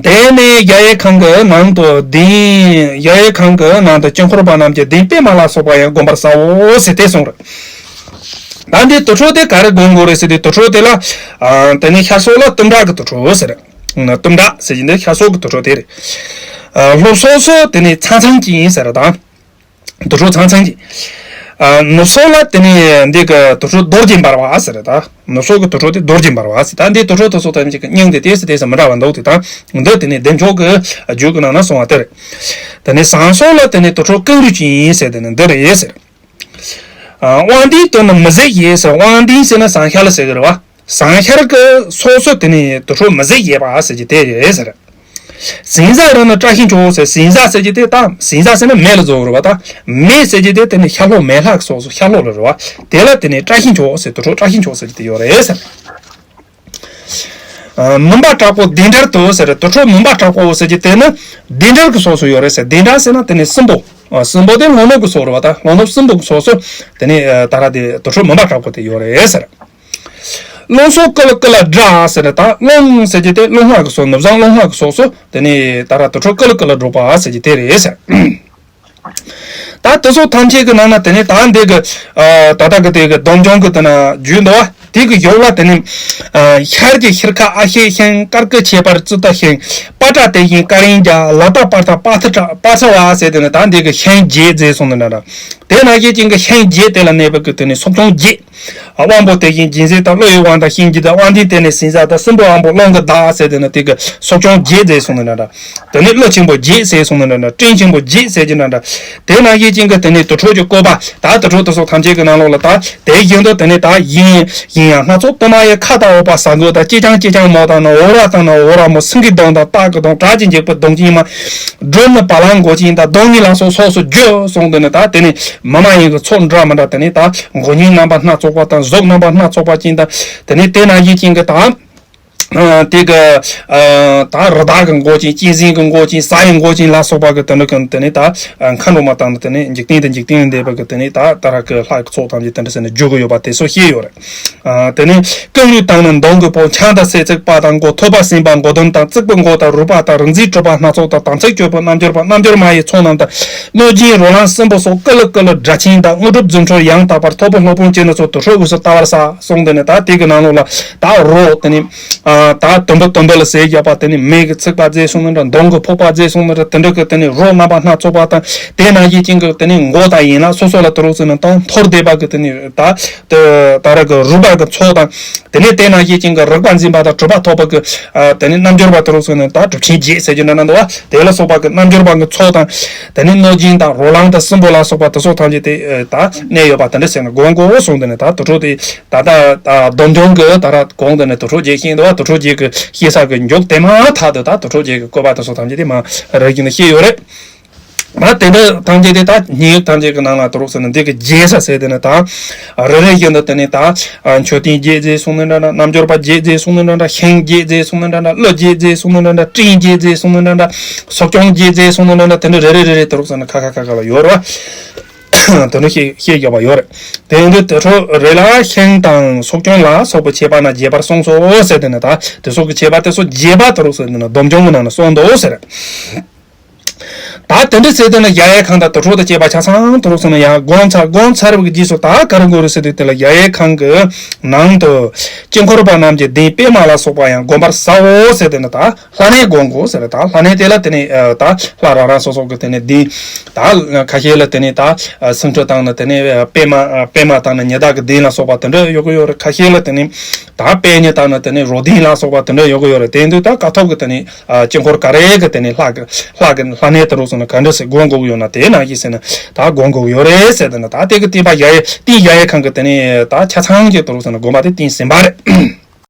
དེ་ནས་གཞལ་ཡས་ཁང་གི་ནང་དུ་ལྡིང་། གཞལ་ཡས་ཁང་གི་ནང་དུ་དཀྱིལ་འཁོར་པ་རྣམས་ཀྱི་གདན་པདྨ་ལ་སོགས་པ་ཡང་བསྒོམ་པར་བྱའོ་ཟེར་ཏེ་གསུངས་རེད། ད་འདི་དུར་ཁྲོད་དེ་ག་རེ་བསྒོམ་དགོས་རེད་ཟེར་དུས། དུར་ཁྲོད་དེ་ལ། ཨ། དེ་ནས་ཤར་ཕྱོགས་ལ་གཏུམ་དྲག་གི་དུར་ཁྲོད་ཟེར། གཏུམ་དྲག་ཟེར་གྱི་འདི་ཤར་ཕྱོགས་ཀྱི་དུར་ཁྲོད་དེ་རེད། ཨ། ལྷོ་ཕྱོགས་སུ་དེ་ནས་ཚང་ཚང་ཅན་ཟེར་རེད་ད། དུར་ཁྲོད་ཚང་ཚང་གི། ཨ། ནུབ་ཕྱོགས་ལ་དེ་ནས་འདི་གི་དུར་ཁྲོད་རྡོ་རྗེ་འབར་བ་ཟེར། ད་ནུབ་ཕྱོགས་ཀྱི་དུར་ཁྲོད་དེ་རྡོ་རྗེ་འབར་བ་ཟེར། ད་འདི་དུར་ཁྲོད་དེ་ཚོ་ཐམས་ཅད་ཀྱི་མིང་དེ་ཏོག་ཙམ་ཏོག་ཙམ་མི་འདྲ་བ་འདུག་སྟེ། ད་འདི་དེ་ནས་བདེ་མཆོག་གི་རྒྱུད་ཀྱི་ནང་ན་གསུངས་པ་དེ་རེད། དེ་ནས་བྱང་ཕྱོགས་ལ་དེ་ནས་དུར་ཁྲོད་ཀེང་རུས་ཅན་ཟེར། དེ་ནས་འདི་རེད་ཟེར། ཨ། དབང་ལྡན་དུ་ནི་མི་བཟད་ཡིད་ཟེར། དབང་ལྡན་ཟེར་ན་ཟངས་ཤ་ལ་ཟེར་གི་རེད་བ། ཟངས་ཤར་གྱི་སོགས་སུ་དེ་ནི་དུར་ཁྲོད་མི་བཟད་བཞད་པ་ཟེར་གྱི་དེ་རེད་ཟེར། ཟིང་ཟ་རི་ནི་བཀྲ་ཤིས་མཆོག་ཟེར། ཟིང་ཟ་ཟེར་གྱི་དེ་ད་ཟིང་ཟ་ཟེར་ན་མེ་ལ་རྫོགས་རེད་བ། ད་མེ་ཟེར་གྱི་དེ་དེ་ནི་ཤར་ལྷོ་མེ་ལྷ་གི་སོགས་སུ་ཤར་ལྷོ་ལ་རེད་བ། དེ་ལ་དེ་ནི་བཀྲ་ཤིས་མཆོག་ཟེར། དུར་ཁྲོད་བཀྲ་ཤིས་མཆོག་ཟེར་གྱི་དེ་ཡོད་རེད་ཟེར། ཨ། མུན་པ་དྲག་པོ་བདེ་འབྲེལ་དུ་ཟེར། དུར་ཁྲོད་མུན་པ་དྲག་པོ་ཟེར་གྱི་དེ་ནི་བདེ་འབྲེལ་གྱི་སོགས་སུ་ཡོད་རེད་ཟེར། བདེ་འབྲེལ་ཟེར་ན་དེ་ནི་སྲིན་པོ། ཨ། སྲིན་པོ་དེ་ལྷོ་ནུབ་ཀྱི་སོགས་རེད་བ། ད་ལྷོ་ནུབ་སྲིན་པོ་གི་སོགས་སུ་དེ་ནི་ད་ར་དེ་དུར་ཁྲོད་མུན་པ་དྲག་པོ་དེ་ཡོད་རེད་ཟེར། རླུང་སོགས་ཀུ་ལུ་ཀུ་ལུ་སྒྲོག་ཟེར། ད་རླུང་ཟེར་གྱི་དེ་རླུང་ལྷ་གི་སོགས། ནུབ་བྱང་རླུང་ལྷ་གི་སོགས་སུ་དེ་ནི་ད་ར་དུར་ཁྲོད་ཀུ་ལུ་ཀུ་ལུ་སྒྲོག་པ་ཟེར་གྱི་དེ་རེད་ཟེར། ད་དེ་སོགས་ཐམས་ཅད་ཀྱི་ནང་ན་དེ་ནི་ད་འདི་གི་ཨ། ད་ལྟ་གི་དེ་གི་སྡོམ་འཇོམས་ཀྱི་དེ་ན་རྒྱུད་འདུག་བ། དེ་གི་ཡོག་ལ་དེ་ནི་ཨ། ཤར་གྱི་ཤིར་ཁ་ཨ་ཤེ་ཤིང་། དཀར་གྱི་ཁྱད་པར་ཙི་ཏ་ཤིང་། པ་ཏྲ་དེ་བཞིན་ཀ་རིང་རྒྱ། ལ་ཏ་པར་ཐ་པ་ཐ་ཏྲ་པ་ཐ་བ་ཟེར། དེ་ནི་ད་འདི་གི་ཤིང་བརྒྱད་མཛད་སོང་ནི་འདྲ་འདྲ། དེ་ནང་བཞིན་ཅན་གྱི་ཤིང་བརྒྱད་དེ་ལ་གནས་པ་གི་དེ་ནི་སོགས་ཀྱང་བརྒྱད། དབང་པོ་དེ་བཞིན་སྦྱིན་སྲེག་དང་བློ་ཡི་དབང་དང་གཤིན་རྗེ་དང་། དབང་ལྡན་དེ་ནི་ཟིང་ཟ་དང་། སྲིན་པོའི་དབང་པོ་རླུང་གི་བདག་ཟེར། དེ་ནི་དེ་གི་སོགས་ཀྱང་བརྒྱད་མཛད་སོང་ནི་འདྲ་འདྲ། དེ་ནི་ཀླུ་ཆེན་པོ་བརྒྱད་ཟེར་སོང་ནི་འདྲ་འདྲ། སྤྲིན་ཆེན་པོ་བརྒྱད་ཟེར་གྱི་འདྲ་འདྲ། དེ་ནང་བཞིན་ཅན་གྱི་དེ་ནི་དུར་ཁྲོད་ཀྱི་བཀོད་པ། ད་དུར་ཁྲོད་དེ་སོགས་ཐམས་ཅད་ཀྱི་ནང་ལོགས་ལ་ད་དེ་བཞིན་དུ་དེ་ནི་ད་ཡིན་ཡིན་ཡང་སྣ་ཚོགས་དུ་མ་ཡི་ཁ་དང་འོག་པ་ཟ་གོས་དང་། ཅེ་ཅང་ཅེ་ཅང་མོ་དང་ནི། འོ་ར་དང་ནི་འོ་ར་མོ། སེང་གེའི་གདོང་དང་སྟག་གི་གདོང་། བྲག་གི་འཇིགས་པའི་གདོང་ཅན་མ། སྦྲུལ་ནི་བ་ལང་མགོ་ཅན་དང་། གདོང་ཉི་ལ་སོགས་སོགས་སུ་བརྗོད་གསུངས། དེ་ནི་ད་དེ་ནི་མི་མ་ཡིན་གྱི་ཚོགས་འདྲ་མི་འདྲ། དེ་ནི་ད་མགོ་ཉིས་རྣམ་པ་སྣ་ཚོགས་པ་དང་། གཟུགས་རྣམ་པ་སྣ་ཚོགས་པ་ཅན་དང་། དེ་ནི་དེ་ནང་བཞིན་ཅན་གྱི་ད་ཨ། དེ་གི་ཨ། ད་རི་དྭགས་ཀྱི་མགོ་ཅན། གཅན་གཟན་གྱི་མགོ་ཅན། བྱ་ཡི་མགོ་ཅན་ལ་སོགས་པ་གི་དེ་འདྲ་གི་དེ་ནི་ད་མཁའ་འགྲོ་མ་དང་། དེ་ནི་འཇིག་རྟེན་དང་འཇིག་རྟེན་ལས་འདས་པ་གི་དེ་ནི་ད་ད་ར་གི་ལྷ་གི་ཚོགས་ཐམས་ཅད་དེ་འདྲ་ཟེར་ནས་བརྗོད་གི་ཡོད་པ་དེ་ཚོ་བཤད་ཡོད་རེད། ཨ། དེ་ནས་ཀུན་ལུས་དང་ནི་མདུང་གི་ཕོག། འཆང་དང་སྲས་བརྩིགས་པ་དང་མགོ། ཐོད་པ་སེམས་དཔའ་མགོ་ལྡན་དང་། རྩིག་པའི་མགོ་དང་རུས་པ་དང་། རིག་འཛིན་གྲུབ་པ་སྣ་ཚོགས་དང་། དམ་ཚིག་སྤྱོད་པའི་རྣལ་འབྱོར་པ། རྣལ་འབྱོར་མ་ཡི་ཚོགས་རྣམས་དང་། གནོད་སྦྱིན་རོ་ལངས་སྲིན་པོ་སོགས། ཀུ་ལུ་ཀུ་ལུ་སྒྲ་ཆེན་དང་། དངོས་གྲུབ་རྫུ་འཕྲུལ་ཡང་དག་པར། ཐོབ་པའི་སློབ་དཔོན་ཅན་ནི་ཚོགས། དུར་ཁྲོད་དབུས་སུ་བལྟ་བར་གསོལ་གསུངས། དེ་ནས་ད་དེ་གི་ནང་ལོགས་ལ་ད་རོ་དེ་ནས་ཨ། ད་དུམ་བུ་དུམ་བུ་ལ་ཟས་བརྒྱབ་པ། དེ་ནས་མེ་གི་ཚིག་པ་མཛད་གསུངས་ནི་འདྲ། མདུང་གི་ཕོག་པ་མཛད་གསུངས་ནི་འདྲ། དེ་འདྲ་གི་དེ་ནས་རོ་རྣམ་པ་སྣ་ཚོགས་པ་དང་། དེ་ནང་བཞིན་ཅན་གྱི་དེ་ནས་མགོ་དང་ཡན་ལག་སོ་སོ་ལ་དུར་ཁྲོད་ཟེར་ནས་དང་འཐོར་བསྡད་པ་གི་དེ་ནས་ད། དེ་ད་ར་གི་རུས་པ་གི་ཚོགས་དང་། དེ་ནས་དེ་ནང་བཞིན་ཅན་གྱི་རིག་པ་འཛིན་པ་དང་གྲུབ་པ་ཐོབ་པ་གི་ཨ། དེ་ནས་རྣལ་འབྱོར་པ་དེ་ཚོ་ཚོ་ནི་ད་གྲུབ་ཆེན་བརྒྱད་ཟེར་གྱི་འདྲ་ན་འདུག་བ། དེ་ལ་སོགས་པ་གི་རྣལ་འབྱོར་པ་གི་ཚོགས་དང་། དེ་ནས་གནོད་སྦྱིན་དང་རོ་ལངས་དང་སྲིན་པོ་ལ་སོགས་པ་དེ་ཚོ་ཐམས་ཅད་དེ་ཨ། ད་གནས་ཡོད་པ་དེ་འདྲ་ཟེར་ནས་དགོངས་དགོས་གསུངས། དེ་ནས་ད་དུར་ཁྲོད་དེ་ད་ད་ད་སྡོམ་འཇོམས་གི་ད་ར་གོང་དེ་ནས་དུར་ཁྲོད་བརྒྱད་བཤད་འདུག་བ། དུར་ཁྲོད་བརྒྱད་གི་བཤད་ས་གི་མཇུག་དེ་མ་ཐག་ཏུ་ད་དུར་ཁྲོད་བརྒྱད་གི་བཀོད་པ་དེ་ཚོ་ཐམས་ཅད་དེ་མ་རེ་བཞིན་དུ་བཤད་ཡོད་རེད། ད་དེ་འདྲ་ཐམས་ཅད་དེ་ད་སྙན་ཡིག་ཐམས་ཅད་ཀྱི་ནང་ལ་དུར་ཁྲོད་ཟེར་ནས་འདི་གི་བརྒྱད་ཟེར་ཟེར་དེ་ནི་ད་རེ་རེ་བཞིན་དུ་དེ་ནི་ད་མཆོད་རྟེན་བརྒྱད་མཛད་གསུངས་ནི་འདྲ་འདྲ། རྣལ་འབྱོར་པ་བརྒྱད་མཛད་གསུངས་ནི་འདྲ་འདྲ། ཤིང་བརྒྱད་མཛད་གསུངས་ནི་འདྲ་འདྲ། ཀླུ་བརྒྱད་མཛད་གསུངས་ནི་འདྲ་འདྲ། སྤྲིན་བརྒྱད་མཛད་གསུངས་ནི་འདྲ་འདྲ། སོགས་ཀྱང་བརྒྱད་མཛད་གསུངས་ནི་འདྲ་འདྲ། དེ་འདྲ་རེ་རེ་རེ་རེ་དུར་ཁྲོད་ཟེར་ནས་ཁ་ཁ་ཁ་ཁ་ལ་ཡོད་རེད་བ། དེ་འདྲ་བཤད་བཤད་བཞག་པ་ཡོད་རེད། དེ་ཡིན་དུས་དུར་ཁྲོད་རེ་ལ་ཤིང་དང་སོགས་ཀྱང་ལ་སོགས་པའི་ཁྱད་པར་རྣམས་རྒྱས་པར་གསུངས་སོ་ཟེར་དེ་ནི་ད་དེ་སོགས་ཀྱི་ཁྱད་པར་དེ་ཚོ་རྒྱས་པ་དུར་ཁྲོད་ཟེར་དེ་ནི་སྡོམ་འཇོམས་ཀྱི་ནང་ན་གསུངས་འདུག་ཟེར། ད་དེ་འདྲ་ཟེར་དེ་ན་གཞལ་ཡས་ཁང་དང་དུར་ཁྲོད་དང་བཅས་པ་ཆ་ཚང་དུར་ཁྲོད་ཟེར་ན་ཡང་བསྒོམ་ཚར། བསྒོམ་ཚར་བའི་རྗེས་སུ་ད་ག་རེ་དགོས་རེད་ཟེར་དུས་དེ་ལ་གཞལ་ཡས་ཁང་གི་ནང་དུ་དཀྱིལ་འཁོར་པ་རྣམས་ཀྱི་གདན་པདྨ་ལ་སོགས་པ་ཡང་བསྒོམ་པར་བྱའོ་ཟེར་དེ་ན་ད་ལྷ་གནས་བསྒོམ་དགོས་ཟེར། ད་ལྷ་གནས་དེ་ལ་དེ་ནས་ད་ལྷ་རང་རང་སོ་སོ་གི་དེ་ནས་གདན། ད་ཁ་ཤས་ལ་དེ་ནས་ད་སེང་ཁྲི་དང་ནི་དེ་ནས་པདྨ་པདྨ་དང་ནི་ཉི་ཟླ་གི་གདན་ལ་སོགས་པ་དེ་འདྲ་ཡོད་གི་ཡོད་རེད། ཁ་ཤས་ལ་དེ་ནས་ད་པད་ཉི་དང་ནི་དེ་ནས་རོ་གདན་ལ་སོགས་པ་དེ་འདྲ་ཡོད་གི་ཡོད་རེད། དེ་ཡིན་དུས་ད་ཀཿཐོག་གི་དེ་ནས། ཨ། དཀྱིལ་འཁོར་ག་རེ་གི་དེ་ནས་ལྷ་གི་ལྷ་གི་ལྷ་གནས་དེ་རུ་སོང་ན་ག་འདྲ་ཞིག་སྒོམ་དགོས་ཡོད་ན་དེའི་ནང་བཞིན་ཟེར་ན་ད་སྒོམ་དགོས་ཡོད་རེད་ཟེར་དེ་ན་ད་དེ་གི་བསྟན་པ་གཞལ་ཡས་བསྟན་གཞལ་ཡས་ཁང་གི་དེ་ནས་ད་ཆ་ཚང་གི་དེ་རུ་སོང་ན་དགོན་པ་དེ་བསྟན་ཟིན་པ་རེད།